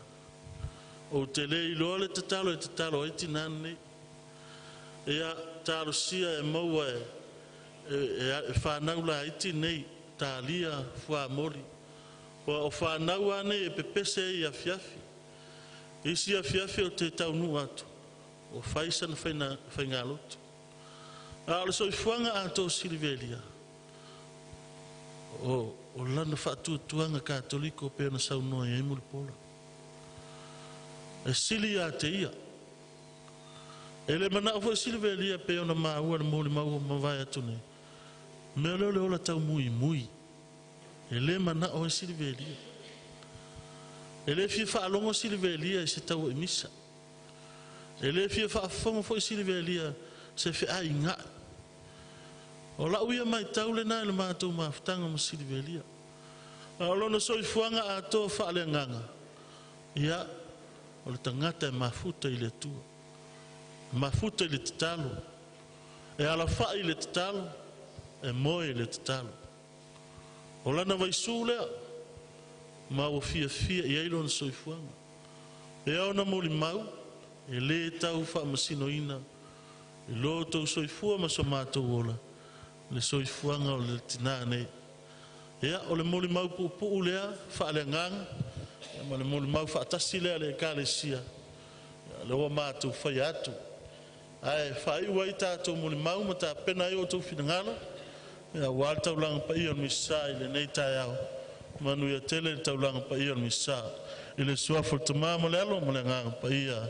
Ou te le iloa le tatalo e tatalo ai tinā lenei. Ia, talosia e maua e fanau laiti nei, talia fuamoli. Ua o fanau lava nei e pepese ai i afiafi. Isi afiafi ou te taunuu atu, ua fai sana faigalotu. A o le soifuaga atoa o Silivelia, o lana faatuatuaga katoliko pei ona saunoa i ai Mulipola. E sili ia te ia. E le manao foi Silivelia pei ona maua i le molimau ua mavae atu nei, mea lea o le ola taumuimui. E le manao ai Silivelia. E le fia faalogo Silivelia i se tauaimisa. E le fia faafofoga foi Silivelia se feaiga'i. O la'u ia matau lena i le matou mafutaga ma Silivelia. A o lona soifuaga atoa faaleagaga, ia, o le tagata e mafuta i le Atua, e mafuta i le tatalo, e alafa'i i le tatalo, e moe i le tatalo. O lana vaisu lea, ma ua fiafia i ai lona soifuaga. E ao ona molimau, e lē tau faamasinoina i lo outou soifua ma so matou ola le soifuaga o le tinā nei. Ia, o le molimau puupuu lea faaleagaga ma le molimau faatasi lea a le Ekalesia, lea ua matou faia atu. Ae faaiu ai tatou molimau ma tapena ai outou finagalo aua le taulaga paia o le Misasa i lenei taeao. Manuia tele le taulaga paia o le Misasa. I le suafa o le Tama ma le Alo ma le Agaga Paia.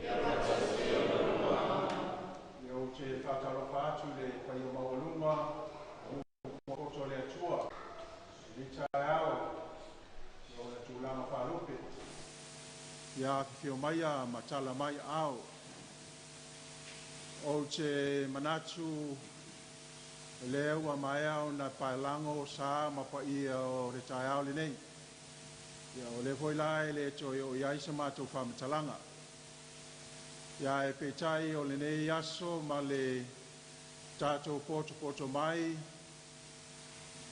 Ia ou te faatalofa atu i le paia maualuga o poto o le Atua i lenei taeao i ona tulaga faalupe. Ia afifio maia ma tala mai aao. Ou te manatu o lea ua maea ona paelago sa ma paia o le taeao lenei. Ia o lea foi la e le toe oo i ai se matou faamatalaga. Ia ae peitai o lenei aso ma le tatou potopoto mai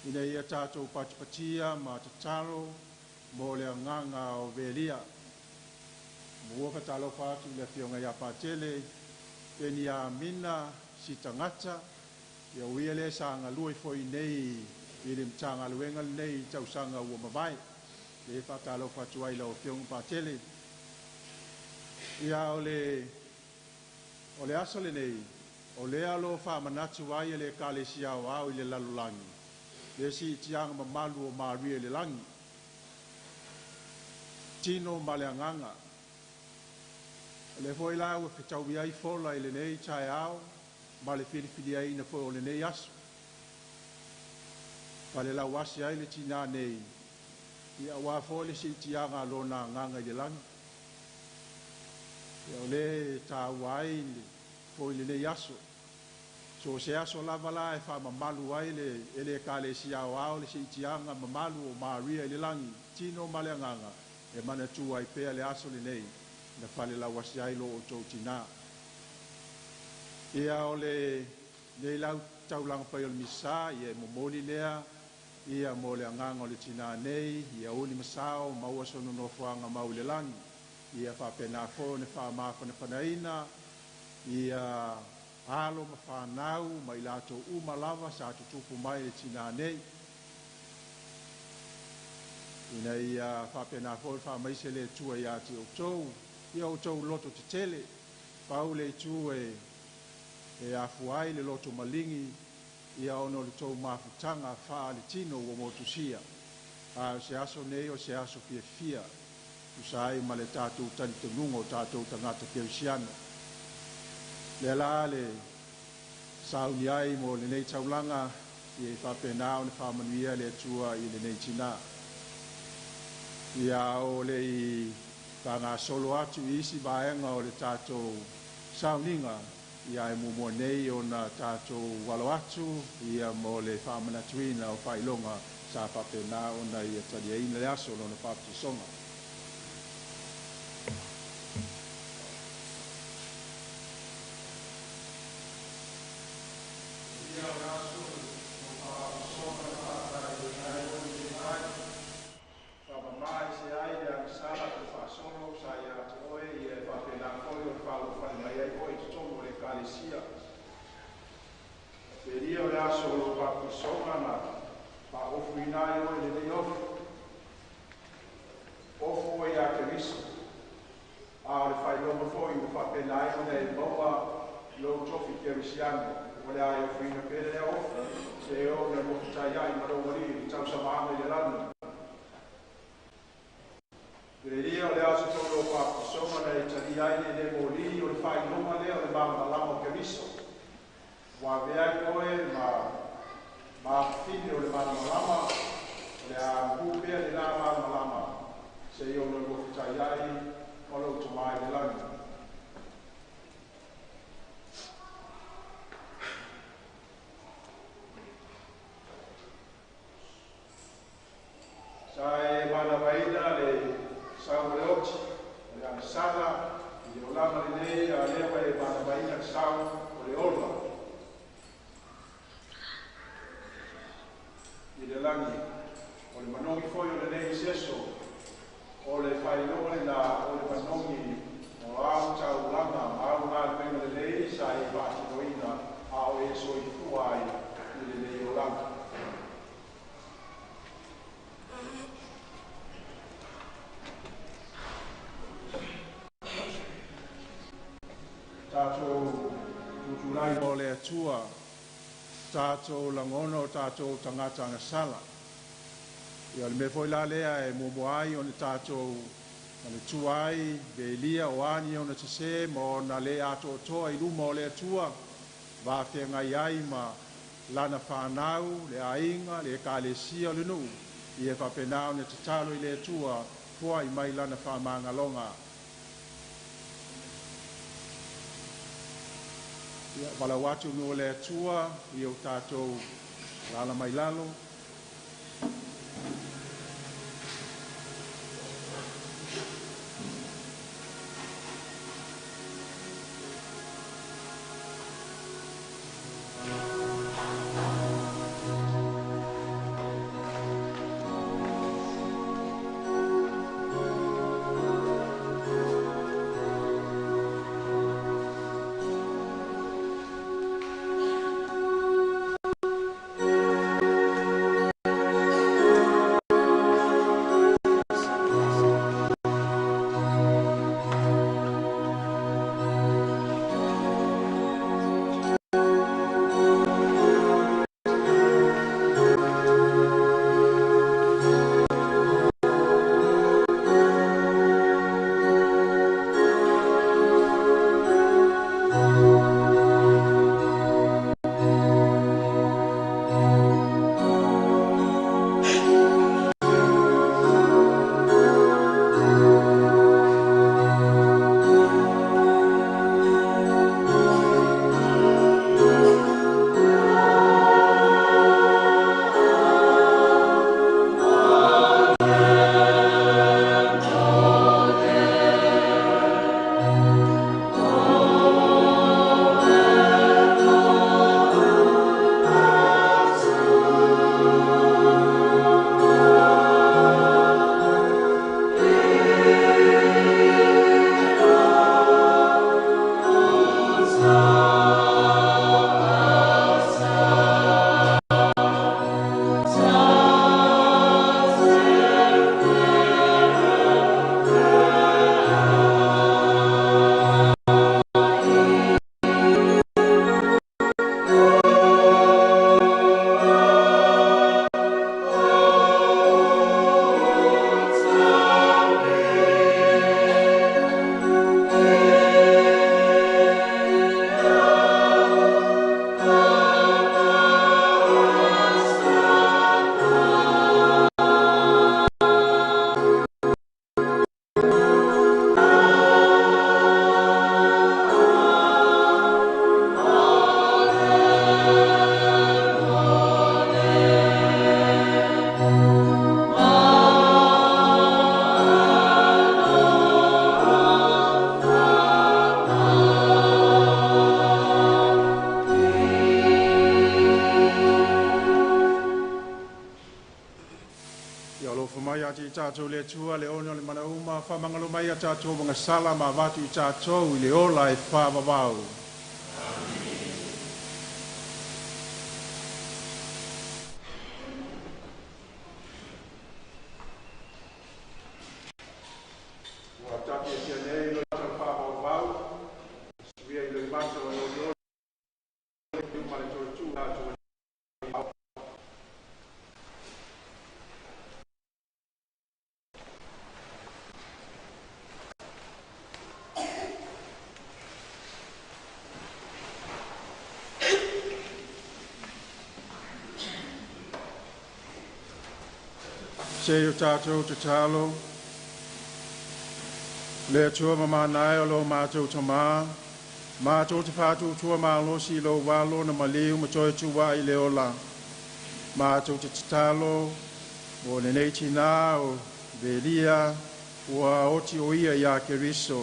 ina ia tatou patipatia ma tatalo mo le agaga o Velia. Ua faatalofa atu i le afioga ia Patele Peniamina Sitagata, ia o ia lea sa galue foi nei i le Matagaluega lenei i tausaga ua mavae. E faatalofa atu ai i lau afioga Patele. Ia o le aso lenei, o lea o lo o faamanatu ai e le Ekalesia Aoao i le lalolagi le siitiaga mamalu o Maria i le lagi, tino ma le agaga. O lea foi la ua fetaui ai fola i lenei taeao ma le filifiliaina foi o lenei aso. Falelauasi ai le tinā nei, ia aua foi le siitiaga a lona agaga i le lagi. Ia o lea e taua ai foi lenei aso. So o se aso lava la e faamamalu ai e le Ekalesia Aoao le siitiaga mamalu o Maria i le lagi, tino ma le agaga, e manatua ai pea le aso lenei na falelauasi ai lo outou tinā. Ia o lenei lau taulaga pai o le misa, ia e momoli lea ia mo le agaga o le tinā nei, ia uli masao maua sona nofoaga mau i le lagi. Ia faapena foi ona faamafanafanaina ia alo ma fanau ma i latou uma lava sa tutupu mai le tinā nei. Ina ia faapena foi faamaise le Atua ia te outou, ia outou loto tetele, pau le itu e afua ai le loto maligi, ia ona o le tou mafutaga faaletino ua motusia. A o se aso nei o se aso fiafia, tusa ai ma le tatou talitonuga o tatou tagata kerisiano. Lea la le sauni ai mo lenei taulaga, ia i faapena ona faamanuia le Atua i lenei tinā. Ia o le i faagasolo atu i isi vaega o le tatou sauniga, ia e muamua nei ona tatou alo atu ia mo le faamanatuina o faailoga sa faapena ona ia taliaina le aso o lona faapetusoga. Ia o le aso o faapetusoga na faataliaina ai o le mai. Faamama se ai le agasala o faasolo sa ia te oe, ia e faapena foi o le faalofale mai ai oe i totonu o le Ekalesia. Pelia o le aso o lou faapetusoga na faaofuina ai oe i lenei ofu. Ofu oe ia Keriso, a o le faailoga foi ua faapena ai ona e maua lou tofi kerisiano, o le a e ofuina pea lea ofu, se oo na motutai ai ma lou alii i le tausamaaga i le lagi. Pelia o le aso foi o lou faapetusoga na e talia ai le le moli o le faailoga lea o le malamalama o Keriso. Ua avea ai oe ma mafafine o le malamalama, o le a muhu pea le la malamalama, se i ona luafitai ai o lou tomā i le lagi. Sa e manavaina le sau o le oti, o le agasala, i le olaga lenei, a lea ua e manavaina le sau o le ola i le lagi. O le manogi foi o lenei iseso, o le faailoga lena o le manogi o au taulaga ma au galuega lelei sa e faatinoina a o e soifua ai i lenei olaga. Tatou tutulai mo le Atua, tatou lagona o tatou tagata agasala. Ia o le mea foi la lea e muamua ai ona tatou manatua ai Velia o a ni ona sesē ma ona lē atoatoa i luma o le Atua, vafeagai ai ma lana fanau, le aiga, le ekalesia o le nuu, ia faapena ona tatalo i le Atua foai mai lana faamagaloga. Ia valaau atu nu o le Atua ia o tatou alaala mai lalo. Ia alofa mai ia te i tatou le Atua le ona o le manauma, faamagalo mai ia tatou magasala ma avatu i tatou i le ola e faavavau. Ua tapiatia nei lo tau faavauvau, suia i loimata o le olioli ma le toe tuu tatou Se o tātou tatalo, le Atua mamanae o lo mātou tamā, mātou te whātūtua mālosi i lo walo na maliu ma toe tua i le ola. Mātou te tatalo, o lenei tina o Velia, ua oti o ia ia Keriso.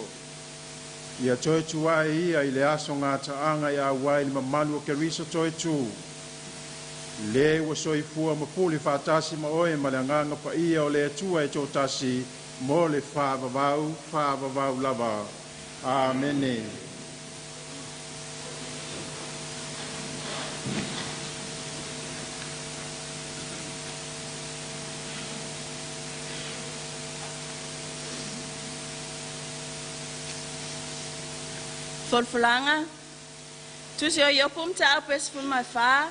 Ia toe tua e ia i le aso ngā taanga i a wai le mamalu o Keriso toe tū. Le ua soifua ma pule faatasi ma oe ma le agaga paia o le Atua e toatasi mo le faavavau, faavavau lava. Amene. Folofolaga, Tusi o Iopu mataupu e 14,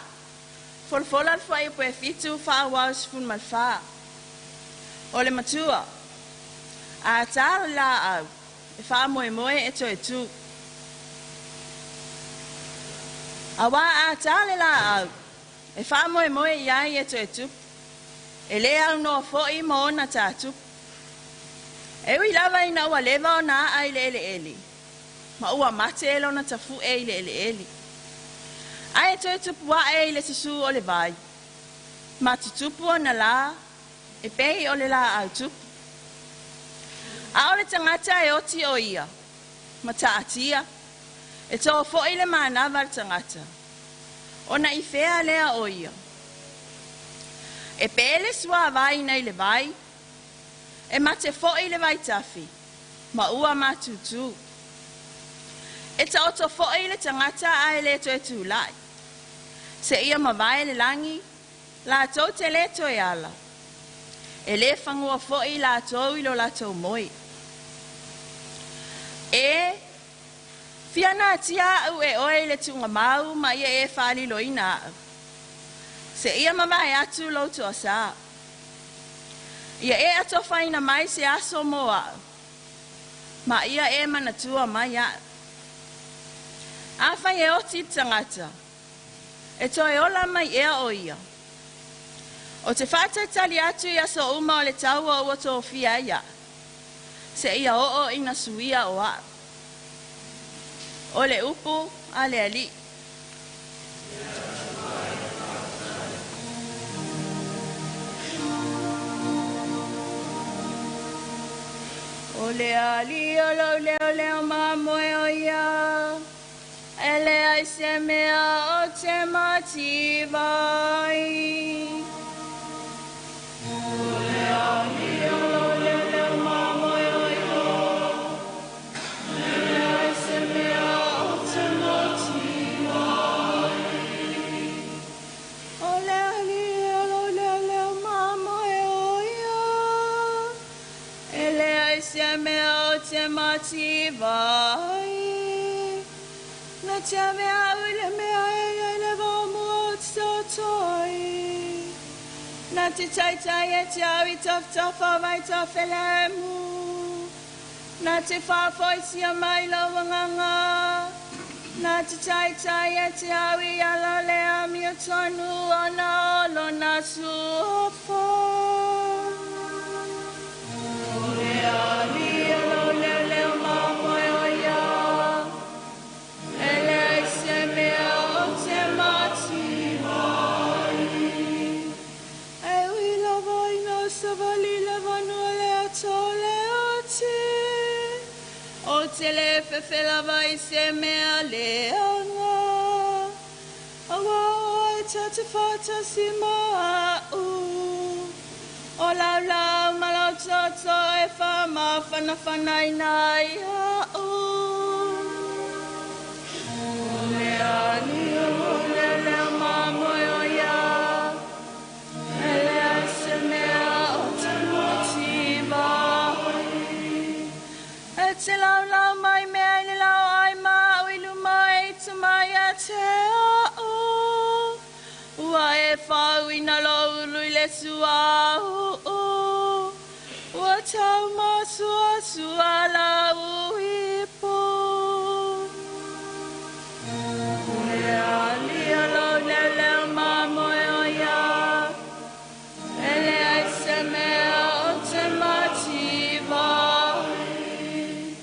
folafola le fuaiupu e 7 faaauau 14. O le matua, A tā le laau, e faamoemoe e toe tū. Auā a tā le laau, e faamoemoe i ai e toe tupu, e lē aunoa foʻi ma ona tātupu. E ui lava ina ua leva ona aa i le eleele, ma ua mate lona tafuʻe i le eleele. Ae toe tupu aʻe i le susū o le vai, ma tutupu ona lā, e pei o le laau tupu. A o le tagata e oti o ia, ma taatia, e to foʻi le manava a le tagata, ona i fea lea o ia. E pe le suāvai nei le vai, e mate foʻi le vaitafi, ma ua matutū. E taoto foʻi le tagata ae lē toe tulaʻi. Seia mavae le lagi, latou te lē toe ala. E lē fagua foʻi latou i lo latou moe. E fia natia aʻu e oe i le tuugamau ma ia e faaliloina aʻu. Seia mavae atu lou toasā. Ia e atofaina mai se aso mo aʻu. Ma ia e manatua mai aʻu. Afai e oti le tagata, e toe ola mai ea o ia. O te faatalitali atu i aso uma o le taua ua tofia ai aʻu. Seia oo ina suia o aʻu. O le upu a le Alii. O le Alii o lou leoleo mamoe o ia, e leai se mea o te mativa ai. O le Alii o lou leoleo mamoe o ia, e leai se mea o te mativa ai. O le Alii o lou leoleo mamoe o ia, e leai se mea o te mativa ai. Na te ave au i le mea e ai le vaomua o te taoto ai. Na te taitai e te au i tafatafa o vaitafelemu. Na te faafoisia mai lou agaga. Na te taitai e te au i ala o le amiotonu ona o lona suafa. O le Alii o lou leoleo mamoe o ia, e leai se mea o te mativa ai. E ui lava ina savali le vanua le ata o le oti. O te lē fefe lava i se mea leaga. Auā o oe ta te faatasi ma aʻu. O lau laau ma lau tootoo e faamafanafanaina ai aʻu. O le Alii o lou leoleo mamoe o ia, e leai se mea o te mativa ai. E te laulau mai mea i le laoai ma au i luma e ita mai ia te aʻu. Ua e faauuina lou ulu i le suauu. Ua taumasuasua lau ipu. O le Alii o lou leoleo mamoe o ia, e leai se mea o te mativa ai.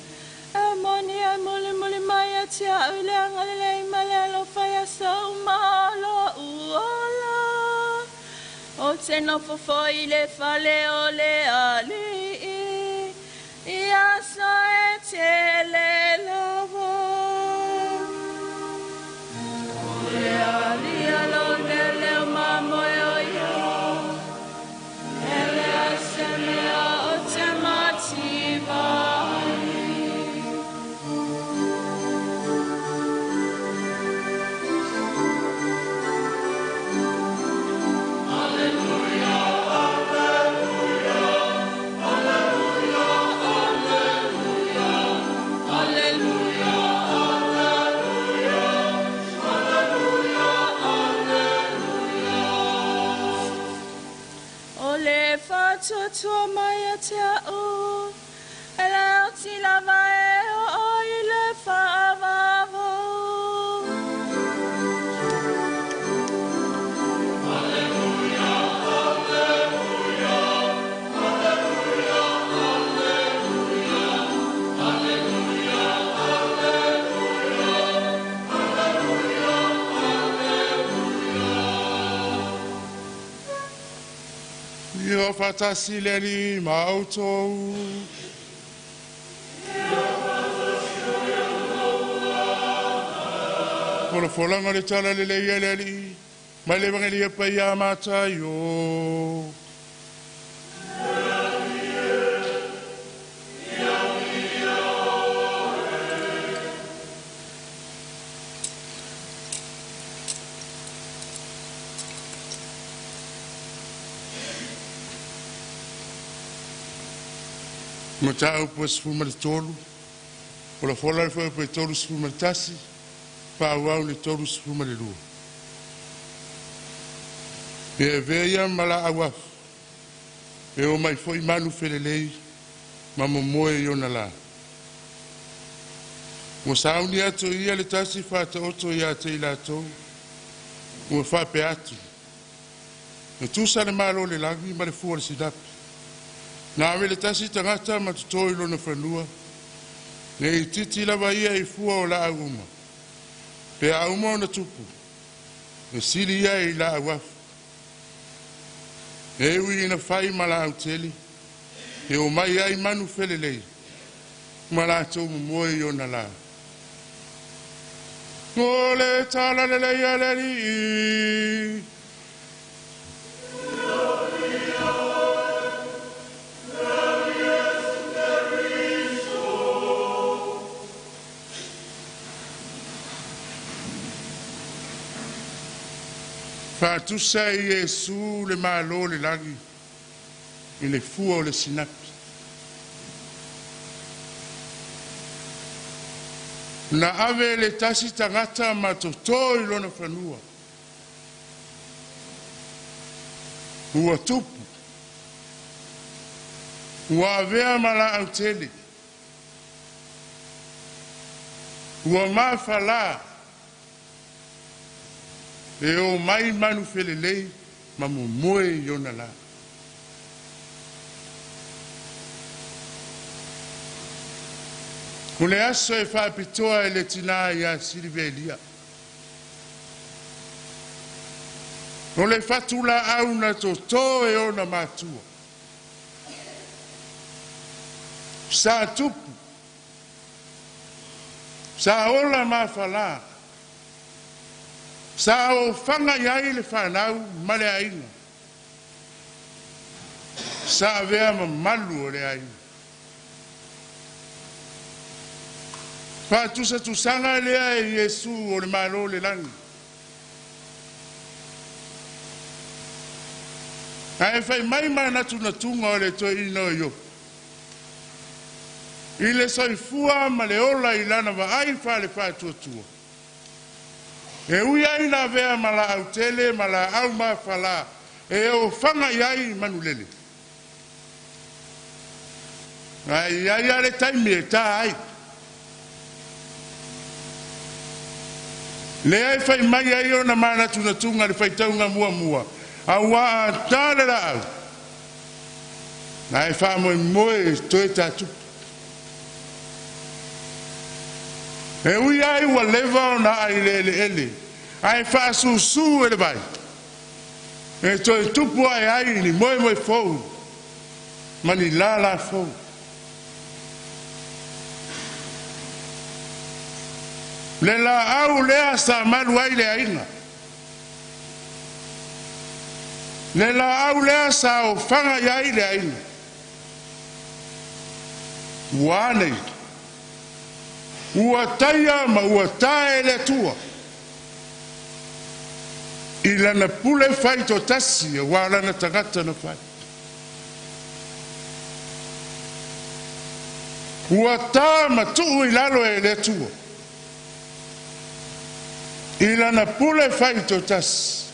E moni e mulimuli mai ia te aʻu i le agalelei ma le alofa i aso uma o loʻu ola. O te nofo foi i le fale o le Alii, i aso e tele lava. O le Alii o lou leoleo mamoe o ia, e leai se mea o te mativa ai. Alleluia, alleluia, alleluia, Ia faatasi le Alii ma outou. Folafolaga o le Tala Lelei a le Alii mai le Evagelia Paia a Mataio. Mataupu e 13, folafola le fuaiupu e 31, faaauau le 32. E avea ia ma laau afi, e o mai foi manu felelei ma momoe i ona la. Ua sauni atu ia le tasi faataoto ia te i latou, ua faapea atu, e tusa le malo o le lagi ma le fua o le sinapi. Na ave le tasi tagata ma totō i lona fanua, ne i titi lava ia i fua o laau uma. Pe a uma ona tupu, e sili ia i laau afi. E ui ina fai ma laau tele, e o mai ai manu felelei, ma latou momoe i ona la. O le tala lelei a le Alii. Faatusa e Iesu le malo o le lagi i le fua o le sinapi. Na ave e le tasi tagata ma totō i lona fanua. Ua tupu, ua avea ma laau tele, ua mafalā, e o mai manu felelei ma momoe i ona la. O le aso e faapitoa e le tinā ia Silivelia. O le fatulaau na totō e ona matua. Sa tupu, sa ola mafalā, sa ofaga i ai le fanau ma le aiga. Sa avea mamalu o le aiga. Faatusatusaga lea e Iesu o le Malo o le lagi. Ae fai mai manatunatuga o le toeaina o Iopu, i le soifua ma le ola i lana vaai faale-faatuatua, e ui ai ina avea ma laau tele ma laau mafalā e ofaga i ai manulele. Ae i ai lava le taimi e ta ai. Lea e fai mai ai ona manatunatuga i le faitauga muamua, auā a ta le laau, ae faamoemoe e toe tatupu. E ui ai ua leva ona aa i le eleele, ae faasusu e le vai, e toe tupu ae ai ni moemoe fou ma ni lālā fou. Le laau lea sa malu ai le aiga. Le laau lea sa ofaga i ai le aiga. Ua a nei? Ua taia ma ua tae e le Atua i lana pule faitoatasi aua lana tagata na fai. Ua tā ma tuu i lalo e le Atua i lana pule faitoatasi.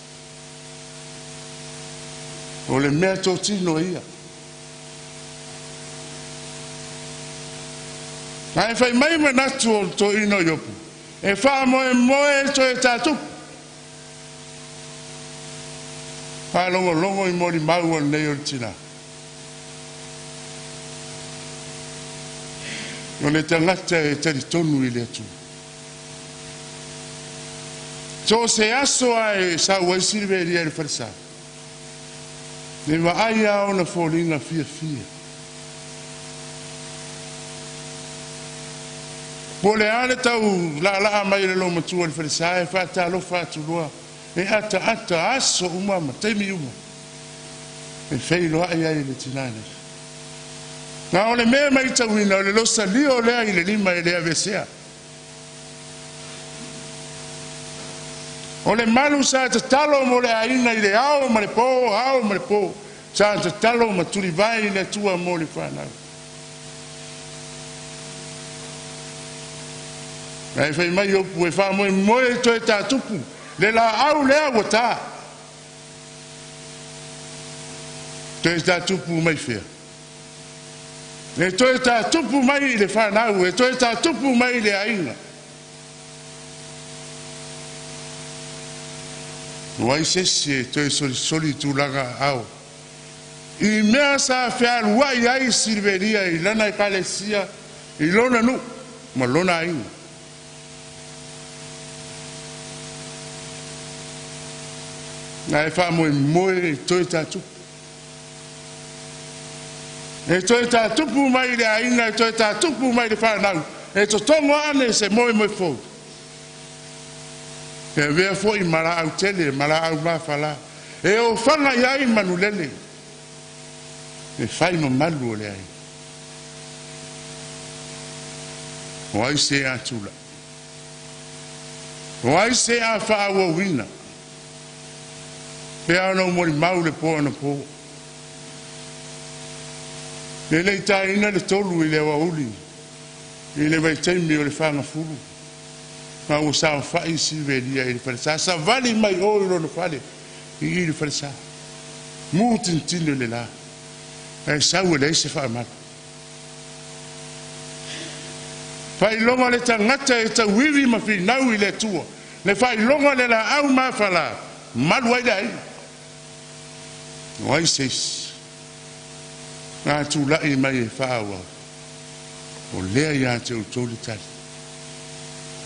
O le mea totino ia. Ae fai mai manatu o le toeaina o Iopu, e faamoemoe toe tatupu. Faalogologo i molimau o lenei o le tinā. O le tagata e talitonu i le Atua. So o se aso lava e sau ai Silivelia i le falesa, Le vaai a ona foliga fiafia. Po o le a le tau laalaa mai o le loomatua i le falesa e faatalofa atu loa e ataata aso uma ma taimi uma e feiloai ai le tinā nei. Na o le mea matauina o le losalio lea i le lima e le aveesea. O le malu sa tatalo mo le aiga i le ao ma le po, ao ma le po, sa tatalo ma tulivae i le Atua mo le fanau. Ae fai mai upu e faamoemoe e toe tātupu le laau lea ua tā. Toe tātupu mai fea? E toe tātupu mai i le fanau, e toe tātupu mai i le aiga. O ai se isi e toe solisoli tulaga ao i mea sa fealuai ai Silivelia i lana ekalesia, i lona nuu ma lona aiga. Ae faamoemoe e toe tātupu. E toe tātupu mai i le aiga, e toe tātupu mai i le fanau, e totogo ane se moemoe fou. E avea foi ma laau tele ma laau mafala, e ofaga i ai manulele, e fai mamalu o le aiga. O ai se a tula'i? O ai se a faaauauina? Pe a ona ou molimau le po anapo. E le i taina le 3 i le aoauli i le vaitaimi o le fagafulu, ma ua saofai Sivelia i le falesa, savali mai o i lona fale i i le falesa, mu tinitini o le la, ae sau e leai se faamalu. Faailoga le tagata e tauivi ma finau i le Atua, le faailoga le laau mafala, malu ai le aiga. O ai se isi a tula'i mai e faaauau, o lea ia te outou le tali.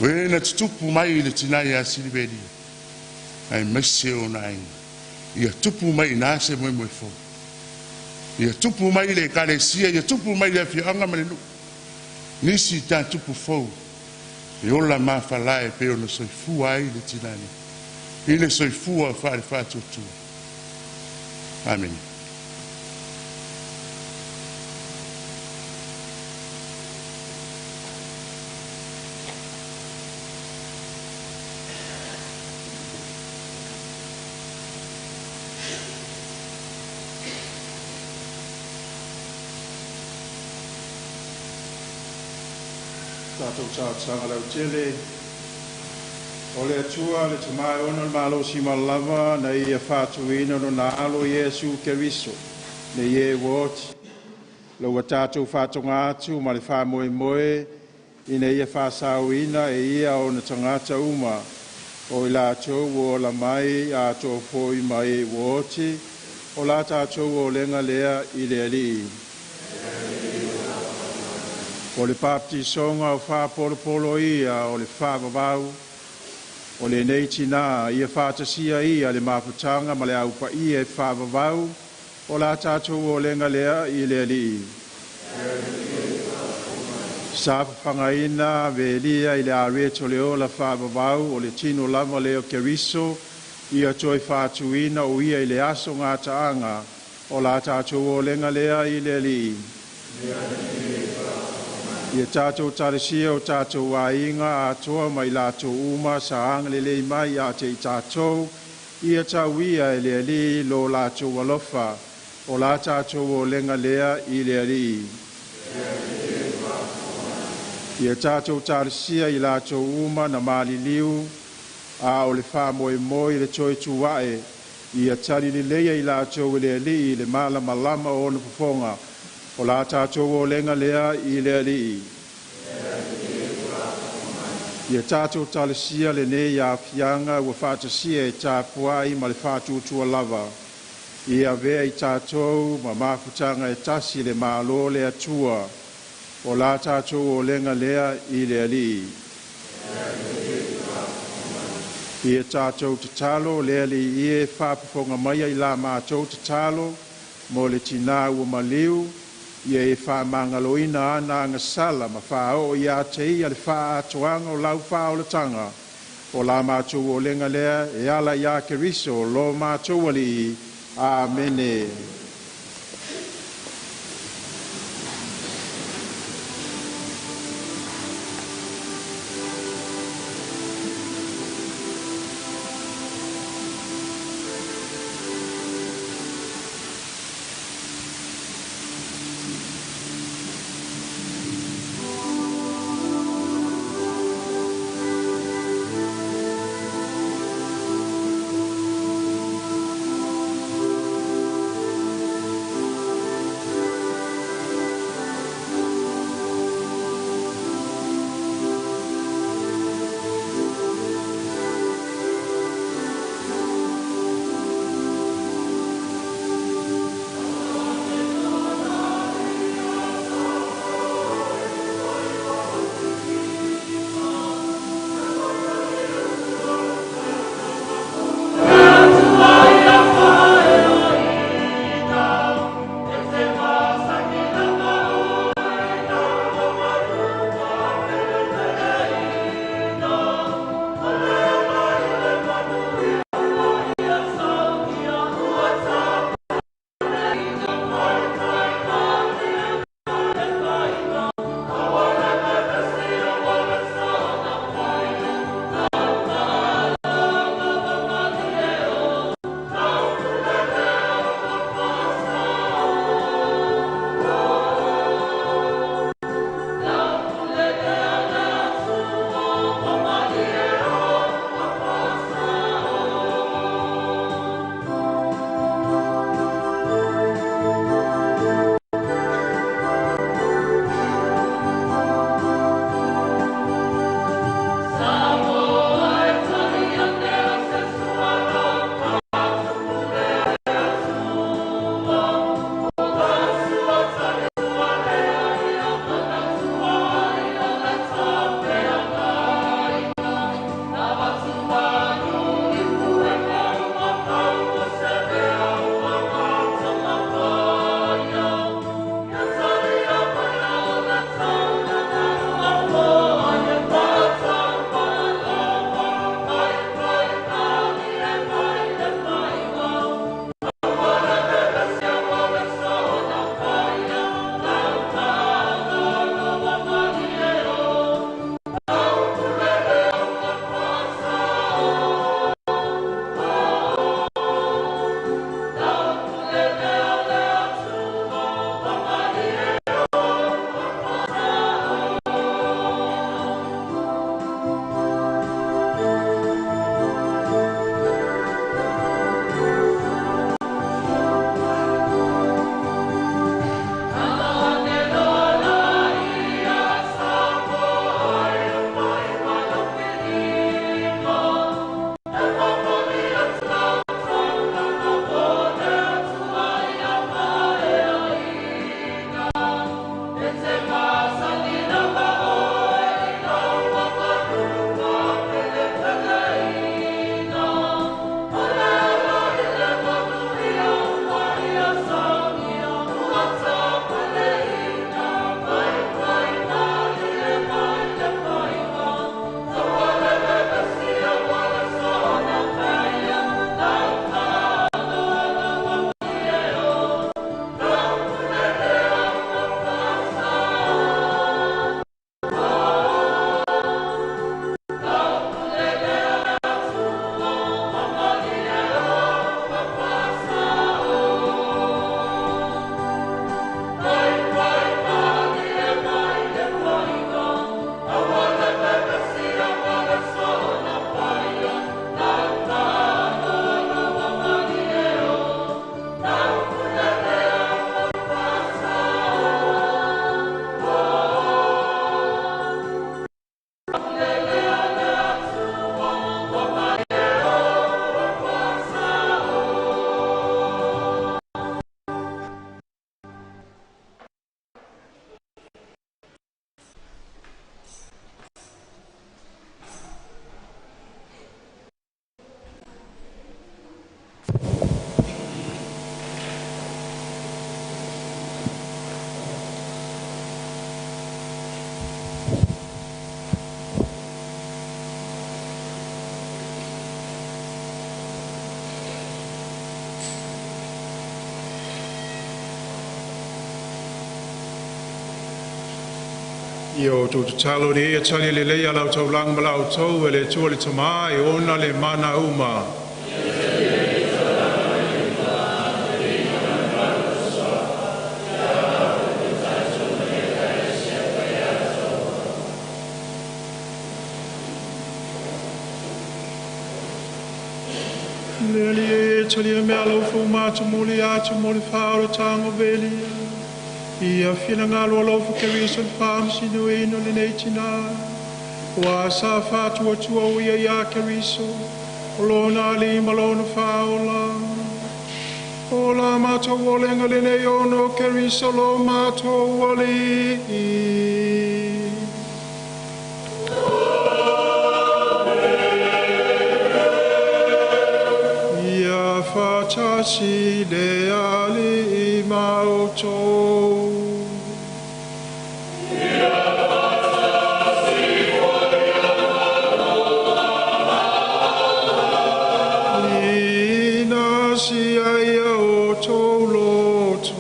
O e na tutupu mai i le tinā ia Silivelia, aemaise ona aiga, ia tupu mai i se moemoe fou. Ia tupu mai i le ekalesia, ia tupu mai i le afioaga ma le nuu. Nisi tā tupu fou, e ola mafala e pei ona soifua ai le tinā nei. I le soifua faale-faatuatua. Amene. Tatou talosaga lautele. O le Atua le Tamā e ona le malosi ma le lava, na ia faatuina lona alo Iesu Keriso, nei e ua oti. La ua tatou faatoga atu ma le faamoemoe ina ia faasaoina e ia ona tagata uma, o i latou ua ola mai atoa foi ma e ua oti, o la tatou olega lea i le Alii. O le papatisoga o faapolopolo ia o le faavavau, o lenei tinā ia faatasia ia le mafutaga ma le aupaia e faavavau, o la tatou olega lea i le Alii. Sa fafagaina velia i le areto le ola faavavau o le tino lava lea o Keriso, ia toe faatuina o ia i le aso gataaga, o la tatou olega lea i le Alii. Ia tatou talesia o tatou aiga atoa mai latou uma sa agalelei mai ia te i tatou, ia tauia e le Alii lo latou alofa, o la tatou olega lea i le Alii. Ia tatou talesia i latou uma na maliliu, a o le faamoemoe i le toe tuae, ia tali leleia i latou e le Alii le malamalama o ona fofoga, o la tatou olega lea i le Alii. Ia tatou talesia lenei aafiaga ua faatasia e tapuai ma le faatuatua lava, ia avea i tatou ma mafutaga e tasi le Malo le Atua, o la tatou olega lea i le Alii. Ia tatou tatalo le Alii e faafofoga mai ai la matou tatalo, Mo le tinā ua maliu, ia e faamagaloina ana agasala ma faaoo iā te ia le faaatoaga o lau faaolataga. O la matou olega lea e ala iā Keriso lo matou Alii. Amene. Ia o tou tatalo ina ia tali lelei a lau taulaga ma la outou e le Atua le Tamā e ona le mana uma. Le Alii e talia mea alofa ua matou momoli atu mo le faaolataga o velia. Ia finagalo alofa Keriso le faamasinoina o lenei tinā. Ua sa faatuatua o ia iā Keriso, o lona Alii ma lona Faaola. O la matou olega lenei ona o Keriso lo matou Alii. Ia faatasi le Alii ma outou. Ina sia ia outou loto.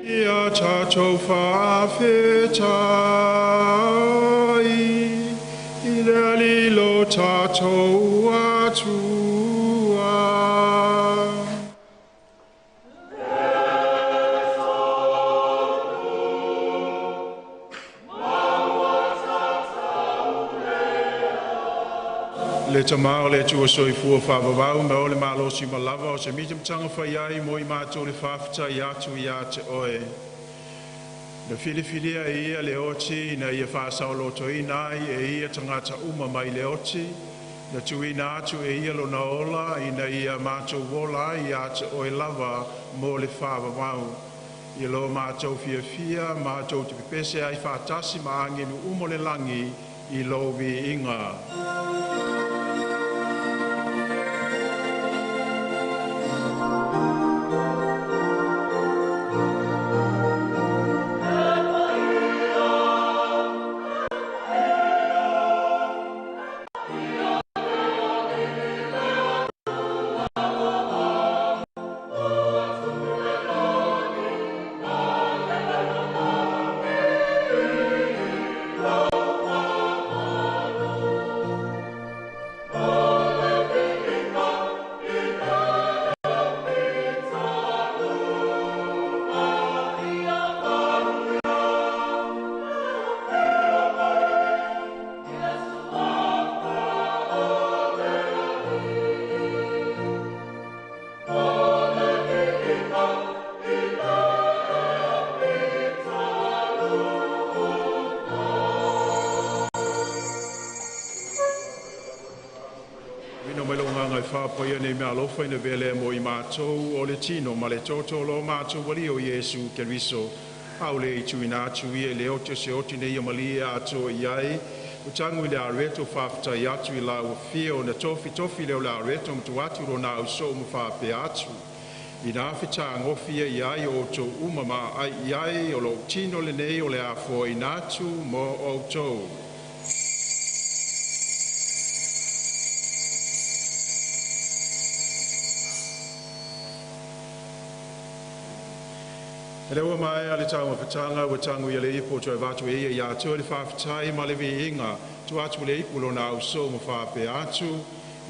Ia tatou faafetai i le Alii lo tatou Atua. Le Tamā o le Atua soifua faavavau ma o le malosi ma lava o se mitamitaga fai ai mo i matou le faafetai atu ia te oe. Na filifilia e ia le oti ina ia faasaolotoina ai e ia tagata uma mai le oti, na tuuina atu e ia lona ola ina ia matou ola ai ia te oe lava mo le faavavau. Ia lo matou fiafia matou te pepese ai faatasi ma agelu uma o le lagi i lou viiga. Vino mai lo nganga e whāpai nei mea alofa ina vele mo i mātou o le tino ma le toto lo mātou wali o Iesu Keriso. Aule i tuina atu ia le oti o se oti nei malia atu i ai. O tangu i le areto whāwhatai atu i la ua fia o na tofi tofi leo le areto mtu atu ro na au so ma whāpea atu. I nā whita ngofia i ai o tō uma ma ai i ai o lo tino le nei o le afoa i nātu mo o tō. E leua mai a le taua fatanga ua tangu ia le ipo toe vatu e ia ia atu le whawhitai ma le viinga tu atu le ipo lona au so ma whapea atu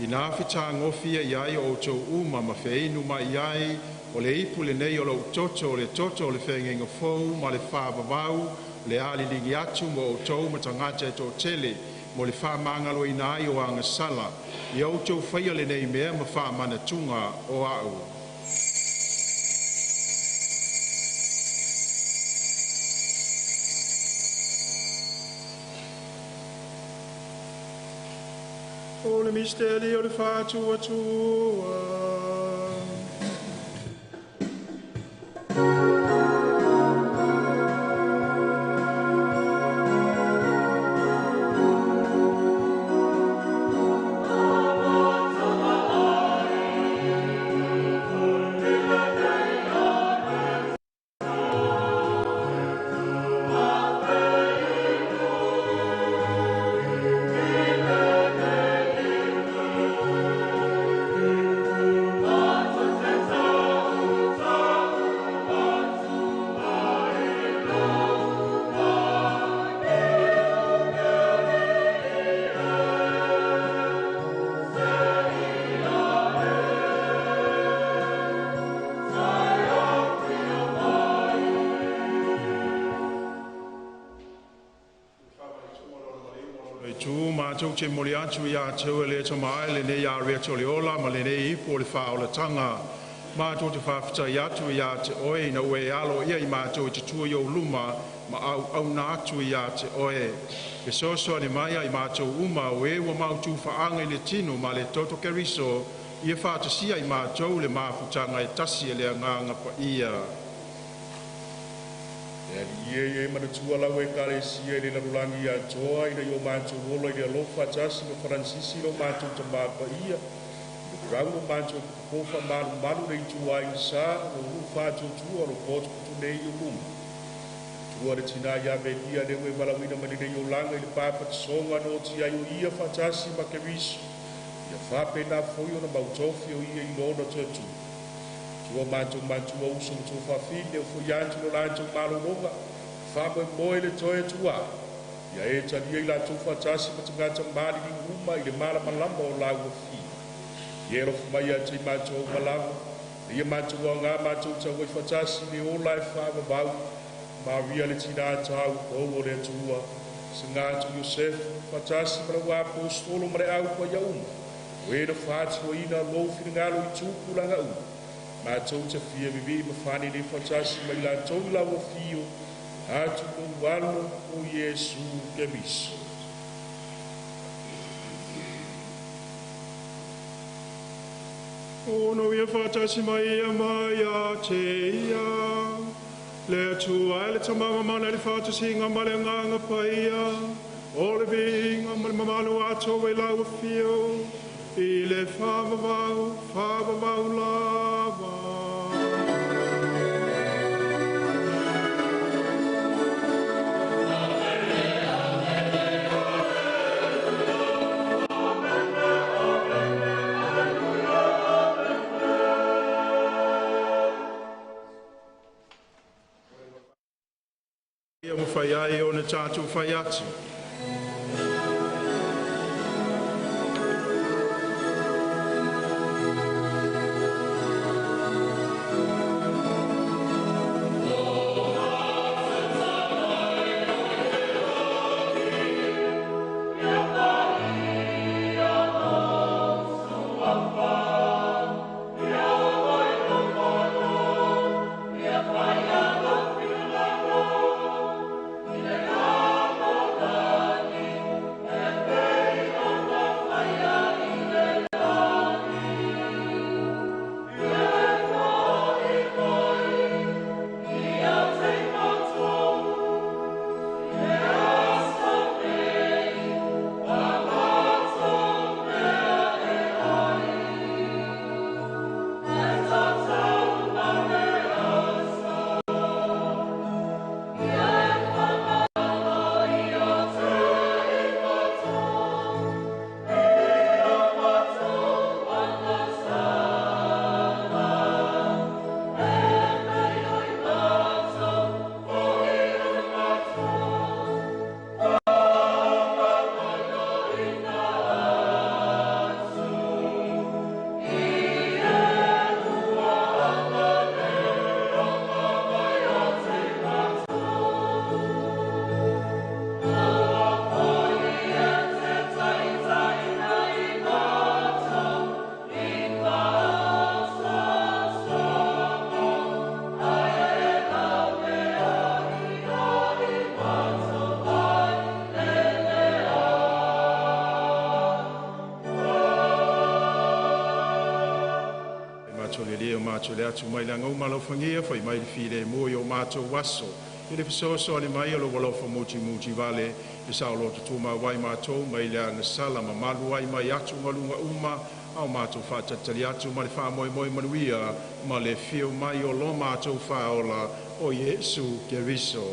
i nā whita ngofia i ai o tō uma ma wheinu mai ai o le ipu le nei o lo toto o le toto o le whengenga fou ma le whāvavau le ali lingi atu mo o tō matangata e tō tele mo le whamangalo ina ai o angasala i au tō whaia le nei mea ma whamanatunga o au. O le misteri o le whātua. Matou te momoli atu ia te oe le Tama e lenei areta o le ola ma lenei ipu o le faaolataga. Matou te faafetai atu ia te oe ina ua e aloaia i matou e te tua i ou luma ma auauna atu ia te oe. Fesoasoani mai ia i matou uma o e ua mautu faaaga i le tino ma le toto Keriso, ia faatasia i matou le mafutaga e tasi e le Agaga Paia. E Alii e, ia e manatua lau Ekalesia i le lalolagi atoa, ina ia o matou ola i le alofa faatasi ma Faransisi lo matou Tamā Paia, i le Karauno matou Epikopo faamalumalu le Ituaiga Sa, o ulu faatuatua o lo potopoto nei i ou luma. Tua le tina ia Melia le ue valaauina mai lenei olaga i le papatisoga na oti ai o ia faatasi ma Keriso, ia faapena foi ona mautofi o ia i lona toe tupu. Tua matou matua uso ma tuafafine o foi atu lo latou malologa, faamoemoe le toe tua. Ia e talia i latou faatasi ma tagata maliliu uma i le malamalama o laua fia. Ia e alofa mai ia te i matou uma lava, na ia matou aogā matou tau ai faatasi i le ola e faavavau. Maria le tina tau o le Atua, saga atu Iosefu, faatasi ma lau aposetolo ma le au paia uma, o e na faatinoina lou finagalo i tupulaga uma. Matou te fia vivii ma fanele faatasi ma i latou i lau afio, atu lou alo o Iesu Keriso. Ono ia faatasi mai ia mai ia te ia. Le Atua e le Tama mamana i le faatasiga ma le Agaga Paia, o le viiga ma le mamalu atoa i lau afio, i le faavavau, faavavau lava. Ia mafai ai ona tatou fai atu. Matou le lia o matou le atu mai le agauma alofagia fai mai le filemu i o matou aso. I le fesoasoani mai o lou alofa mutimutī vale, e saoloto tumau ai matou mai le agasala mamalu ai mai atugaluga uma, a o matou faatalitali atu ma le faamoemoe manuia ma le afio mai o lo matou Faaola o Iesu Keriso.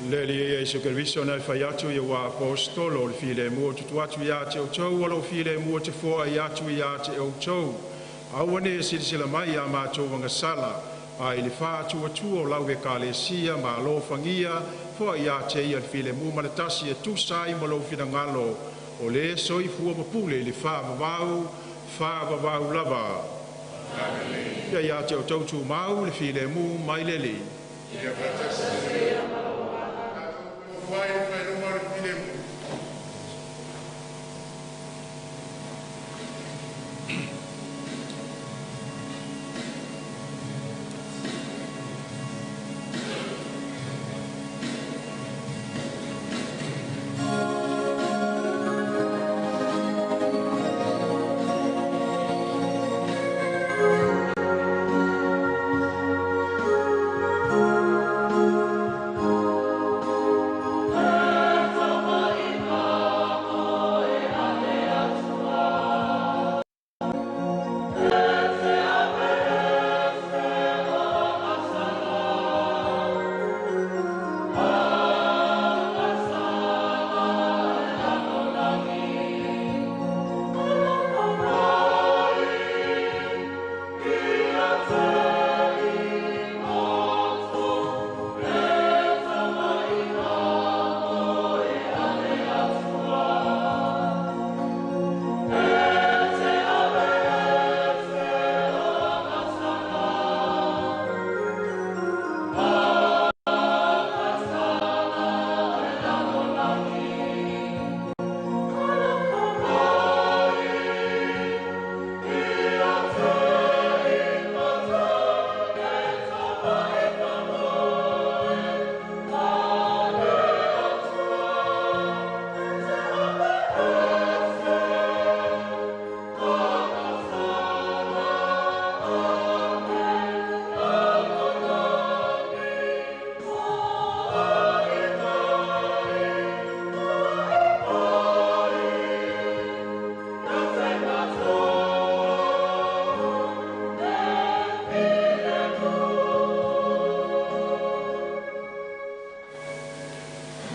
Le Alii ia Iesu Keriso na e fai atu ia ua apostolo o le filemu o tutu atu ia te outou o lo filemu o te foa i atu ia te outou. Aua ne silasila mai ia matou agasala, a i le faatuatua o lau ekalesia ma alofagia foai ia te ia le filemu ma le tasi e tusa ai ma lou finagalo, o le soifua ma pule i le faavavau, faavavau lava. Ia ia te outou tumau le filemu mai le Alii. Ia faatasi. Fai fai luma le filemu.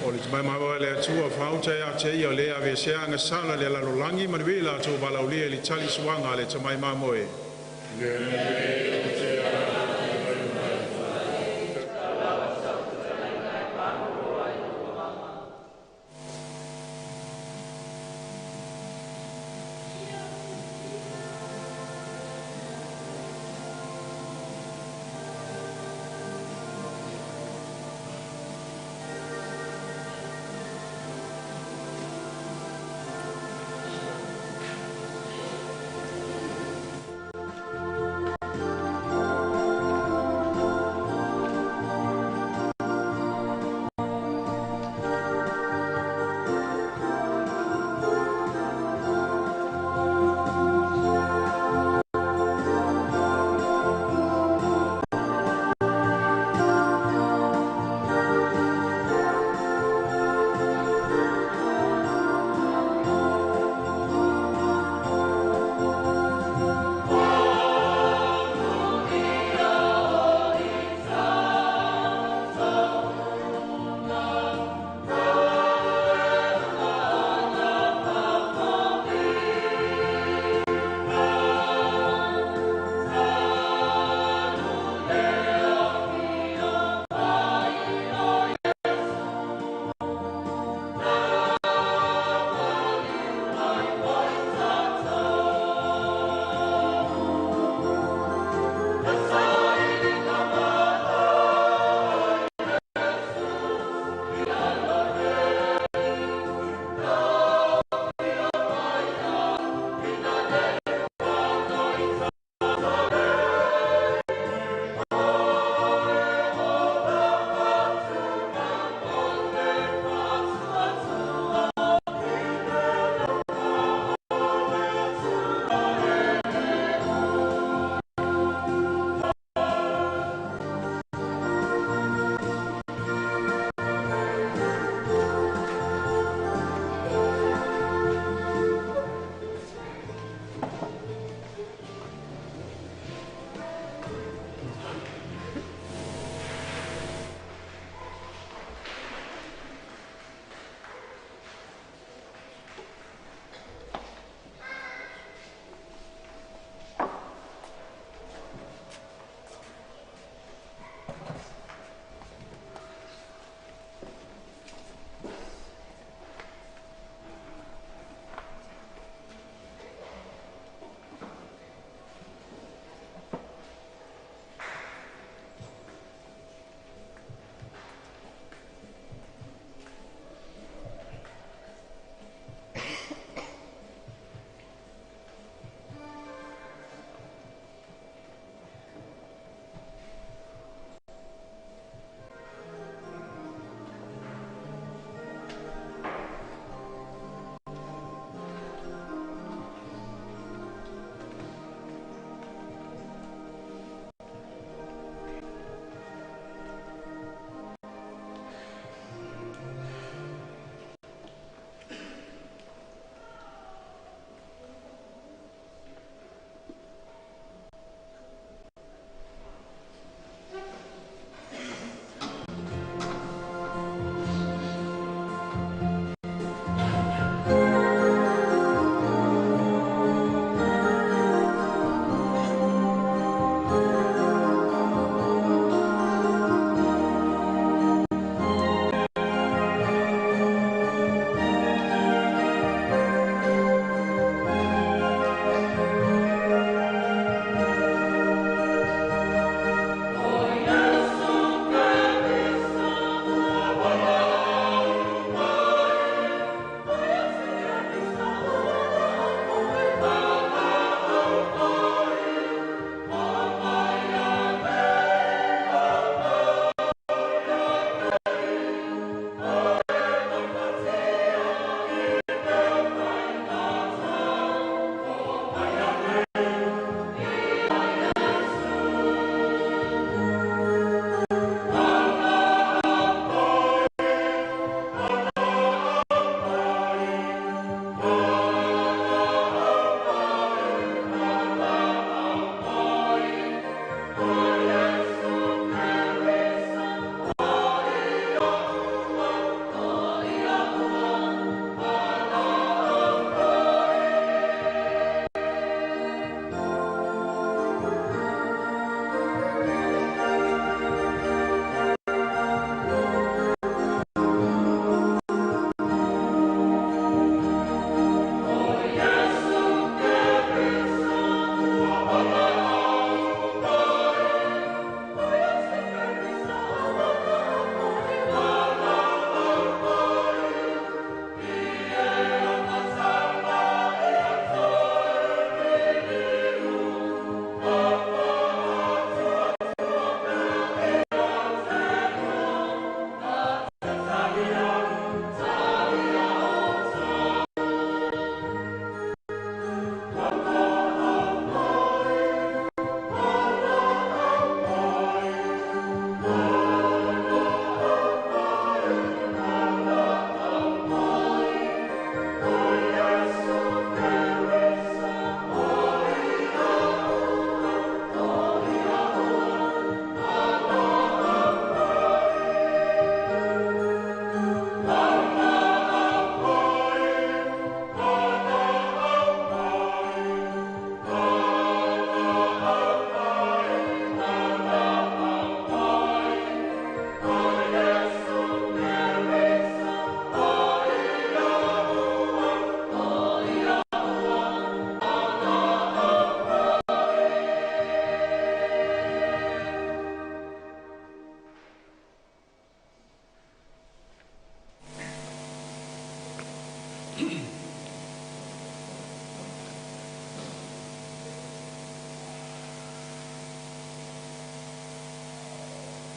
O le tamai malo le Atua faaauta ia te ia o le aveesea agasala le lalolagi ma le vila latou valaaulia i le tali suaga a le tamai mamoe.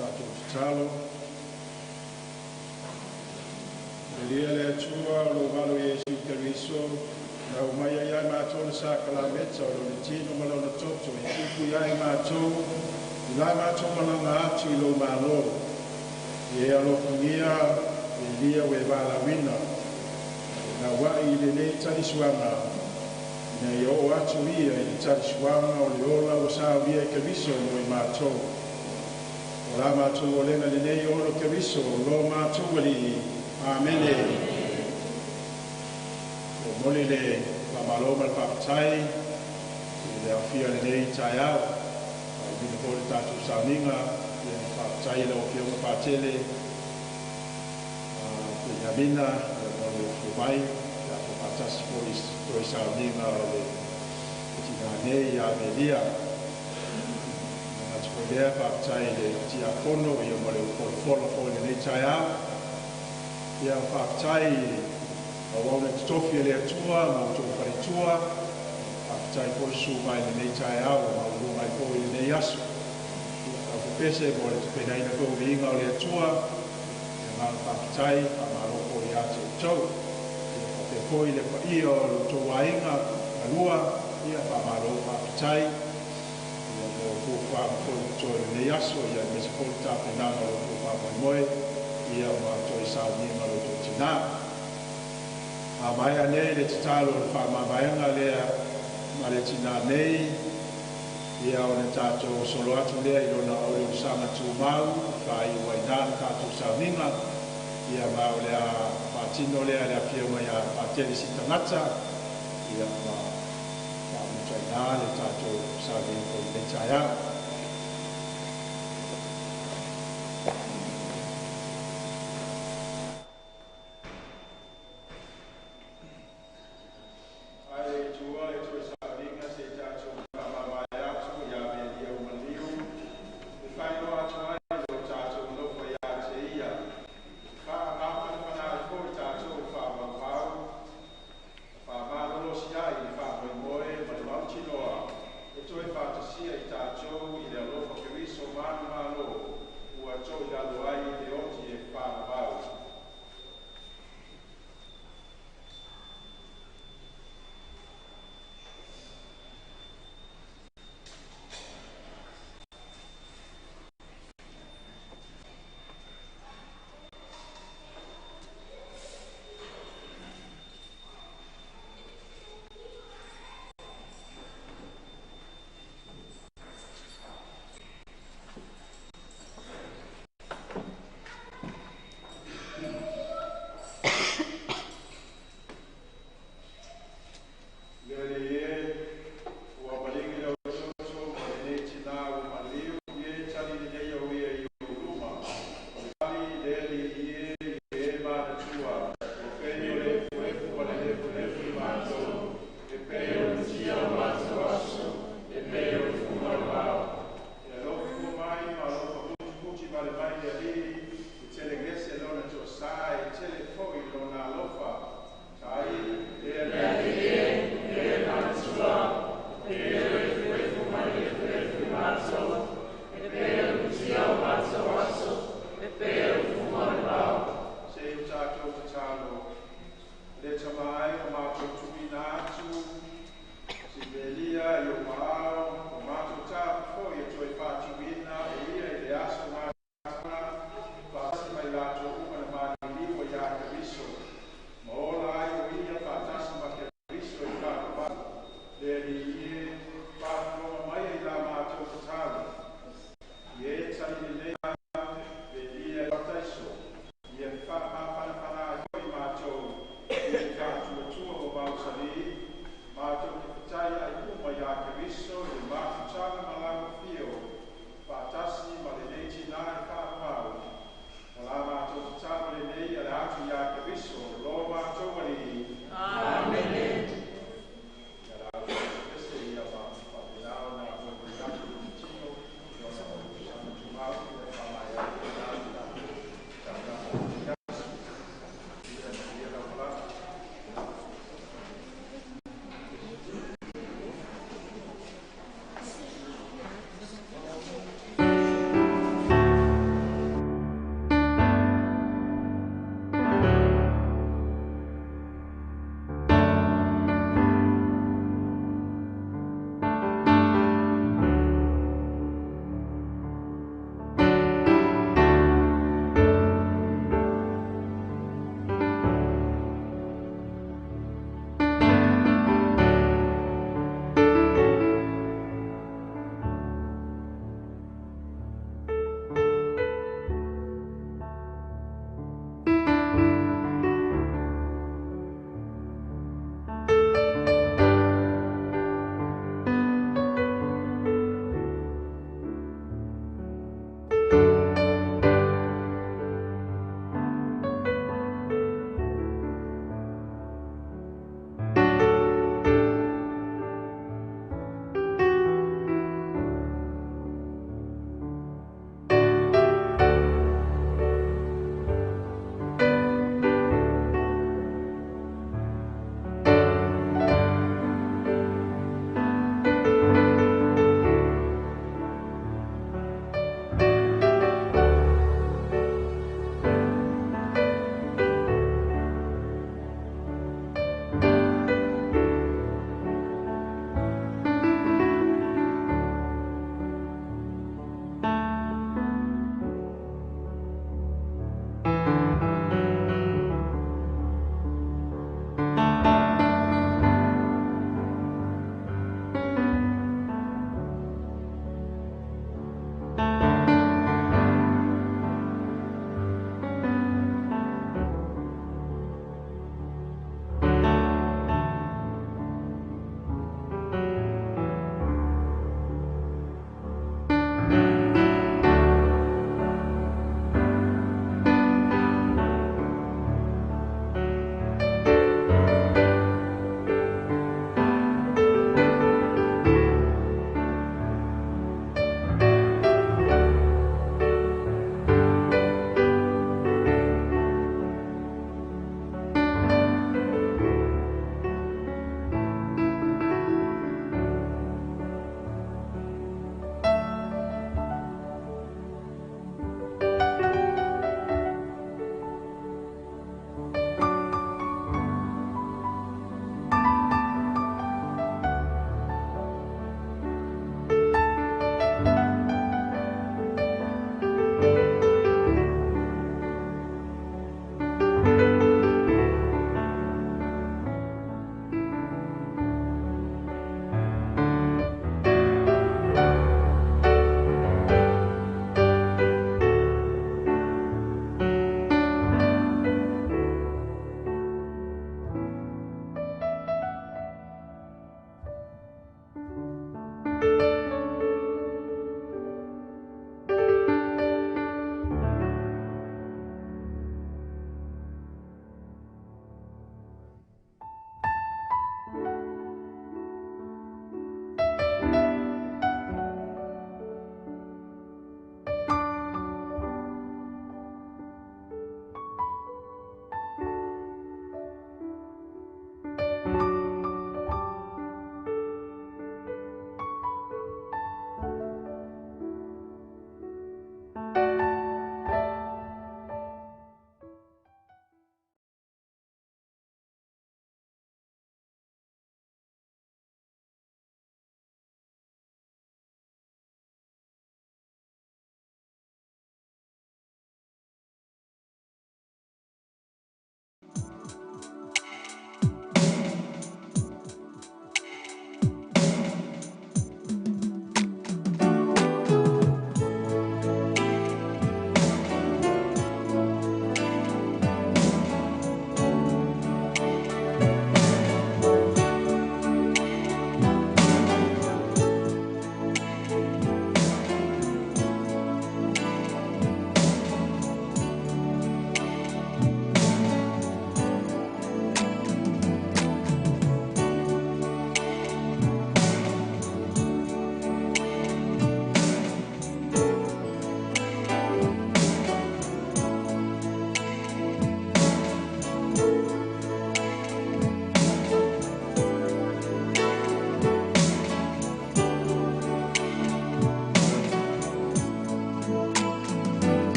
Tatou tatalo. Elia le Atua o lo valo Iesu Keriso, na umai ai ai mātou le sakalameta o lo le tino ma lona toto, e puipui ai mātou, i la mātou malanga atu i lo malo. I e alofagia e lia ue valauina, e na wai i le nei talisuaga, ina ia oo atu ia i le talisuaga o le ola ua saulia i Keriso mo i mātou. O la mātou olega lenei o lo Keriso, lo mātou alii. Amene. O moli le whamalo ma le whakatai, i le awhia lenei taeao. Ai mina po le tātou sauninga, i le whakatai le o whionga pātele, Penyamina, mo le whio mai, ia tō whātasi po i toi sauninga o le tina nei a Melia. Ngā tupo lea whakatai le tia kono, ia mo le upolofolo fo i lenei taeao. Ia whakatai au au le totofi e le atua, ma o tō wharetua, whakatai po i su mai lenei taeao, ma o lunga i po i lenei aso. Ia au pese mo le tupenaina po uiinga o le atua, ia ngā whakatai, whamaro po i ate o tau. Ia whapea po i le paia o lo tō wainga, alua, ia whamaro whakatai. Ia mo fuafuaga foi i toe lenei aso, ia mese po le tapenaga o lo tō whamoemoe, ia ma toe sauninga lo tō tinā. A mai anei le tatalo o le whamamaenga lea ma le tinā nei, ia o le tātou solo atu lea i lona o le usanga tūmau, whai waina le tātou sauninga, ia ma o lea whātino lea le awhia mai a whātele si tangata, ia ma whāmutai nā le tātou sauninga ko i le taeao. Ai tua e toe sauninga se tātou whamamae atu ia me ia umaliu. E whainoa atu ai lo tātou nofo ia te ia. Wha mawhanawhana ai foi tātou wha maumau. Wha malolosi ai i wha moemoe ma le mautinoa. E toe whatasia i tātou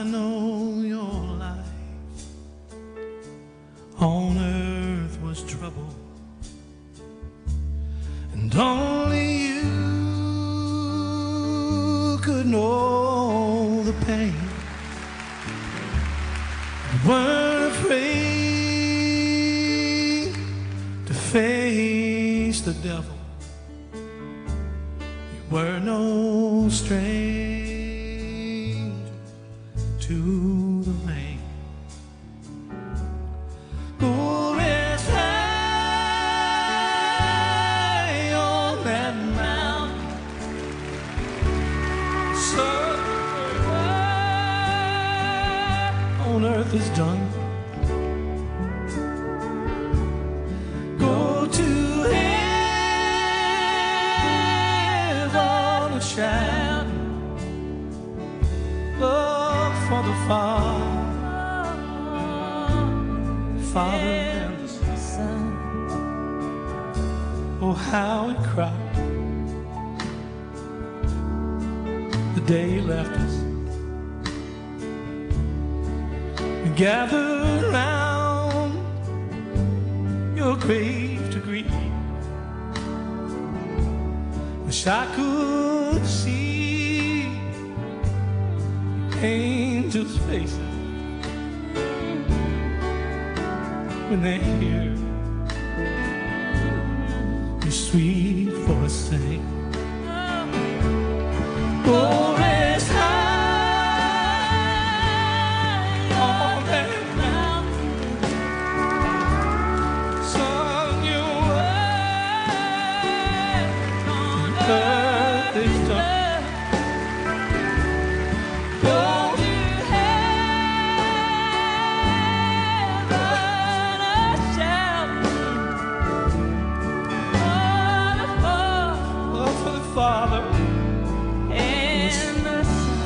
I know your life on earth was trouble, and only you could know the pain. You weren't afraid to face the devil. You were no stranger to the rain. Go rest high on that mountain. So on earth is done. Go to heaven and shout. Look for the Father, Father and the Son. Oh, how we cried the day you left us. We gathered round your grave to grieve. Wish I could see angels' faces when they hear your sweet voice sing. Go rest high on that mountain, son. Your work on earth is done. Go to heaven, a shout. Oh, for the Father and the Son.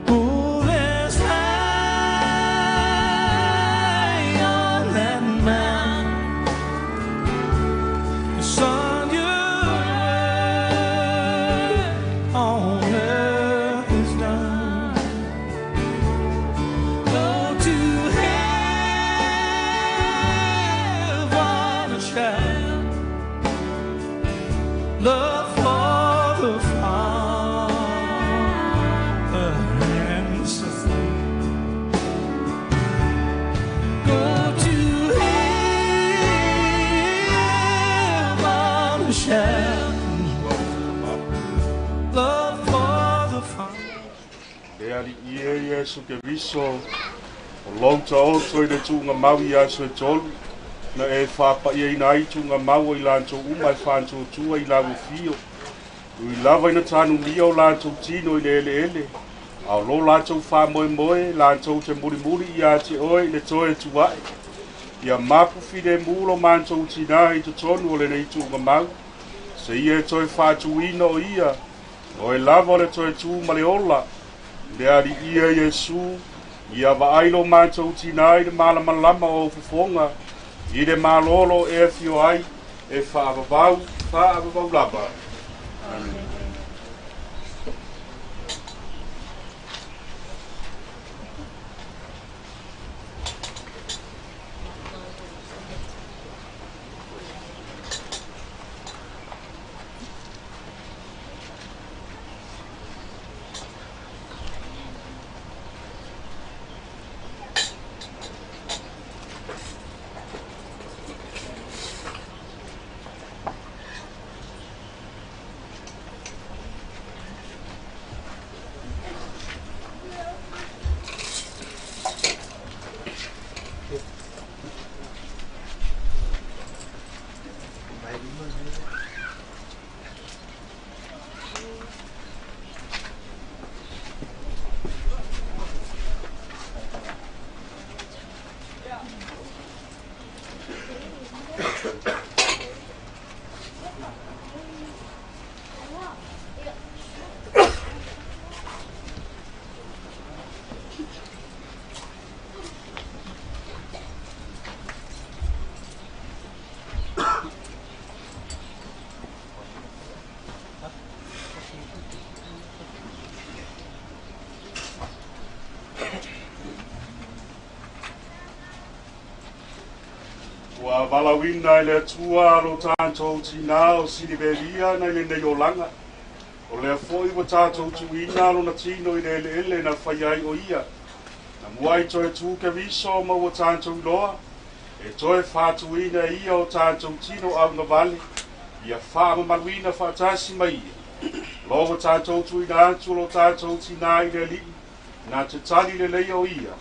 Go rest high on that mountain, son. Your work on earth is done. Go to heaven and shout love for the Father and the Son. Go to heaven and shout love for the Father. Le ali ie Iesu Keriso, o lou taoto i le tuugamau i aso e tolu, na e faapa'iaina ai tuugamau ai latou uma e fa'atuatua i lau afio. Ui lava ina tanumia o latou tino i le eleele, A o lo latou faamoemoe latou te mulimuli iā te oe i le toe tuaʻe. Ia mapu filemu lo matou tinā i totonu o lenei tuugamau. Se ia e toe faatuina o ia, oe lava o le toe tū ma le ola. Le Aliia Iesu, ia vaai lo matou tinā i le malamalama o ou fofoga, i le malolo e afio ai, e faavavau, faavavau lava. Amene. Ua valaauina e le Atua lo tatou tinā o Silivelia nai lenei olaga. O lea foi ua tatou tuuina lona tino i le eleele na faia ai o ia. Na muai toe tū Keriso ma ua tatou iloa, e toe faatuina e ia o tatou tino augavale, ia faamamaluina faatasi ma ia. Lo ua tatou tuuina atu lo tatou tinā i le Alii, na te tali lelei o ia,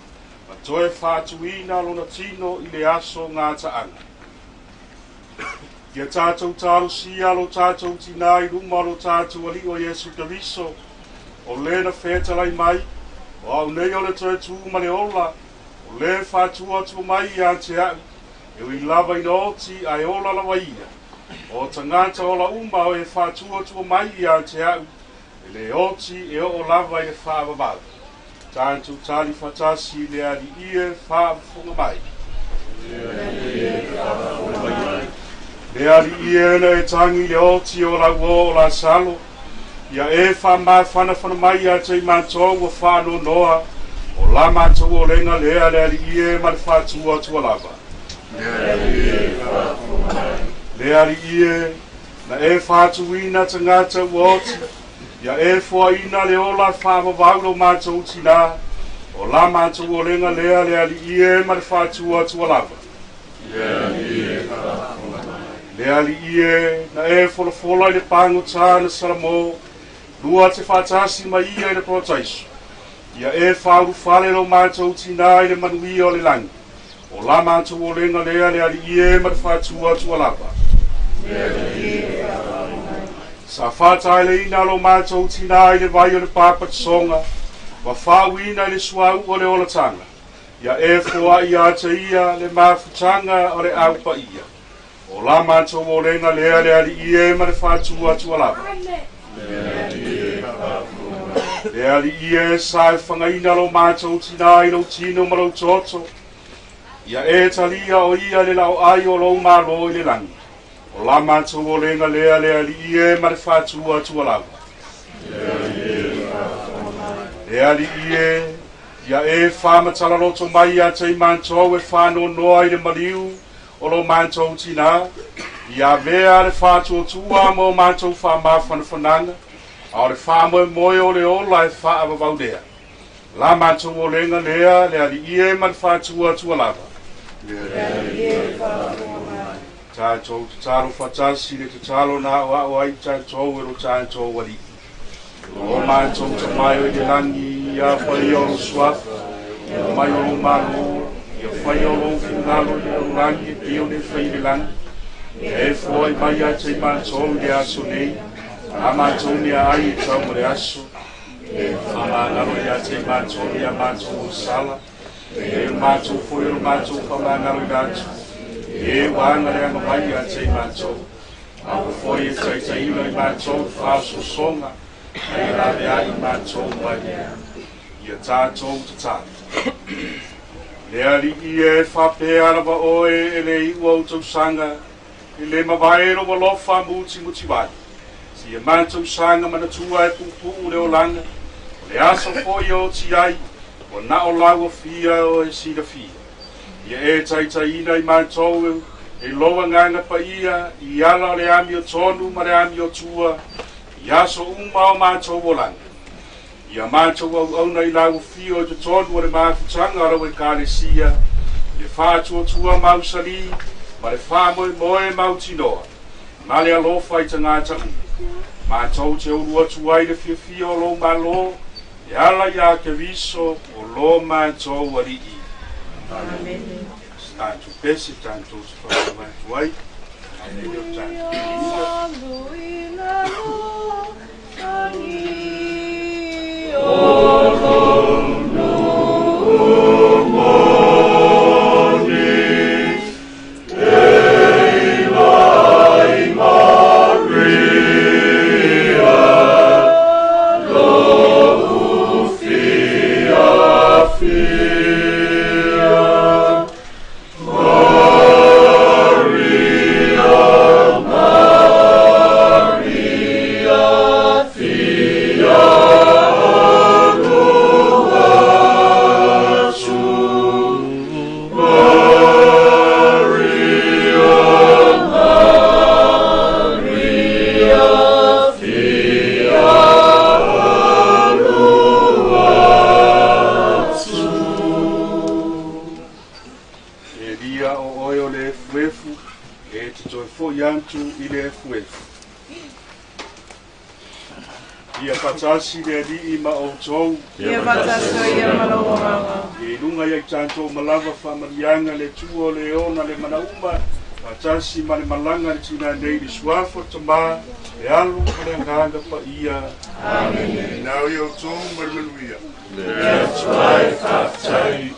ma toe faatuina lona tino i le aso gataaga. Ia tatou talosia lo tatou tinā i luma o lo tatou Alii o Iesu Keriso, o le na fetalai mai, o au nei o le toe tū ma le ola, o le faatua atu mai iā te a'u, e ui lava ina oti ae ola lava ia. O tagata ola uma o e faatuatua mai iā te a'u, e lē oti e oo lava i le faavavau. Tatou tali faatasi le Alii e, faafofoga mai. Le Alii e, na e tagi i le oti o lau uō o Lasalo, ia e faamafanafana mai iā te i matou ua faanoanoa, o la matou olega lea le Alii e ma le faatuatua lava. Le Alii e, na e faatuina tagata ua oti, ia e foaina le ola faavavau lo matou tinā, o la matou olega lea le Alii e ma le faatuatua lava. Le Alii e, na e folafola i le pagotā na Salamo, lua te faatasi ma ia i le parataiso, ia e faaulufale lo matou tinā i le manuia o le lagi, o la matou olega lea le Alii e ma le faatuatua lava. Sa faataeleina lo matou tinā i le vai o le papatisoga, ma faauina i le suauu o le olataga, ia e foai ia te ia le mafutaga o le au paia. O la matou olega lea le Alii e ma le faatuatua lava. Le Alii e, sa e fagaina lo matou tinā i lou tino ma lou toto, ia e talia o ia le laoai o lou Malo i le lagi. O la matou olega lea le Alii e ma le faatuatua lava. Le Alii e, ia e faamatalaloto mai ia te i matou e faanoanoa i le maliu o lo matou tinā, ia avea le faatuatua ma o matou faamafanafanaga, a o le faamoemoe o le ola e faavavau lea. La matou olega lea le Alii e ma le faatuatua lava. Tatou tatalo faatasi le tatalo na aoao ai tatou e lo tatou Alii. O matou Tama e i le lagi, ia faia o lou suafa, ia mai o lou malo, ia faia o lou finagalo i le lalolagi e pei ona e fai i le lagi. Ia e foai mai ia te i matou i le aso nei, a matou mea ai e tau ma le aso, e faamagalo faamagalo ia te i matou ia matou sala. E matou foi o matou faamagalo i atu. E ua aga le aga mai ia te i matou. A ua foi e taitaiina i matou faasosoga ai laveai matou mai ia tatou tatalo. Le alii e faapea lava oe e le iu au tausaga i le mavae lo alofa mutimutivai. Seia matou saga manatua e puupuu le olaga, o le aso foi e oti ai, ua na o lau afia o e silafia. Ia e taitaiina i matou e lou agaga paia i ala o le amiotonu ma le amiotua i aso uma o matou olaga. Ia matou auauna i lau afio i totonu o le mafutaga o lau Ekalesia, i le faatuatua mausali ma le faamoemoe mautinoa, ma le alofa i tagata uma. Matou te ulu atu ai le fiafia o lou Malo, e ala iā Keriso o lo matou Alii. Amene. Tatou pese, tatou te whakau atu ai. Amene o tatou E lia o oe o le efuefu, e te toe foi atu i le efuefu. Ia faatasi le Alii ma outou. Ia faatasi o ia ma lou agaga. Ia i luga ia i tatou malava faamaliaga le Atua o le ona le manauma, faatasi ma le malaga le tinā nei le suafa Tamā, le Alo ma le Agaga Paia. Amene. Nao ia outou ma le manuia. Le Atua e faafetai.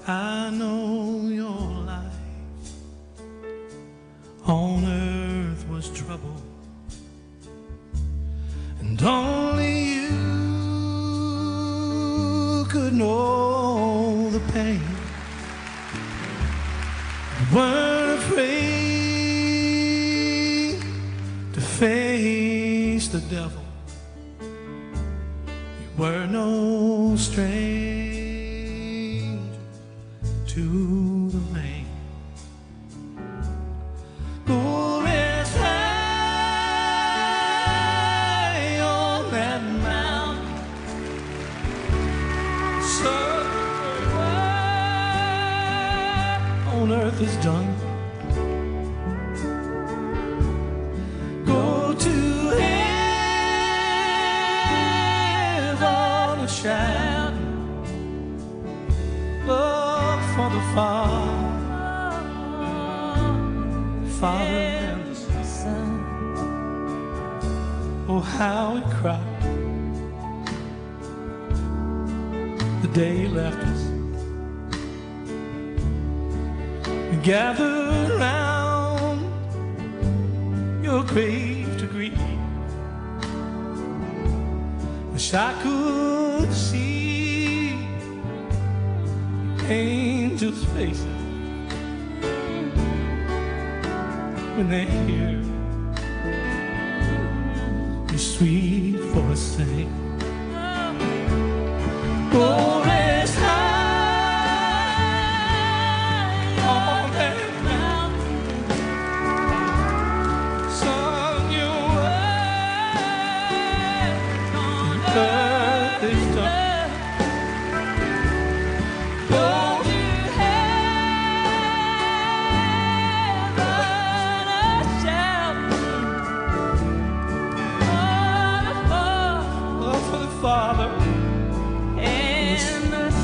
I know your life on earth was trouble, and only you could know the pain. You weren't afraid to face the devil. You were no stranger to the rain. Go rest high on that mountain. So on earth is done. Go to heaven and shout. Look for the Father, Father and the Son. Oh, how we cried the day you left us. We gathered round your grave to grieve. Wish I could see angels' faces when they hear your sweet voice sing. Go rest high on that mountain. Son, your work on earth is done. Go to heaven, a shout. Oh, for the Father. Father and the Son.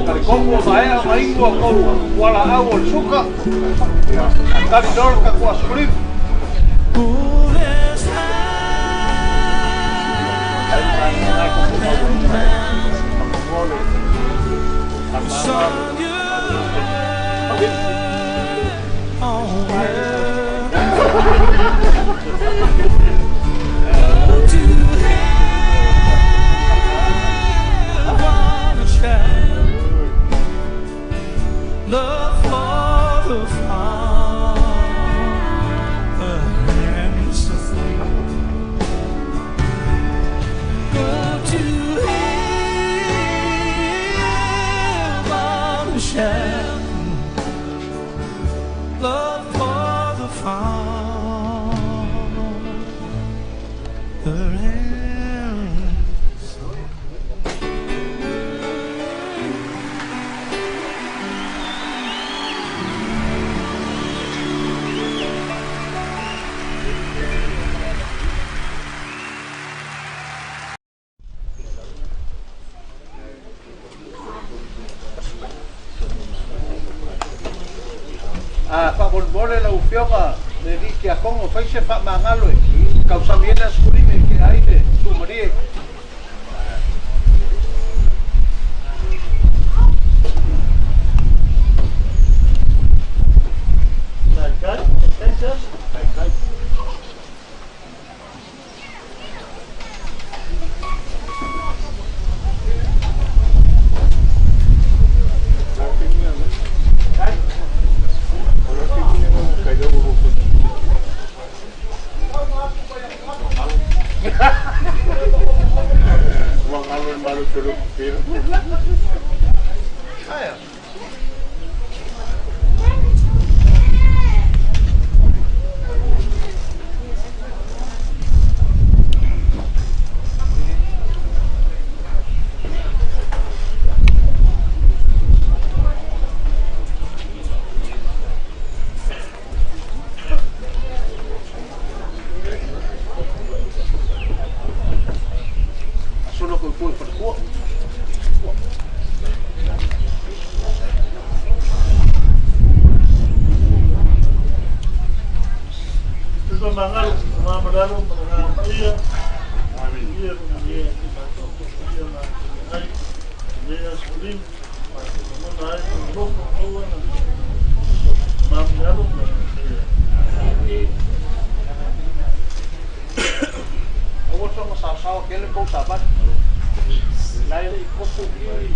Kalikoku o maea ma inu a kou walaau o le suka. Kali loa le tatou Aso Filipi. The for the Father and Son. Go to heaven, shall love for the Father and Son. A faamolemole lau Afioga le alii tiakono, fai se faamagalo e tausami ai le Aso Filipi e tea ai le tuumalie. Solo ko i faletua. Tupa mangalo, mamalalo, mananga paia, ia ia ki matou ia na ai, ia skulim, ma te mona ai, loko aua na mamalo ia. Aua soga saosaoa kele kou savali. Lai le i kopu i i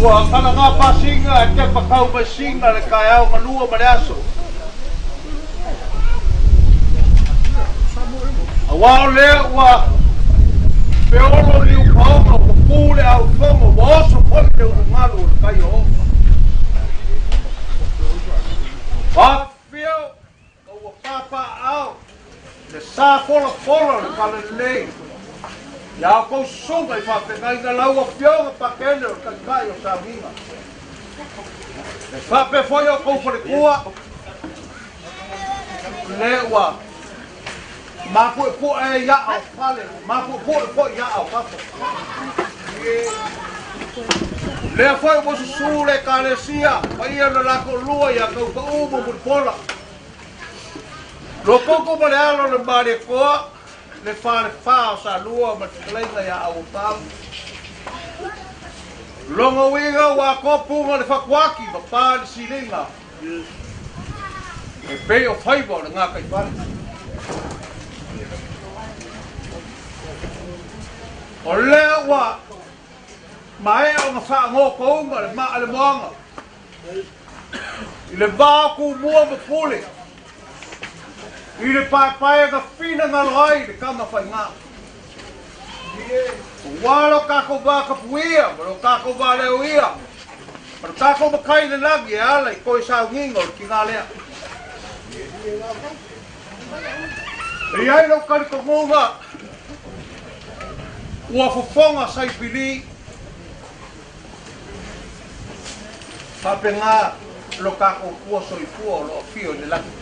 Ua kalaga pasiga e tepa kau mai siga le taeao galua ma le aso. Auā o lea ua feolo liu paoga, ua pupū le aufogo, ua oso foi le ulugalu o le tai o Ofa. Afifio ma ua papaaao le sa folafola o le Talalelei i a outou susuga i faafeagaiga lau Afioga Pakele o le Taitai o Sauniga. E faapea foi outou faletua, o lea ua mapuepue i aa o fale, ua mapuepue foi i aa o fafo. Lea foi ua susu le Ekalesia paia na la toalua ia Tautauu ma Mulipola. Lototo ma le alo o le Malietoa, le falefa o Salua ma le fetalaiga ia Auapaau. Lona uiga ua atoa puga o le fatuaki ma pa le siliga e pei o faiva o le gataifale. O lea ua maea ona faagotouga le maa le moana i le va o Tumua ma Pule i le paepaega finagalo ai le tama faiga. Ua lo tatou va tapuia ma lo tatou va leo ia ma lo tatou matai i le lagi e ala i toe sauniga o le tina lea. E i ai lou talitonuga ua fofoga saipili Faapena lo tatou Atua soifua o lo o afio i le lagi.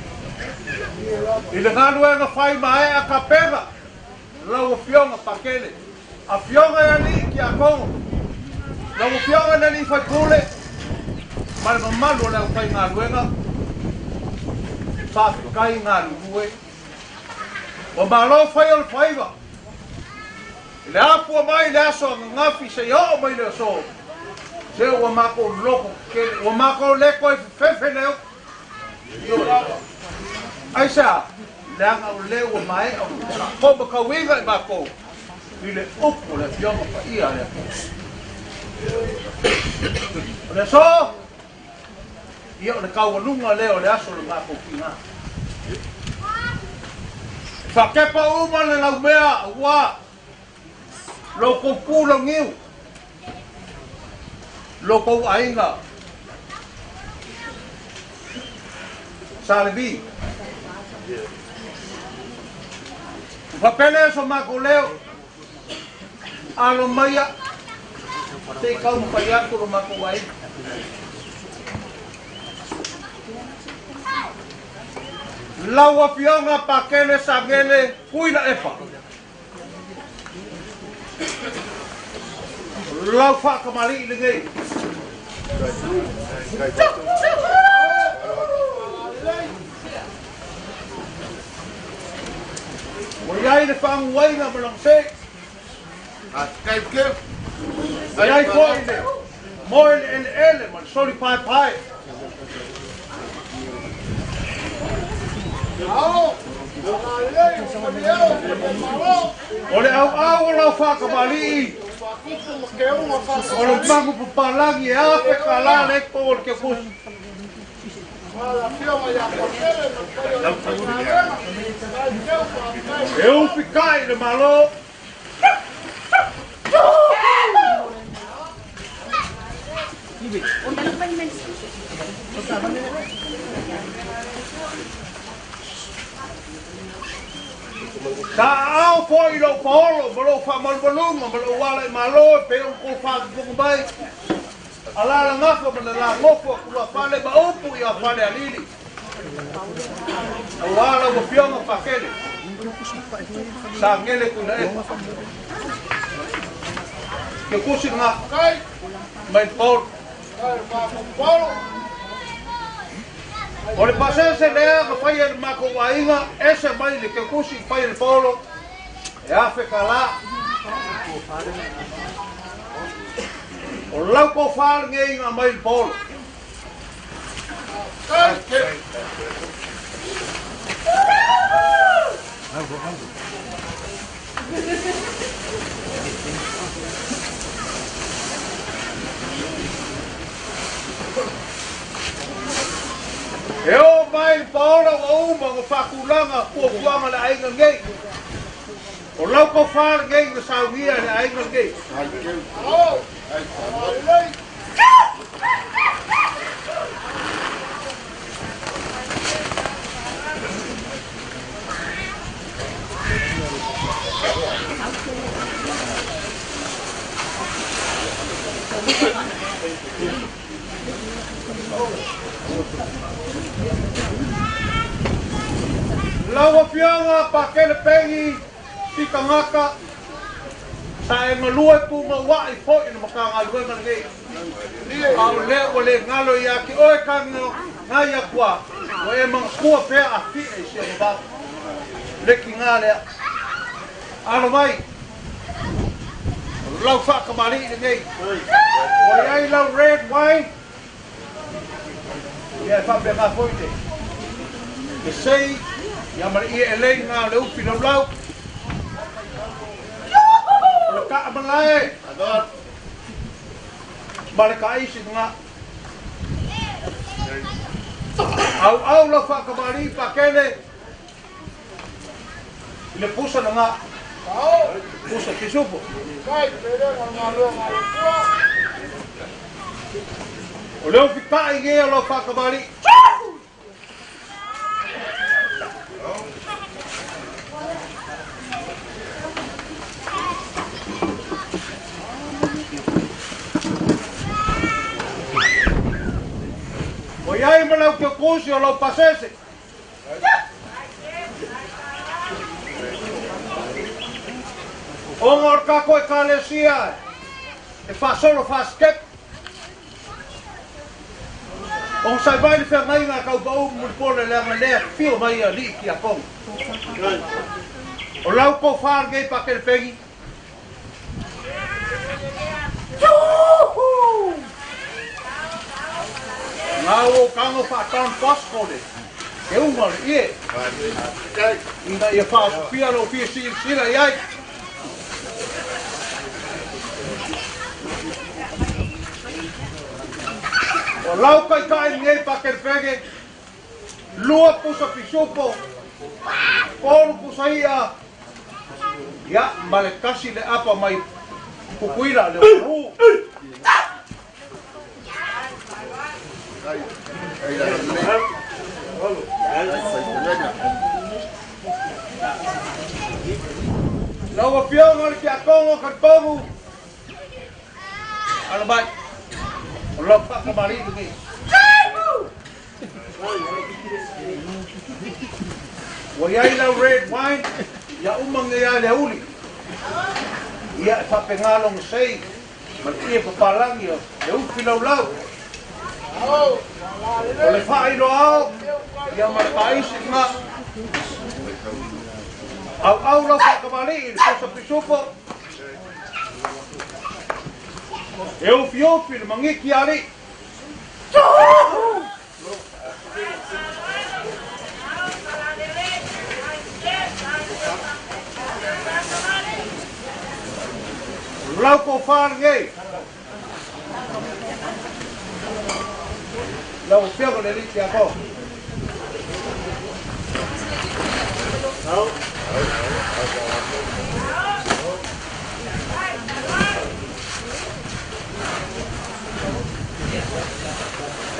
I le galuega fai maea tapena lau Afioga Pakele, Afioga i Alii Tiakono, lau Afioga i le Alii Faipule ma le mamalu o le aufaigaluega, faafetai galulue. Ua malo fai o le faiva. I le apua mai i le aso ananafi seia oo mai le aso, se ua matou loto tetele, ua matou le toe fefefe leo. Ioe. Aisea? Leaga o lea ua maea ona faakomakauina i matou i le upu o le Afioga Paia a le Atua. O le aso, ia o le taualuga lea o le aso o le matou tiga. E faakepa uma le laumea aua lo kou pu launiu, lo kou aiga Sa Levi. Ua faapea lea so matou leo, alo maia, se i taumafai atu lo matou aiga. Lau Afioga Pakele Sagele Tuilaepa, o lau faatamalii lenei. Ua i ai le faaguaiga ma lona se. E ai fo'i le moe le eleele ma le soli paepae. O le auau o lau faakamali'i o le magu papalagi e afe kalā le po o le kekusi. E ufi kai le malo. Sa aao fo'i lou paolo ma lou faamalumaluga ma lou ala i malo e pei ona kou faafofoga mai. Alalagafa ma le lagofo a Kuluafale ma upu i Afale Alili. Auā lau afioga Pakele, sa gele Tuilaepa. Ke kusi nga mai le paolo. O le pasese lea na faia e le matou aiga, ese mai le kekusi i fai e le paolo, e afe kalā. O lau tofa lenei na aumai i le paolo. E oo mai le paolo ua uma ona faatulaga fuafuaga a le aiga lenei. O lau tofa lenei na saunia e le aiga lenei. Lau Afioga Pakele Pegi Sikagaka, sa e galue tumaua'i foi i le Matagaluega lenei. A o lea ua le galo ia te oe kagai atu a, ua e manatua pea a fi'e i si ona vao. Le tiga lea. Alo mai, o lau faakamali'i lenei. Ua i ai lau red wine, ia e faapena foi le le sei, ia ma le ie elei na o le ufi laulau. O le kaa malae ma le kaaisi lena. Auau lau faakamali'i Pakele i le pusa lena. Pusa pisupo. O le ufi kai nei o lau faakamali'i. Ua i ai ma lau kekusi o lau pasese. Ona o le tatou Ekalesia e faasolo faa-step. Ona sai mai le feagaiga a Taupau mulipola leaga lea afio mai alii tiakono. O lau tofa lenei Pakele Peni. Ngau o kago faa-Don Bosco le keuga o le ie ina ia faaosofia lou fia silasila i ai. O lau taitai lenei Pakelepeke, lua pusa pisupo, tolu pusa i'a, ia ma le tasi le apa mai Tutuila le o Lau Afioga le Tiakono Talitonu, alo mai, o lau faakamali'i lenei. Ua i ai lau red wine, ia uma nei lava i le aoauli. Ia e faapena lona sei ma le ie papalagi o le ufi laulau. O le faailoa ao, ia ma le paaisi lena. Auau lau faatamalii i le pusa pisupo. E ufiofi le magiki alii. Lau tofa lenei. Lau Afioga i le Alii Tiakono.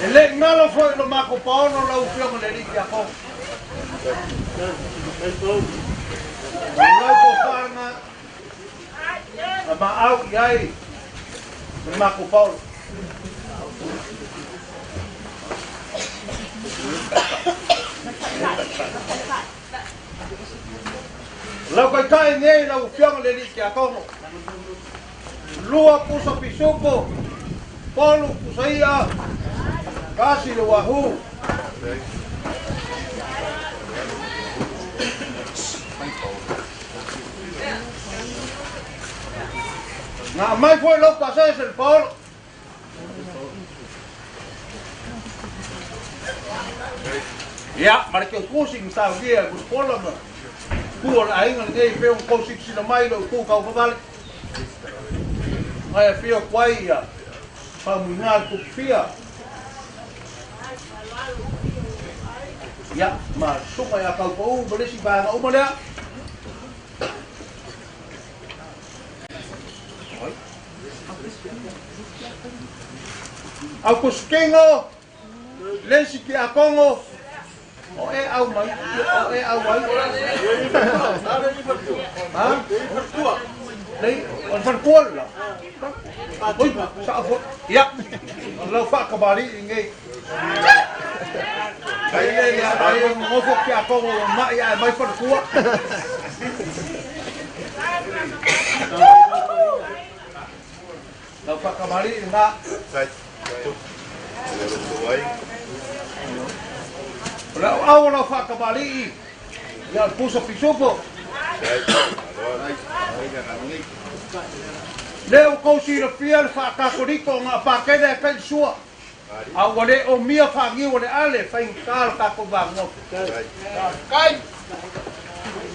E le i galo foi lo matou paolo lau Afioga i le Alii Tiakono. Lau tofa lena na maau i ai le matou paolo. Lau taitai nei lau Afioga i le Alii Tiakono, lua pusa pisupo, polu pusa i'a, kasi le wahoo. Na aumai foi lou pasese le paolo. Ia, ma le keukusi na saunia e Mulipola ma ku o le aiga lenei e pei ona tou silasila mai i lou tu taufavale. Ngai afio atu ai ia Faumuina le Tupufia. Ia, ma susuga ia Taupou ma le isi vaega uma lea. Au kuskingo, le isi tiakono, o e au mai, o e au ai. Ha? Nei, o le faletua le la. Oi, sao foi. Ia, o lau faakamalii nei. Ai le le ai o nofo tiakono o mai ae mai faletua. Lau faakamalii lena. O le auau o lau faakamalii, ia o le pusa pisupo. Lea ua tou silafia le faakatoliko o na Pakele e kai le sua, a ua le omia faaniu o le ale faigata lo tatou vagogo.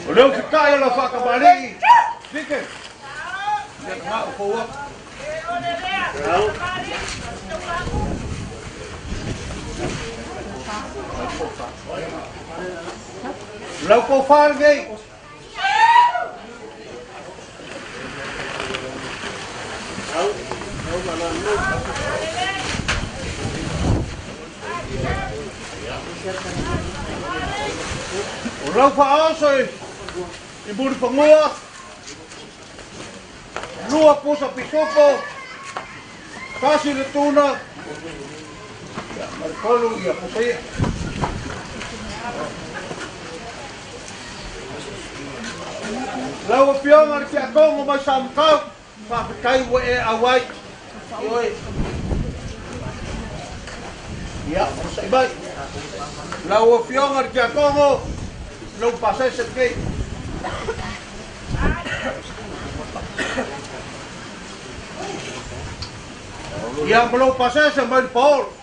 O lea ua fetai o lau faakamalii, Deacon, ia na o kou atu. Lau tofa lenei. O lau faaoso i Mulifanua, lua pusa pisupo, tasi le tuna, ia, ma le tolu ia pusa ia. Lau Afioga i le Tiakono mai Samatau, faafetai ua e auai. Ioe. Ia, onosai mai. Lau Afioga i le Tiakono, lou pasese lenei. Ia, ma lou pasese mai le paolo.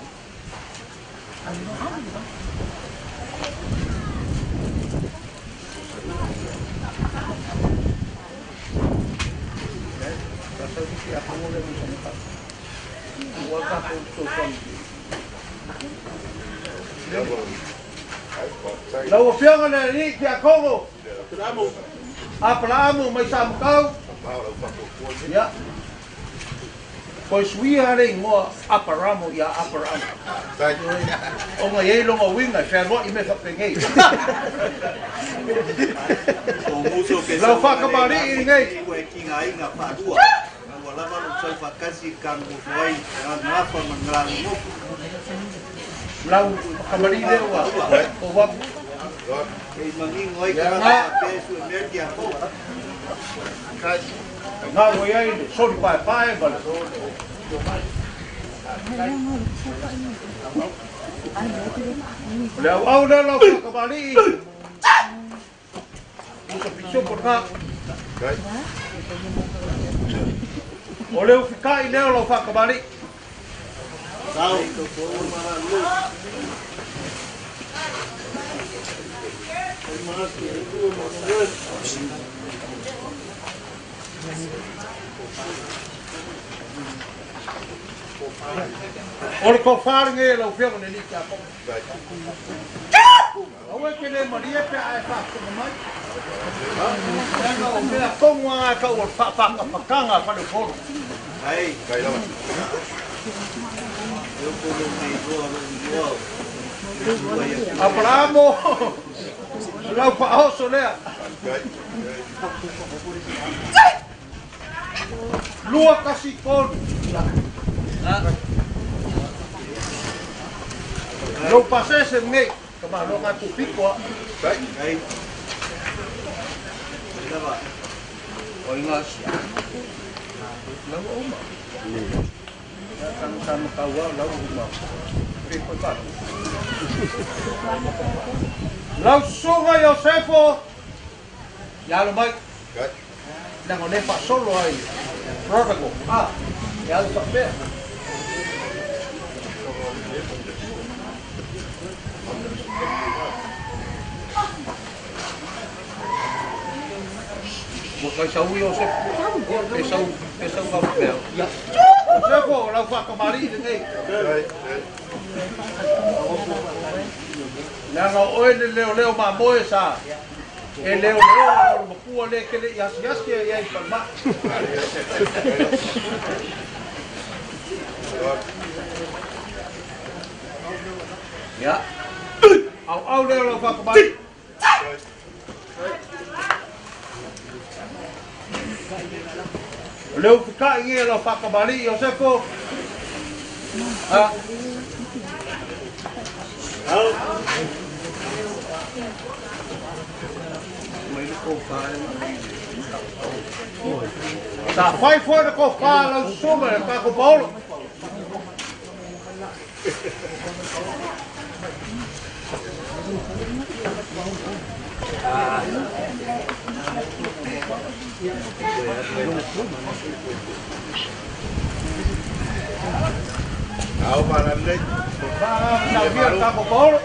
Lau Afioga i le Alii Tiakono Apalaamu mai Samatau, ia, Koe suia le igoa Aparamo ia Aperamo. Ona e i ai lona uiga e fealuai mea faapenei. Lau faatamalii lenei. Lau faatamalii lea ua ou atu. Ia nga. Ngā ua i ai le soli paepae ma le O le auau lea lau faatamalii. uso pisopo lena. O le ufikaʻi lea o lau faakamaliʻi. O le tofa lenei e lau Afioga i le Alii Tiakono. Aua e te le malie pe a e faafofoga mai. Leaga o mea tonu lava e tau o le faapatapataga a Faleupolu. Aperamo, lau faaoso lea. 2 1 3. Lou pasese lenei, ka malo ga pupiko a. O inga lau uma. Tanga sama kaua lau uma. Lau susuga Iosefo, ia alo mai. Leaga o lea e faasolo ai protocol, a, e alu faapea. Ua faisau Iosefo, pe sau, pe sau faapea. Iosefo, lau faatamalii lenei. Leaga o oe le leoleo mamoe sa e leoleo a o le mapua le ke le i asiasi ai ai falemai. Ia. Auau lea o lau faatamalii. O le ufikaʻi ia lau faatamalii Iosefo. A. Sa fai foi le tofa a lau susuga i le tatou Paolo. Ao malalei. Saunia le tatou Paolo.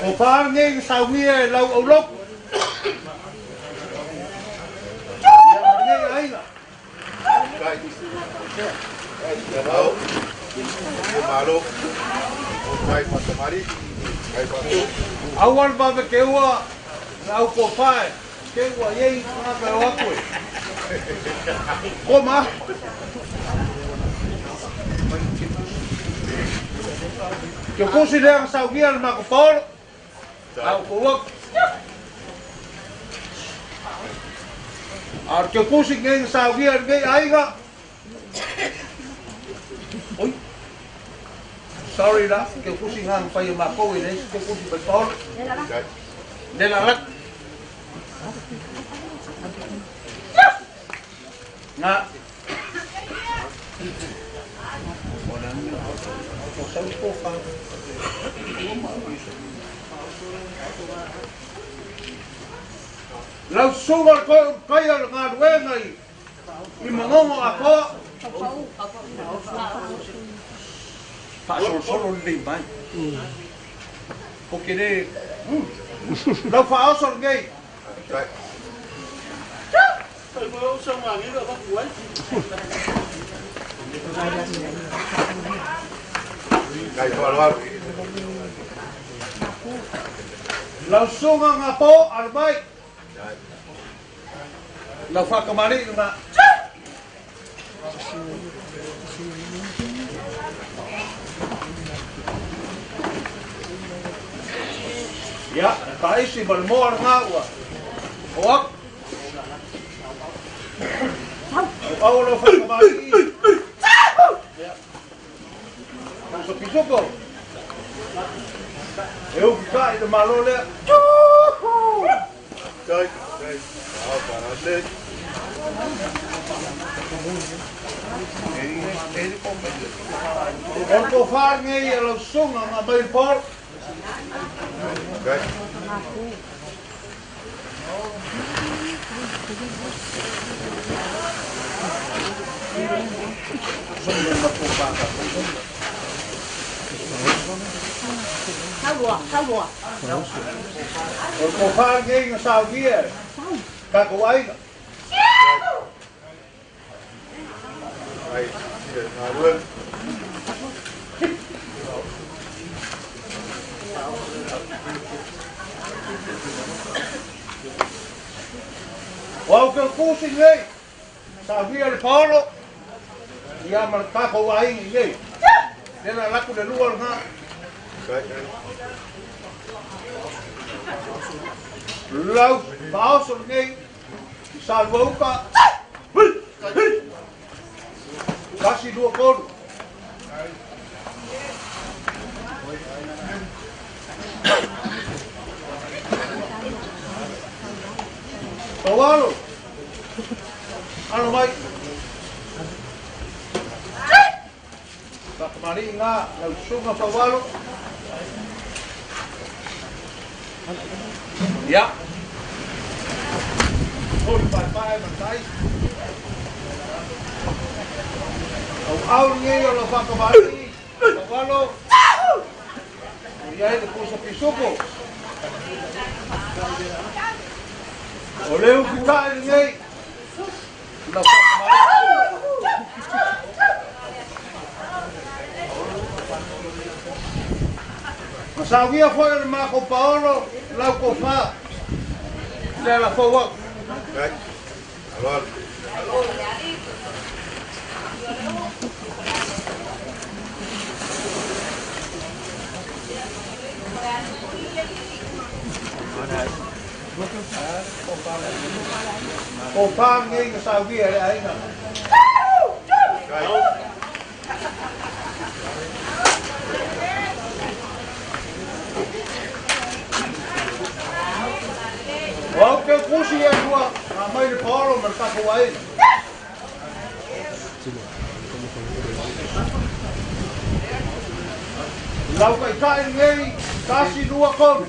O fa lenei na saunia e lau aulotu. Ia ma lenei aiga. Ao. Malo. Kai fatamari. Kai fatu. Aua le vave keua le au tofa e ke ua i ai tagata e o atu e koma. Ke kusi lea na saunia le matou Paolo. A o kou atu. A o le keukusi lenei na saunia e lenei aiga. Oi. Sorry la, keukusi nga na fai e makou e leai se keukusi mai Paolo. Le lalaki. Nga. Lau susuga le toe ulukai o le galuega i i Manono atoa. Faasolosolo lelei mai. Ko ke le lau faaoso lenei. Lau susuga ngā pō, alo mai. Lau faatamalii lena. Ia, le taisi ma le moa lena ua o atu. O au lau faatamalii. Ia. Uso pisoko. E uki ka i le malo lea. Tai, tai. Ao, parale. O le tofa lenei a lau susuga na aumai i le Paolo. O le tofa lenei na saunia e tatou aiga. O au keukusi nei, saunia le Paolo, ia ma le tatou aiga i nei. Lea la alu atu le lua lena. Lau faaoso lenei, i Salua uka, 1, 2, 3. Paualo, alo mai. Fakamali'i ngā lau susuga Paualo. Ia. Holi paepae ma le tai. Auau lenei o lau fakamali'i Paualo. O i ai le pusa pisupo. O le ufitai lenei lau fakamali'i. Na saunia foi e le matou Paolo lau tofa i le ala fou atu. Tofa lenei na saunia e le aiga. O au keukusi e lua na aumai le Paolo ma le tatou aiga. Lau taitai lenei, 1, 2, 3.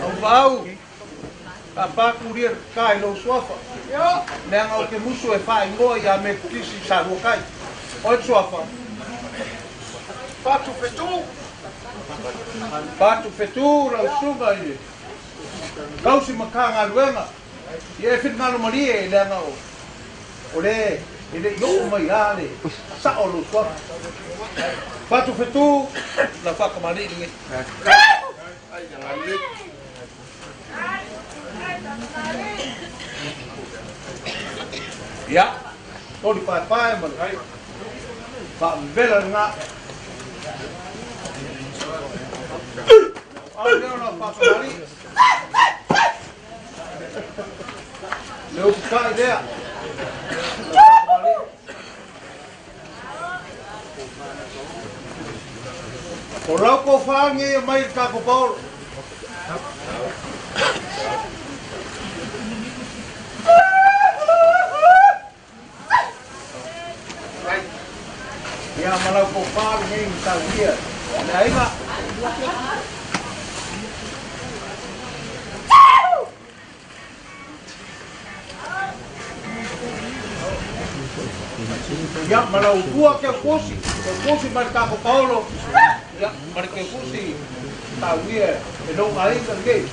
Auvao, ka pākuria le ka i lou suafa. Leaga ou te musu e faaigoa ia Metotisi i Saluakai. Oe le suafa. Patu Fetu. Patu Fetu lau susuga i le tausi ma ka galuega. Ia e finagalo malie leaga o o le e le i oo mai lava le sao o lou suafa. Fatu fetu lau faatamalii lenei. Ia, toli paepae ma le faavevela lena. Au lea o lau faatamalii. Le upu ta'i lea. O lau tofa nei e mai i le tatou Paolo. Ia ma lau tofa lenei na taulia le aiga. Ia ma lau ua keukusi, keukusi mai le tatou Paolo, ia ma le keukusi taulia e lou aiga lenei.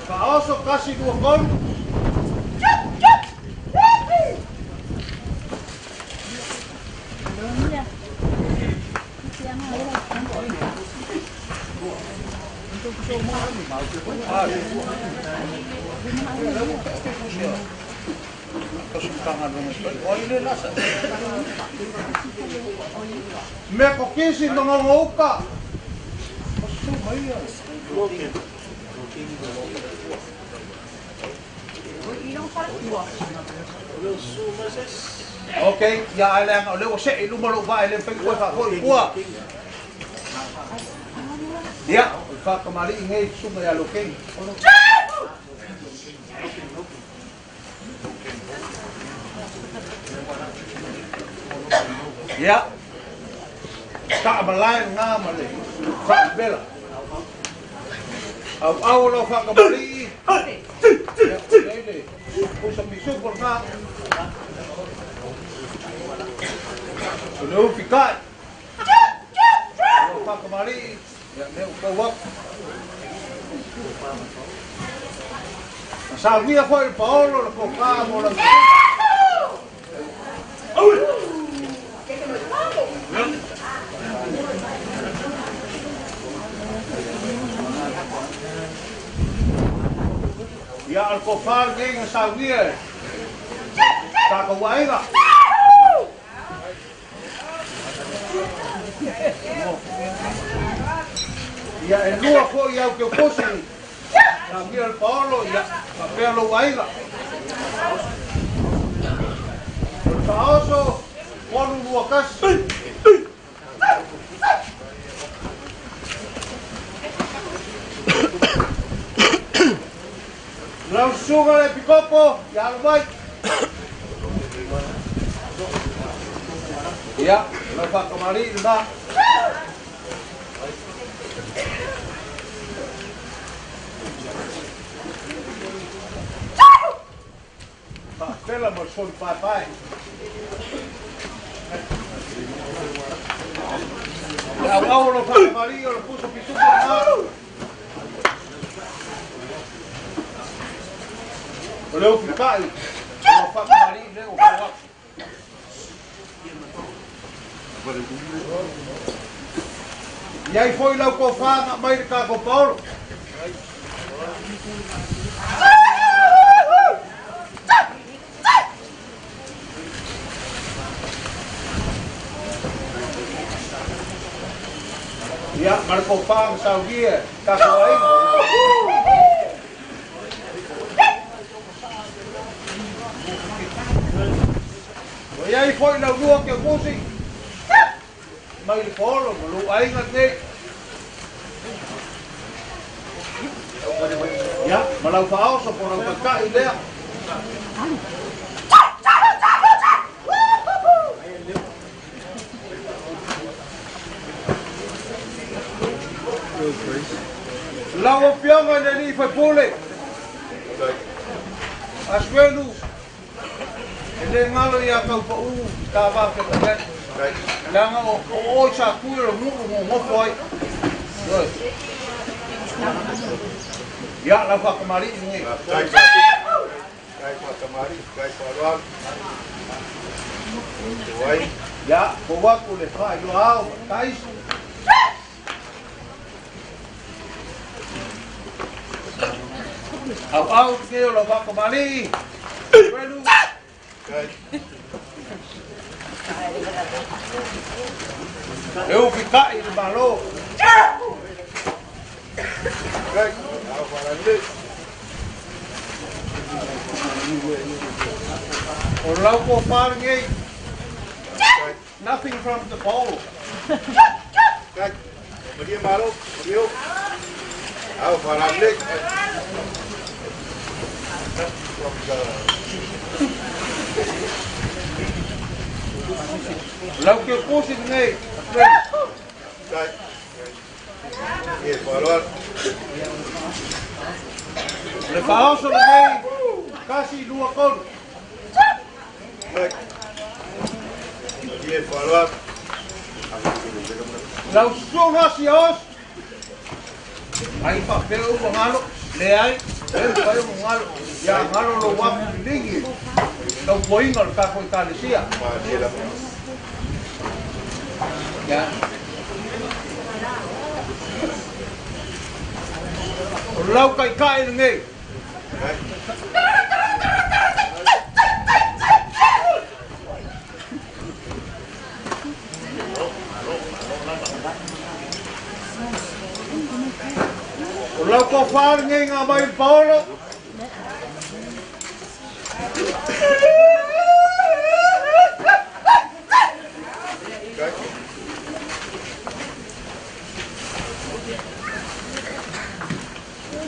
Faaoso 1, 2, 3. Me ko kisi mangongouka. Ok, ia ae leaga o lea ua see i luma lou vaa e le mafai ona toe faafoi i tua. Ia, o le faatamalii nei susuga ia Lokeni. Ia, taamalae lena ma le faavela. Auau o lau faatamalii. Ia, o le pusa pisupo lena. O le ufi kai. O lau faatamalii. Ia, lea ua tau atu. Na saunia foi le paolo le tofa mo lau Ia, o le tofa lenei na saunia e tatou aiga. Ia e lua foi au keukusi, saunia le paolo, ia, faapea lou aiga. O le faaoso, 321. Lau susuga le Epikopo, ia alo mai. Ia, lau faatamalii lena. Faafela ma le soli paepae. Le auau o lau faatamalii o le pusa pisupo lena. O le ufi kai, o lau faatamalii lea ua fau atu. I ai foi lau tofa na aumai le tatou paolo. Ia, ma le tofa na saunia e tatou aiga. Ua i ai foi lau lua keukusi mai le paolo ma lou aiga lenei. Ia, ma lau faaoso po o lau taitai lea. Lau Afioga i le Alii Faipule, Asuelu, e le galo ia Taupaū i ta va feagai ai, leaga o oe sa tui o le nuu nonofo ai. Ioe. Ia, lau faatamalii lenei. Kai whakamari, kai wharoa. O ai. Ia, kou atu le faailoa ao ma taisi. Auau te o lau whakamari. Welu. Kai. E ufi kai le malo. Kai. Au wharanui. O lau tofa lenei. Nothing from the bowl. Kai. Maria malo, Maria. Au wharanui. Lau ke pusi lenei. Kai. E wharoa. Le faaoso lenei, 1, 2, 3. Kai. E wharoa. Lau susuga siaoso. Ai faapea ua galo, leai, e mafai ona galo. Ia galo lou afu liligi, tautuaina o le tatou Ekalesia. Ia. O lau taitai lenei. O lau tofa lenei nga mai le paolo.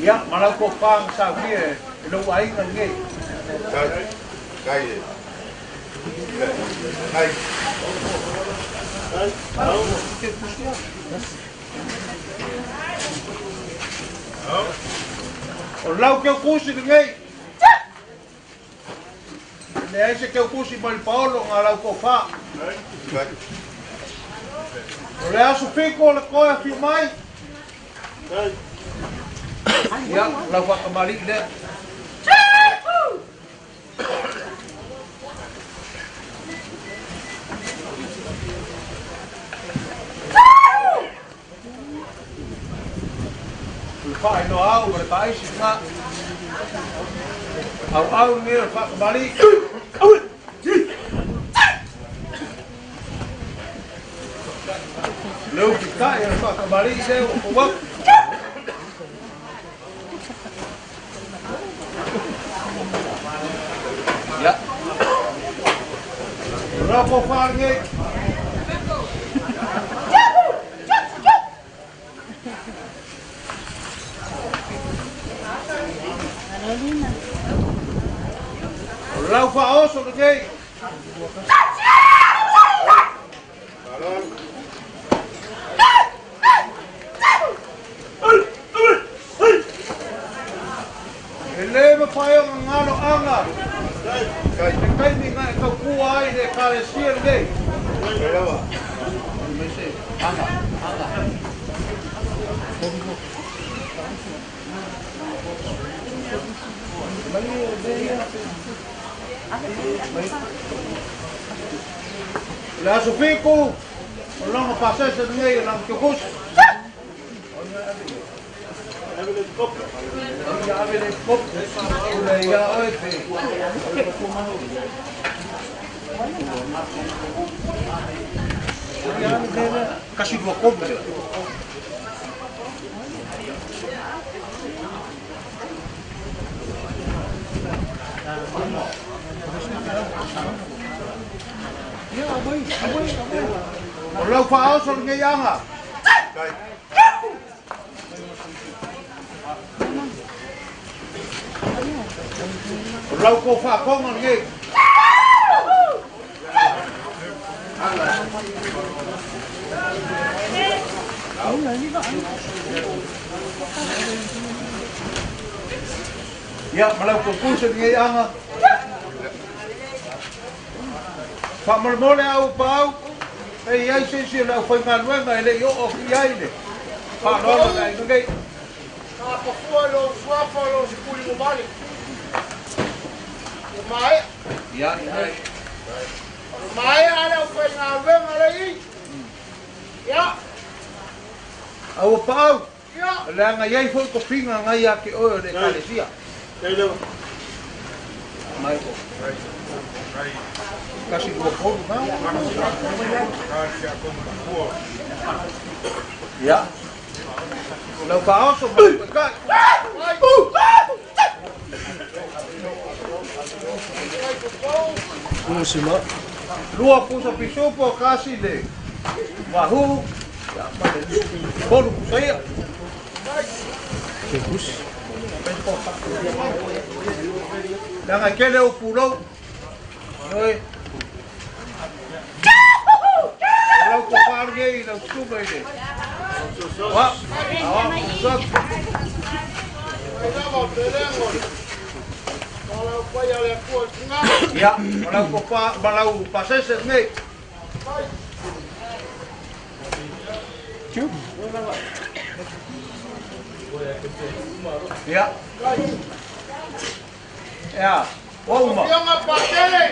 Ia, ma lau tofa ma saunia e lou aiga lenei. Kai, kai e. Kai. O lau keukusi lenei. E leai se keukusi mai le paolo nga lau tofa. O le aso fiko o le koe afio mai. Ia, lau whakamali'i lea. O le whainoa au ma le whaisi ngā. Au au nei o le whakamali'i. Le uki ta'i o le whakamali'i lea ua kouau. Ia. O rau ko whāngi. O lau whaoso lenei. E lē mafai ona galoaga le taimi na e taupua ai le Ekalesia lenei. O le aso fitu, o lona pasese lenei o lana kiokusi. Kasi dua kopi. O lau faaoso lenei aga. O lau kou faakoga lenei. Ia, ma lau koupuse lenei aga. Faamolemole au paau, pe i ai se isi o le aufaigaluega e le i oo atu i ai le faaaloalo i le aiga nei. Kapafua i lou suafa o lou sefulu ma vale. Ua maea. Ia, ia. Ua maea le aufaigaluega le i. Ia. Aua paau, Ia. leaga i ai foi tofiga ngai ia te oe o le Ekalesia. Mai. Kasi lua tolu na. Ia. Lau faaoso ma lau taitai. Lua pusa pisupo kasi le wahu. Ia, ma le tolu pusa ia. Leaga e tele ou pulou. Ioe. O lau tofa lenei i lau susuga i le Wa, aoa pusa. Ia, o lau tofa ma lau pasese lenei. Ia. Ea, ua uma. Afioga Patele,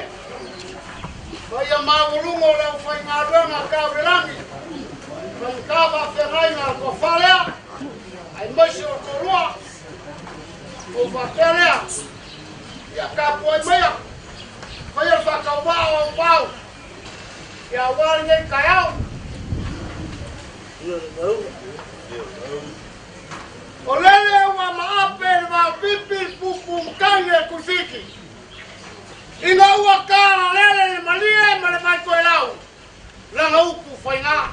paia maualuga o le aufaigaluega a Tau i le Lagi, faigata faafeagaiga a le tofa lea, aemaise o le toalua, ou faapea lea, ia tapuai maia, faia le faatauvaa o au pau, ia aua lenei taeao. O lele ua maape le vaopipi le pupu matagi e Tuifiti. tiga.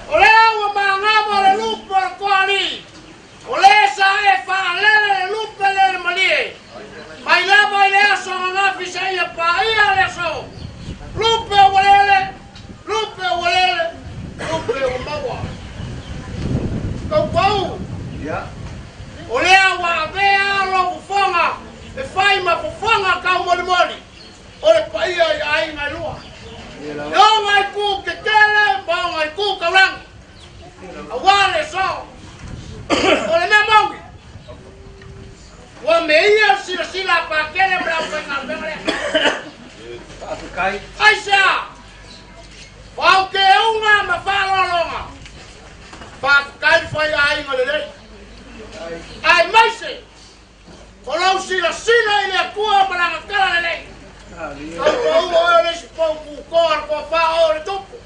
O lea ua magava le lupe o le toalii, o lē sa e faalele le lupe lea i le malie, mai lava i le aso ananafi seia paia le aso. Lupe ua lele, lupe ua lele, lupe ua maua. Taupau, o lea ua avea lou fofoga e fai ma fofoga taumolimoli o le paia i aiga e lua. E oga i ku tetele ma oga i ku taulagi, auā le so. O le mea maui, ua meia le silasila a Pakele ma le aufaigaluega lea. Aisea? O aukeuga ma faaaloaloga, faafetai le faiaiga lelei. Aemaise o lou silasila i le Atua ma lana tala lelei. Tautuaua oe o le isi pou kukoa o le toafā oe o le tupu.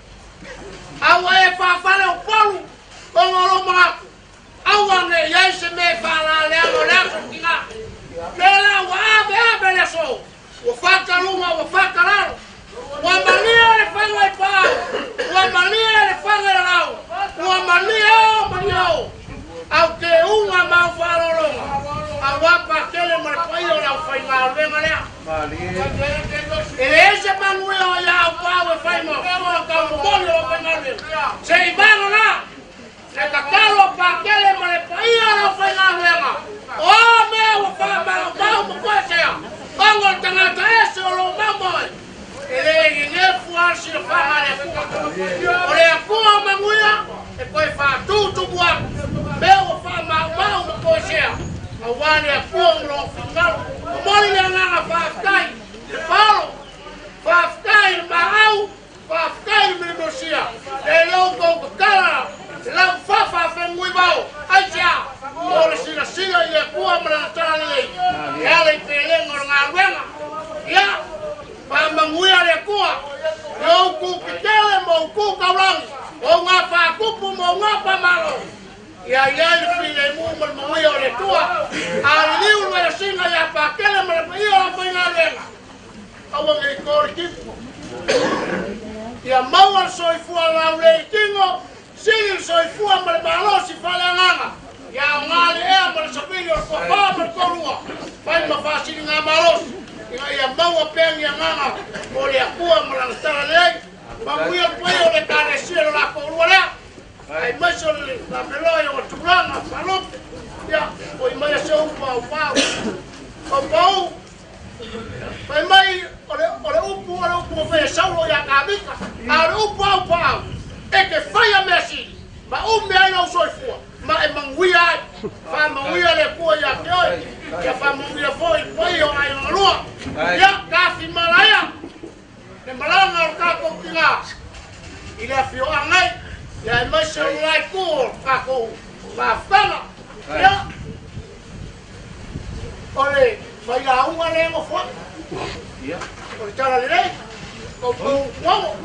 A ua e fafale o polu ona o lou manatu, aua ne i ai se mea e faalaleaga o le aso le tina. Lea la ua ave ave le aso, ua fataluga ua fatalalo. Ua malie le faiga i paau, ua malie le faiga i lalau, ua malie o malie o. Au teuga ma au faaaloaloga, auā Pakele ma le paia o le aufaigaluega lea. E leai se manuia o ia au paau e fai ma fofoga taumomoli o le aufaigaluega. Se i vagana le tatalo a Pakele ma le paia o le aufaigaluega, o a mea ua faamaumau ma koesea, ona o le tagata ese o lo o maumau ai, e le nenefu lava le silafaga a le Atua. O le Atua o manuia e toe faatutumu atu mea ua faamaumau ma koesea, auā le Atua ma lona finagalo. Momoli le agaga faafetai i le paolo, faafetai i le maau, Faafetai i le Mesia, e le o tou tatala le laufafa a Fenunuivao, aisea? Mo le silasila i le Atua ma Lana tala lelei, e ala i pelega o le galuega. Ia, faamanuia le Atua i ou tu tetele ma ou tu taulagi, ou gafa tupu ma ou gafa malo. Ia i ai le filemu ma le manuia o le Atua. A liliu le vaiasiga ia Pakele ma le paia o le aufaigaluega, Aua ne i to le tino. Ia maua le soifua laulei i tino, sili le soifua ma le malosi faaleagaga. Ia aoga le ea ma le savili o le toafa ma le toalua, fai ma faasiliga malosi, ina ia maua pea ni agaga mo le Atua ma Lana talalelei. Manuia le paia o le Ekalesia i lo la toalua lea, aemaise o le laveloa i ona tulaga faalupe. Ia, foi mai a se upu a Aupau. Aupau, Fai mai o le, o le upu o le upu na faia e Saulo ia Tavita, a o le upu a Aupaau, e te faia mea sili, ma ume ai lou soifua, ma e manuia ai. Faamanuia le Atua ia te oe, ia faamanuia foi i le paia o aiga na lua. Ia, tafimalaia le malaga o le tatou tina i le afioaga nei, ia aemaise o le la itu o le tatou mafutaga. Ia, O le failauga lea e nofo ai. O le tala lelei, taupou uago.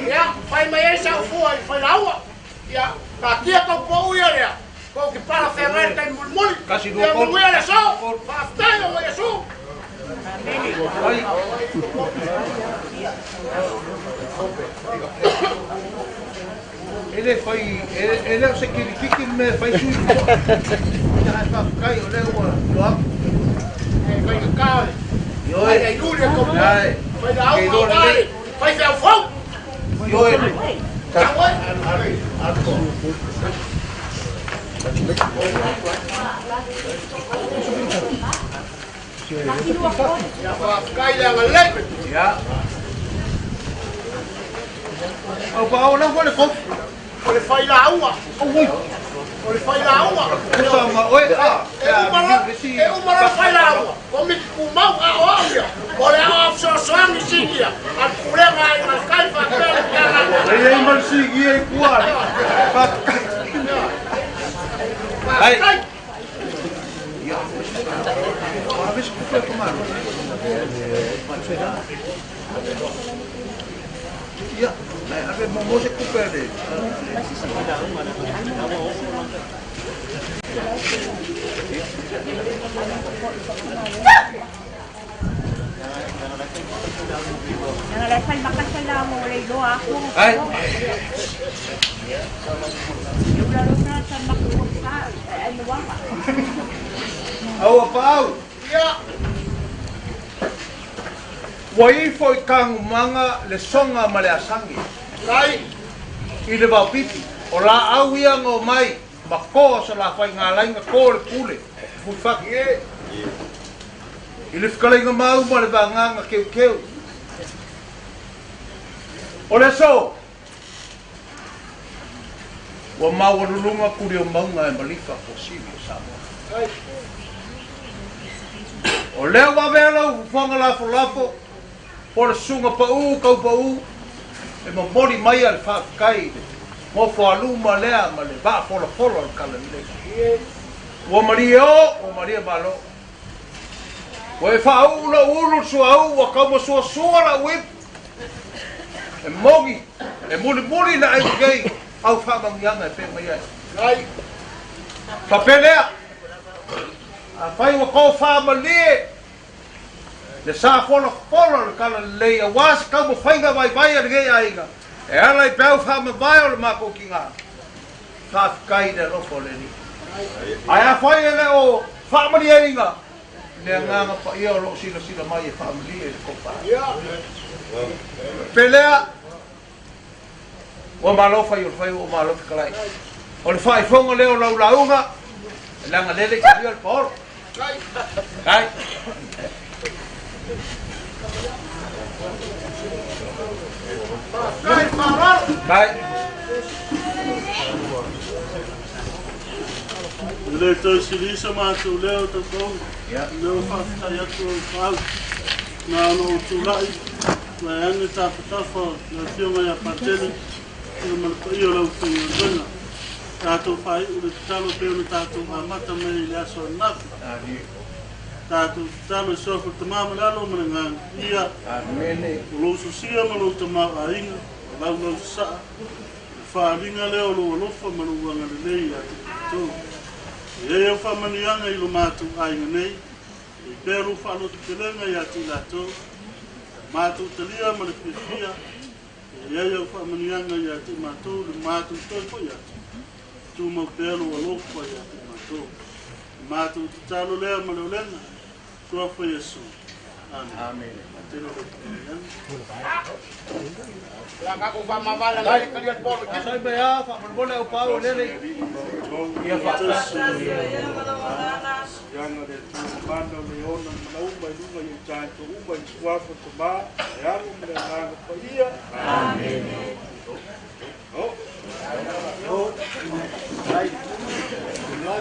Ia, fai mai ai sau fua i le failauga. Ia, taatia taupou ia lea, tou te pala feagai i le taimi mulimuli. Ia manuia le aso. Faafetai o Iesu. E le fai, e le o se kirikiki le mea e fai sui usufono. Ia ae faafetai o lea ua iloa atu. E fai kaka le. Ioe. Ai ai luli e tau. Ae. Fai la au au vale. Fai feu fou. Ioe. Tau ai. Ia faafetai le agalelei. Ia. Au pa o la le kofi. O le failauga. O le failauga. Kusa ma oe a. E uma loa, e uma loa le failauga. Komiti tumau a o au ia. O le aoao fesoasoani sinia a le Pulega a Aiga i le Tai faapea le Matagaluega. E i ai ma le sinia i tua. Faafetai. Faafetai. Ia, ave mo se kupe le. Ai. Aua paau. Ia. Ua ifo i kagumanga le soga ma le asagi. Kai. I le vaopipi, o laau ia na omai ma koa so la faigalaiga ko le pule fuifatu. I le fetalaiga mau ma le vagaga keukeu. O le aso, ua maualuluga tuli o mauga e malifa fuasili o Samoa. O lea ua avea lau fofoga lafolafo po o le susuga paū tau paū e momoli maia le faafetai i le nofoaluma lea ma le vaafolafola o le Talalelei. Ua malie o, ua malie malo. Ua e faauu lou ulu le suauu ua taumasuasua lau ipu. E moni, e mulimuli le aiga nei au faamanuiaga e pei ona i ai. Faapea lea, afai ua tofa malie le sa folafola o le Talalelei aua se taumafaiga vaivai a lenei aiga e ala i peau faamavae o le matou tiga, faafetai i le alofa o le Alii. Ae afai e le o faamalieina le agaga paia o loo silasila mai e faamalie le tofa. Pelea, ua malo fai o le fai ua malo fetalai. O le faaifoga lea o lau lauga, e leaga lele i talia le paolo. Kai. Kai. E le toe silisa matou leo tautau, leo faafetai atu au paau. Na ona ou tulai, mai ane tafatafa le afioga ia Patele, ia ma le paia o le aufaigaluega. Tatou faaiu le tatalo pei ona tatou amata mai i le aso ananafi. Tatou tatalo i suafa o le Tama ma le Alo ma le Agaga Paia. O lou sosia ma lou tamaoaiga, o laulau sasaa, o le faaaliga lea o lou alofa ma lou agalelei ia te matou. E i ai au faamanuiaga i lo matou aiga nei, e i pea lou faalototelega ia te i latou, matou talia ma le fiafia, e i ai au faamanuiaga ia te matou le matou toe foi atu, tumau pea lou alofa ia te matou. Matou tatalo lea ma le olega, suafa Iesu. Amen. Tele o le Sai mai a, faamolemole au pau o lele. Ia faatasi. Siaga le Atua mamana o le ona ma lauma i luga i o tatou uma i le suafa o Tamā, le Alo ma le Agaga Paia. Amene. Oh. Ua tele lea.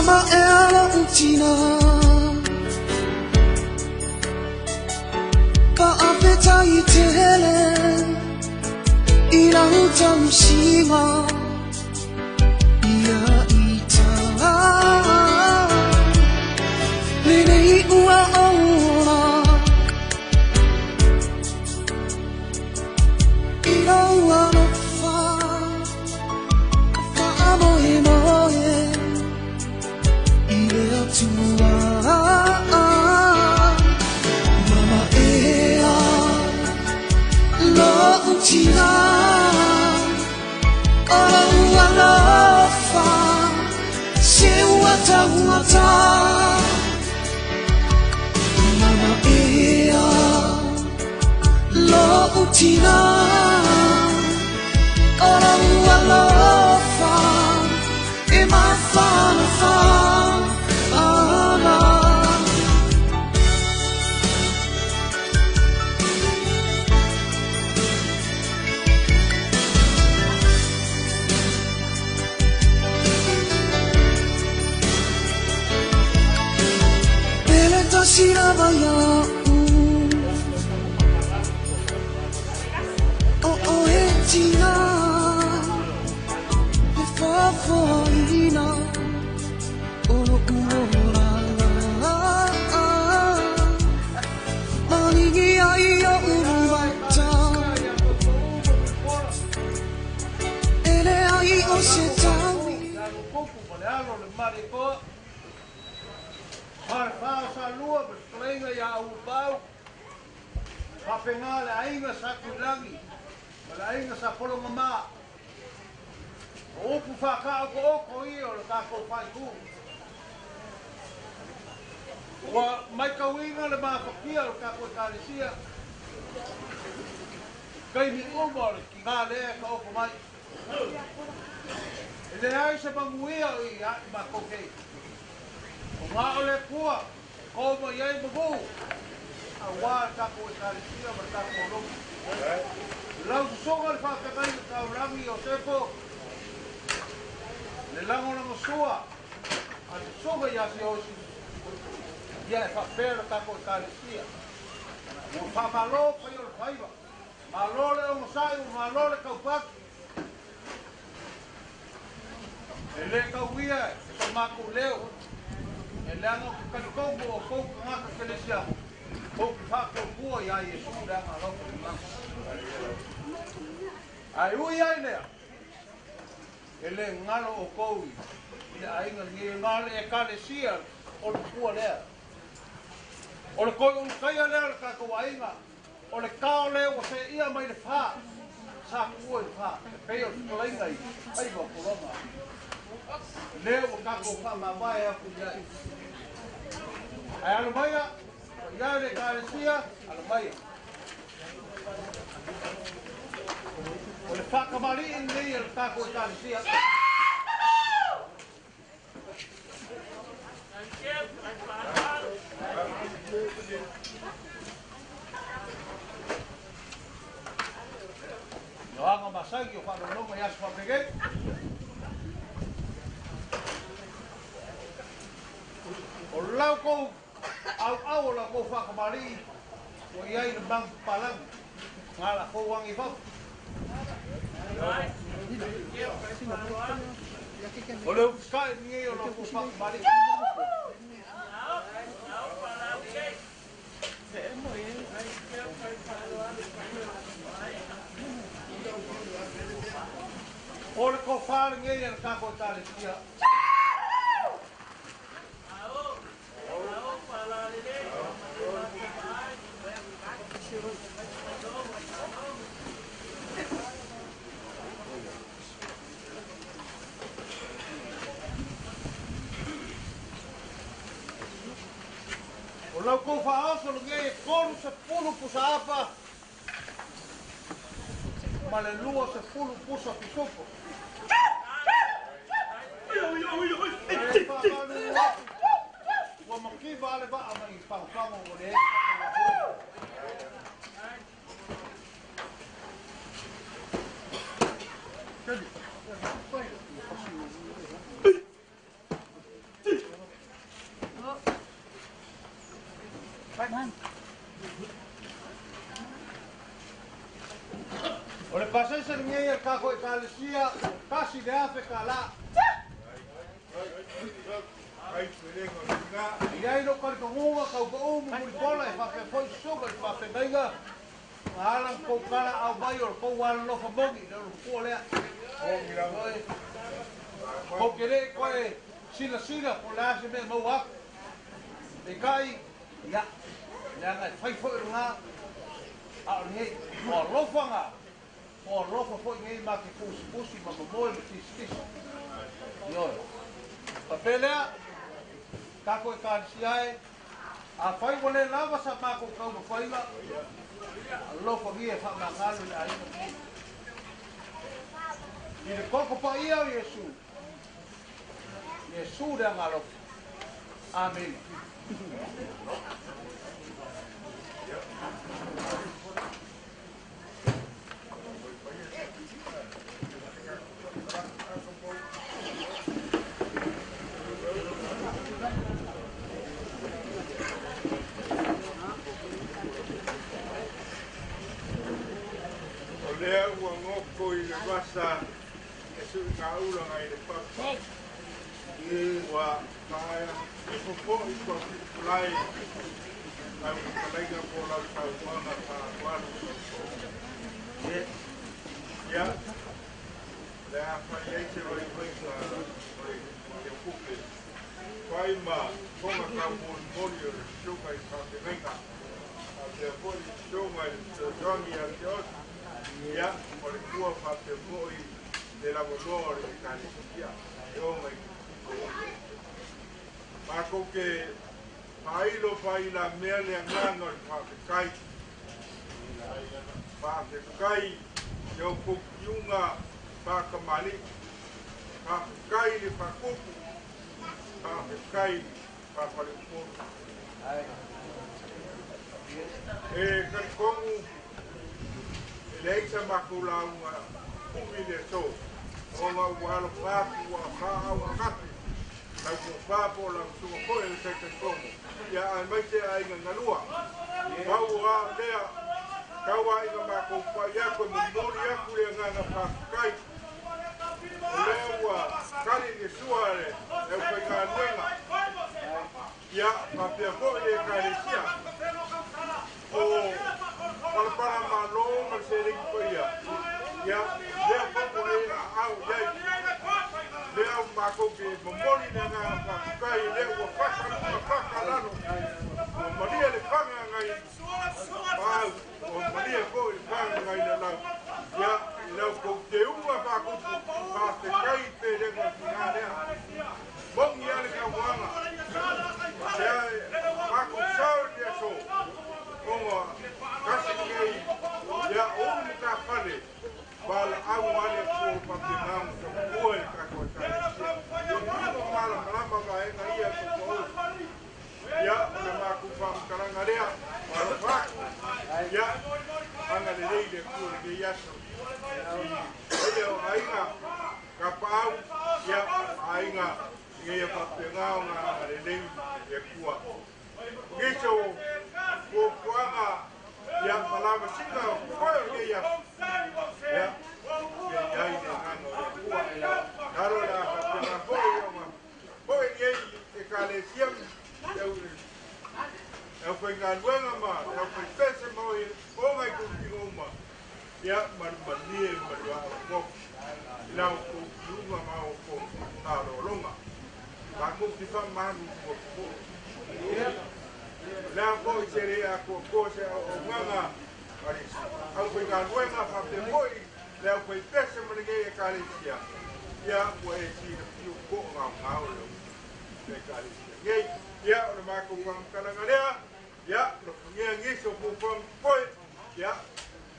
Mama e ala utina Pa awheta i te hele I lau tausinga Ia i tā Lenei ua ola I lau alofa Whaamoe moe I le atua. Mama ea Lo'u tina O lau alofa Se ua tauata. Mama ea Lo'u tina O lau alofa E mawhanafa ana. Pele tasi lava ia'u O oe tina Le faafoaina O lo'u olaga Maligi ai o'u mata E leai o se taui. Kupu ma le alo le mari koa. Whare sa lua ma fetalaiga ia Aulupau. Faapega le aiga sa Tuilangi ma le aiga sa Pologamā. O upu whakaokooko ia o le tākou whaikū. Ua maitauina le mafakia o le tākou ekalesia. Kaimi uma o le kinā lea ka oko mai. E leai se manuia o i ai mākou nei. O ngā o le Atua, ko mai ai mamu. Auā le tākou ekalesia ma le tākou lotu. Lau sosoga le whakakai o taurangi o Tepo. Le lagolagasua a le soga ia se osi. Ia e faapea le takou ekalesia. Ua faamālō pai o le faiva. Malo le ogasai, ua malo le kaupaki. E lē kauia e so makou leo. E leaga o ke kalikoumu o kou kagaka kelesia. Kou te faatuatua iā Iesu leaga alofa le lagi. Ae ui ai lea. E lē galo o kou i le aiga lenei e gale ekalesia o le pua lea. O le koi ulukaia lea o le tatou aiga. O le kao lea ua seʻia mai le fā. Sa kuua i le fā. E pei o le fetalaiga i faiva o pologa. Lea ua tatou faamavae aku i ai. Ae alo maia, paia le ekalesia, alo maia. O le faakamali'i lenei e le tatou ekalesia. Ioaga masagi o faalologa i aso faapegei. O lau kou auau o la kou faakamali'i ua iai le magu papalagi. Ga lakou agi fafo. O le upika'i lenei o lau kou faakamali'i. O le kofā lenei e le takou ekalesia. O lau kou faaoso lenei e 30 pusa apa ma le 20 pusa pisupo. E faamalu atu, ua makiva ale vaa mai pagopago o le e. O le pasese lenei e kako e kalesia, kasi le afe ka la. Ia i lo karitongunga kau pa umu muli pola e whawhea foi suga i whawhea ngaiga. Mahalang kou kala au mai o le kou wala lofa mongi le olu kua lea. Kou ke le koe sila sila po le ase mea mau aku. E kai, ia, leaga e fai foi runga, a o lenei, o alofa ngā, o alofa foi nei ma ke pusi ma mamoe ma tisitisi. Ioe. Papea lea, kako e kālisi ai, a fai ua le lava sa mākou kaumafaiga, alofa ngia e whaamangalo le aiga nei. I le koko pa ia o Iesu, Iesu le agalofa. Amen. O lea ua goko i le vasa e suʻigaulaga i le papa ua faifo foʻi tuafilifulai lau fetalaiga po lau saunoaga faaaloalo. Ia le a fai ai se vaivaiga o le teukupe fai ma foga taumolimoli o le susuga i faafegaiga faapea foʻi le susuga i le fesoasoani ia te osi. Ia o le tua faapea foʻi le lavaloa o le ekalesia e oga i makou ke faailo faailamea le agaga o le faafetai. Faafetai i outou tiuga faakamaliʻi, faafetai le faakupu, faafetai faafaleupolu. E talitonu e leai sa matou lauga umi le aso ona ua alofa atu ua faaauagafi lau tofa po o lau susuga foi e le taitaitono ia aemaise aiga galua. Pau o a lea tau aiga makou pai atu e momoli atu le agaga faafetai. O lea ua kali le sua le aufaigaluega ia faapea foʻi le ekalesia o palapala malo ma le seleni paia ia lea foʻi ua e aao iai lea ua makou ke momoli le agaga faafetai lea ua fakaluga fakalalo ua malia le faga agai paau ua malia foʻi le faga agai lalau ia i lau kou teuga faakupu faafetai pelega o tina lea mogi a le tauaga sea makou sao i le aso ona kasi nei ia ulu matafale valaau ale atua o faapena ona taupua i le tatou ekalesia ia uma malamalama vaega ia totoou ia o le matou faamatalaga lea alofa atu ia agalelei le Atua i lenei aso i paia o aiga kapaau ia aiga ina ia faapena ona agalelei le Atua. O nisi o fuafuaga ia malavasiga o foe o lenei aso ia ia iai le agaga o le Atua talo le a faapena foʻi ona foʻi lenei ekalesia le aufaigaluega ma le aufaipese ma oe oga i tulutino uma ia malumalie maluaʻaoaoku i la outou tiuga ma outou talologa makou te faamalu ua lea foʻi se lē atoatoa se aoaogaga a le aufaigaluega faapea foʻi le aufaipese ma lenei ekalesia ia ua e silafia toʻagaogao le ekalesia nei. Ia o le matou faamatalaga lea ia lofagia nisi o fuafuaga totoe ia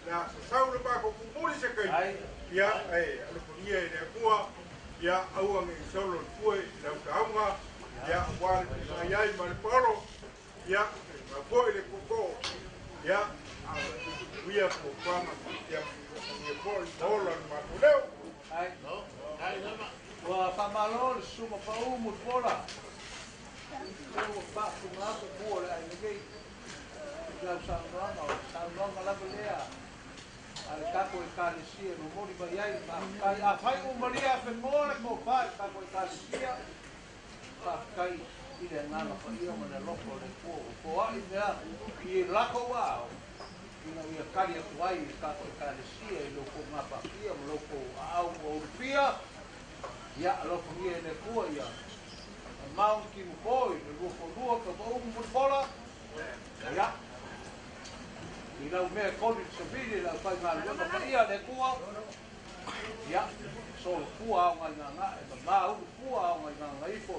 le a sasau le matou tumuli se taimi ia e alofagia e le Atua ia aua nei solo le fue i lau taauga ia auā le pisaai ai ma le paolo ia ma foʻi le koko ia uia fuafuaga ia ia foʻi maola le matou leo. Ua faamalo le susuga paū mulipola ua faafuga atu mua o le aiga nei i lau saunoaga o le saunoaga lava lea a le Kako ekalesia no moli mai ai faafetai afai ua malia afemoa le tofa i le tatou ekalesia faafetai i le agaga paia ma le alofa o le Atua ua foa'i mea i latou aao ina ia tali atu ai i le tatou ekalesia i lo outou gapatia ma lo outou aao ua ulufia ia alofagia e le Atua ia mamao ma timupo i le 22 taupaugu mulifola ia i lau mea e koli le savili le aufaigaluega paia a le Atua ia solofua aogaigagae mamā ulufua aogaigagaifo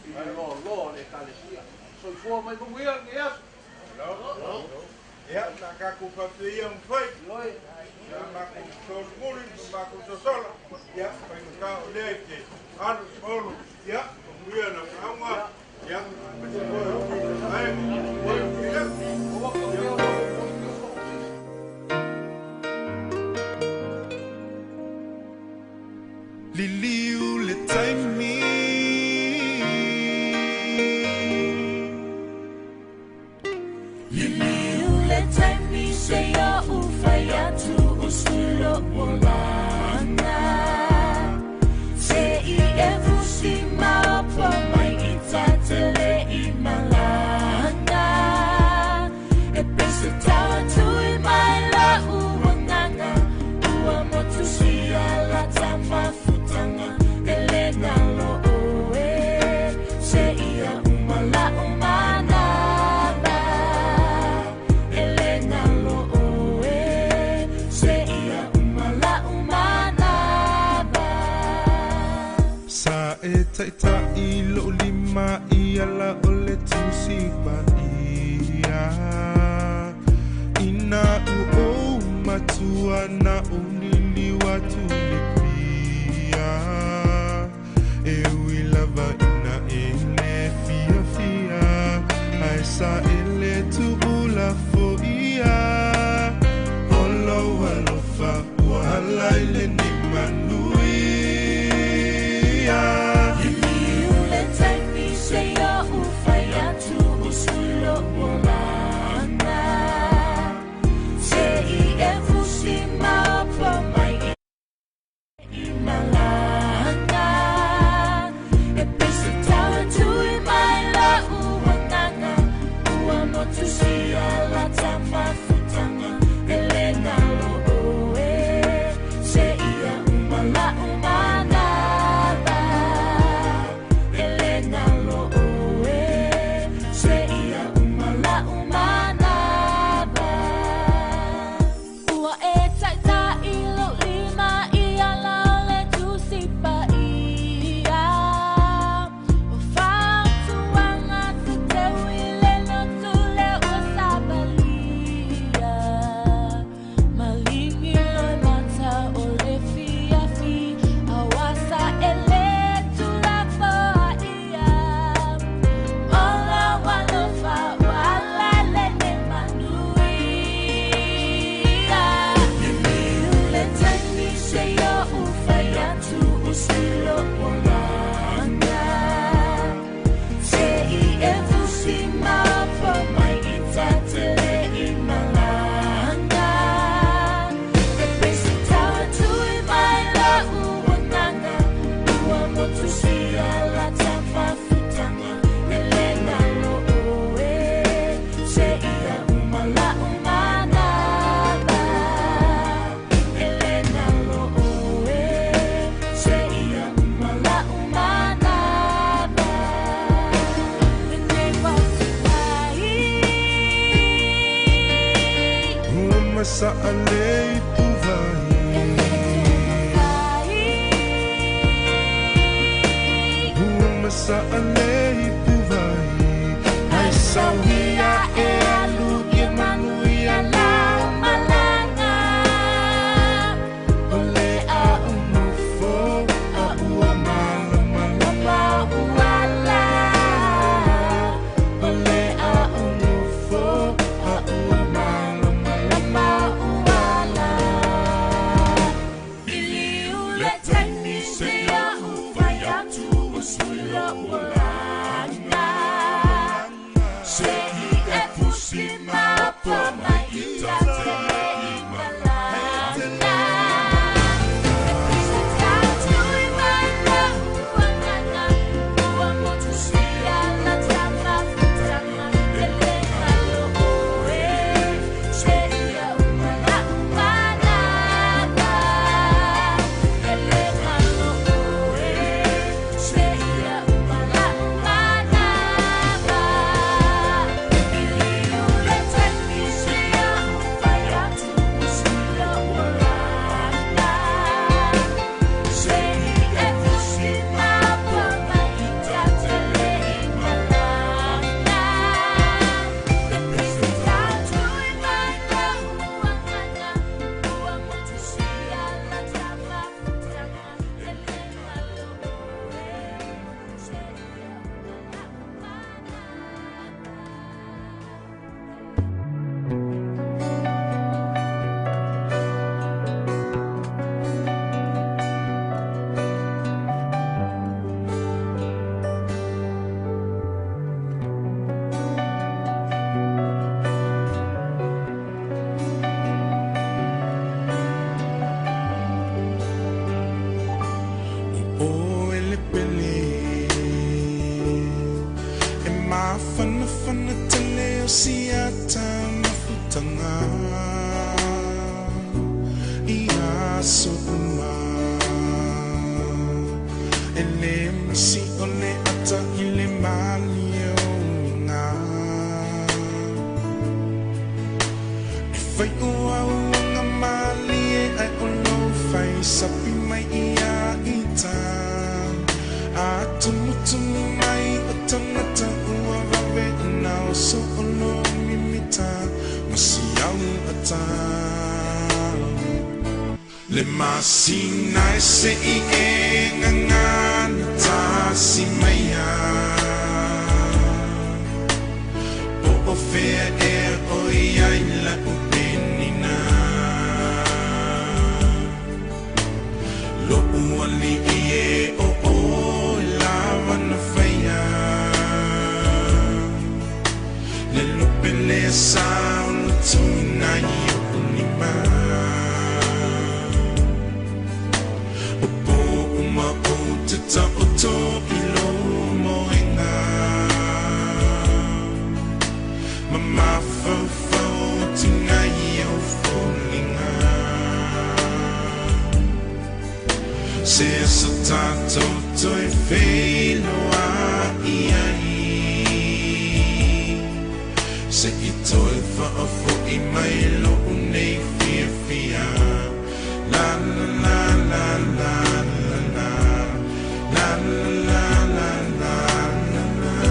i le loaloa o le ekalesia. Soifua ma ia manuia lenei aso. Ia, sa tatou faafetai mafai. Ia, matou solomuli ma matou sosola. Ia, faigata o lea e te alu i olo. Ia, manuia lau lauga. Ia, aemaise foi o le vaega. Ia, Liliu le taimi Liliu le taimi seia ufai atu usulo olanga Se i e fusi maopo mai i tatele i malanga E pese tau tui mai la uanganga Ua motu sia la tamafutanga E le nalo oe Se ia umala umanaba E le nalo oe Se ia umala umanaba Sa e taʻitaʻi loʻu lima i ala o le Tusi Paia Ina ua ou matua na ou liliu atu i le pia E ui lava ina e le fiafia Ae sa e le tuulafoia O lou alofa ua ala i lenei manuia Liliu le taimi seia ufai atu usulo olanga Se i e fusi maopo mai i malanga E pese tau tui mai la uanganga Ua motu sia la tamafutanga E le nalo oe Se ia umala umanaba E le nalo oe Se ia umala umanaba Ua e taʻitaʻi lou lima i ala o le Tusi Paia O fautuaga se teu i le lotu lea ua sabalia Maligi loe mata o le fiafi Auā sa e le tulafoaia O lau alofa ua ala i lenei manuia Liliu le taimi seia ufai atu usulo olanga Se i e fusi maopo mai i tatele i malanga E pese tau tui mai la uanganga Ua motu sia la tamafutanga E le nalo oe Se ia umala umanaba E le nalo oe Se ia umala umanaba Lenei watuai Ua masaʻalei puvai Ua masaʻalei puvai Ai sauia e alu ia manuia lau malanga O le a unofo a ua malamalama uala O le a unofo a ua malamalama uala Liliu le taimi seia ufai atu usulo olanga Se aso uma. E le misi o le ata i le mali o ngā. E whai o au anga mali e ai o lo whai sapi mai ia i tā. A tumu tumu mai o tangata ua wawe na o so o lo mimita masi au ata. Le masina e se i e ngangana tasi maia. Po o fea e o ia i la upenina. Lo uali i e o o lava na whaia. Le lupe le sa o le tuna i o unima. O po uma o te taoto i lo moenga. Mama fau tinga i o fōlinga. Se so tātou toi wheloa i ai. Se i toi whaafo i mai lo unei fia fia. La la la la la la la. La la la la la la.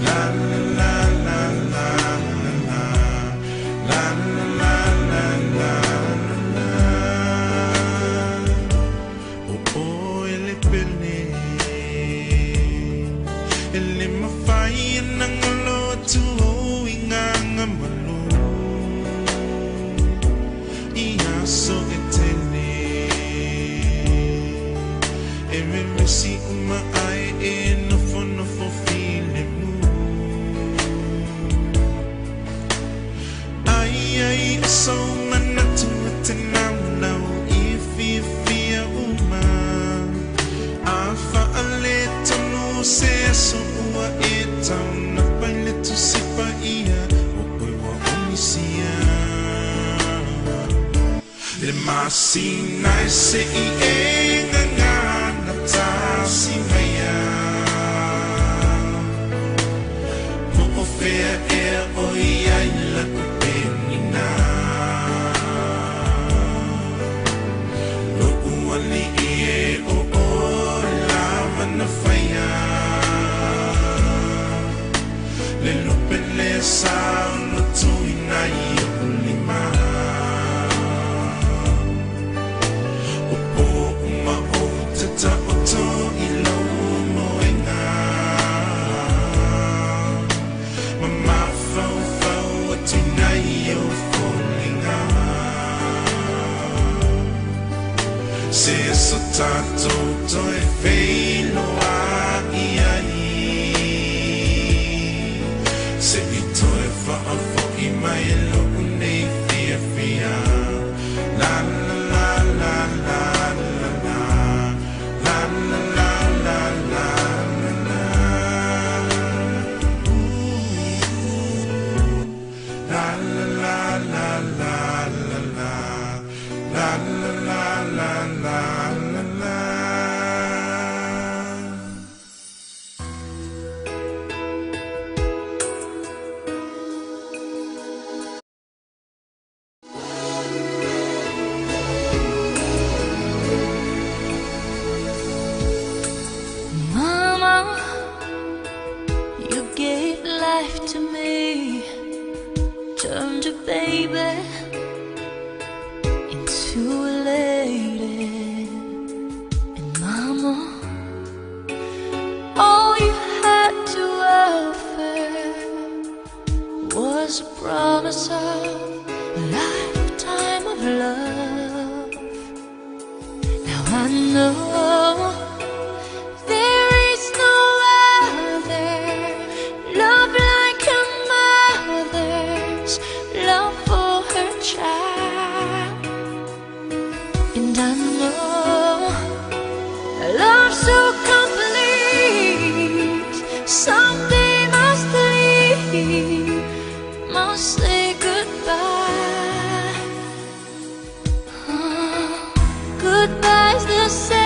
La la la la la la la. La la la la la la. O o ele pele. Ele mawhai nangolo atu o i nganga malo. I aso e tele. E me mesi uma ai e nofo nofo file mu. Ai ai o so manatu e te nau nau i fia fia uma. A whaale tonu se aso ua e tau na paile tu sipa ia o koe wa omisia. Le masina e se i e ngangana tasi maia. Po o fea e o ia i la upenina. Lo uali i e o o lava na whaia. Le lupe le sa o no tuina i o lima. O po uma o te taoto i lo moenga. Mama fau fau atu nei o fōlinga. Se so tātou toi wheiloa i ai. Se i toi whaafo i mai lo unei fia fia. La la la la la la la. La la la la la la la. La la la la la la la. La la la la la la la. Mama, you gave life to me, turned a baby into a lady. And mama, all you had to offer was a promise of a lifetime of love. Now I know there is no other love like a mother's love for her child. And I know a love so complete, someday must leave, must say goodbye. Se.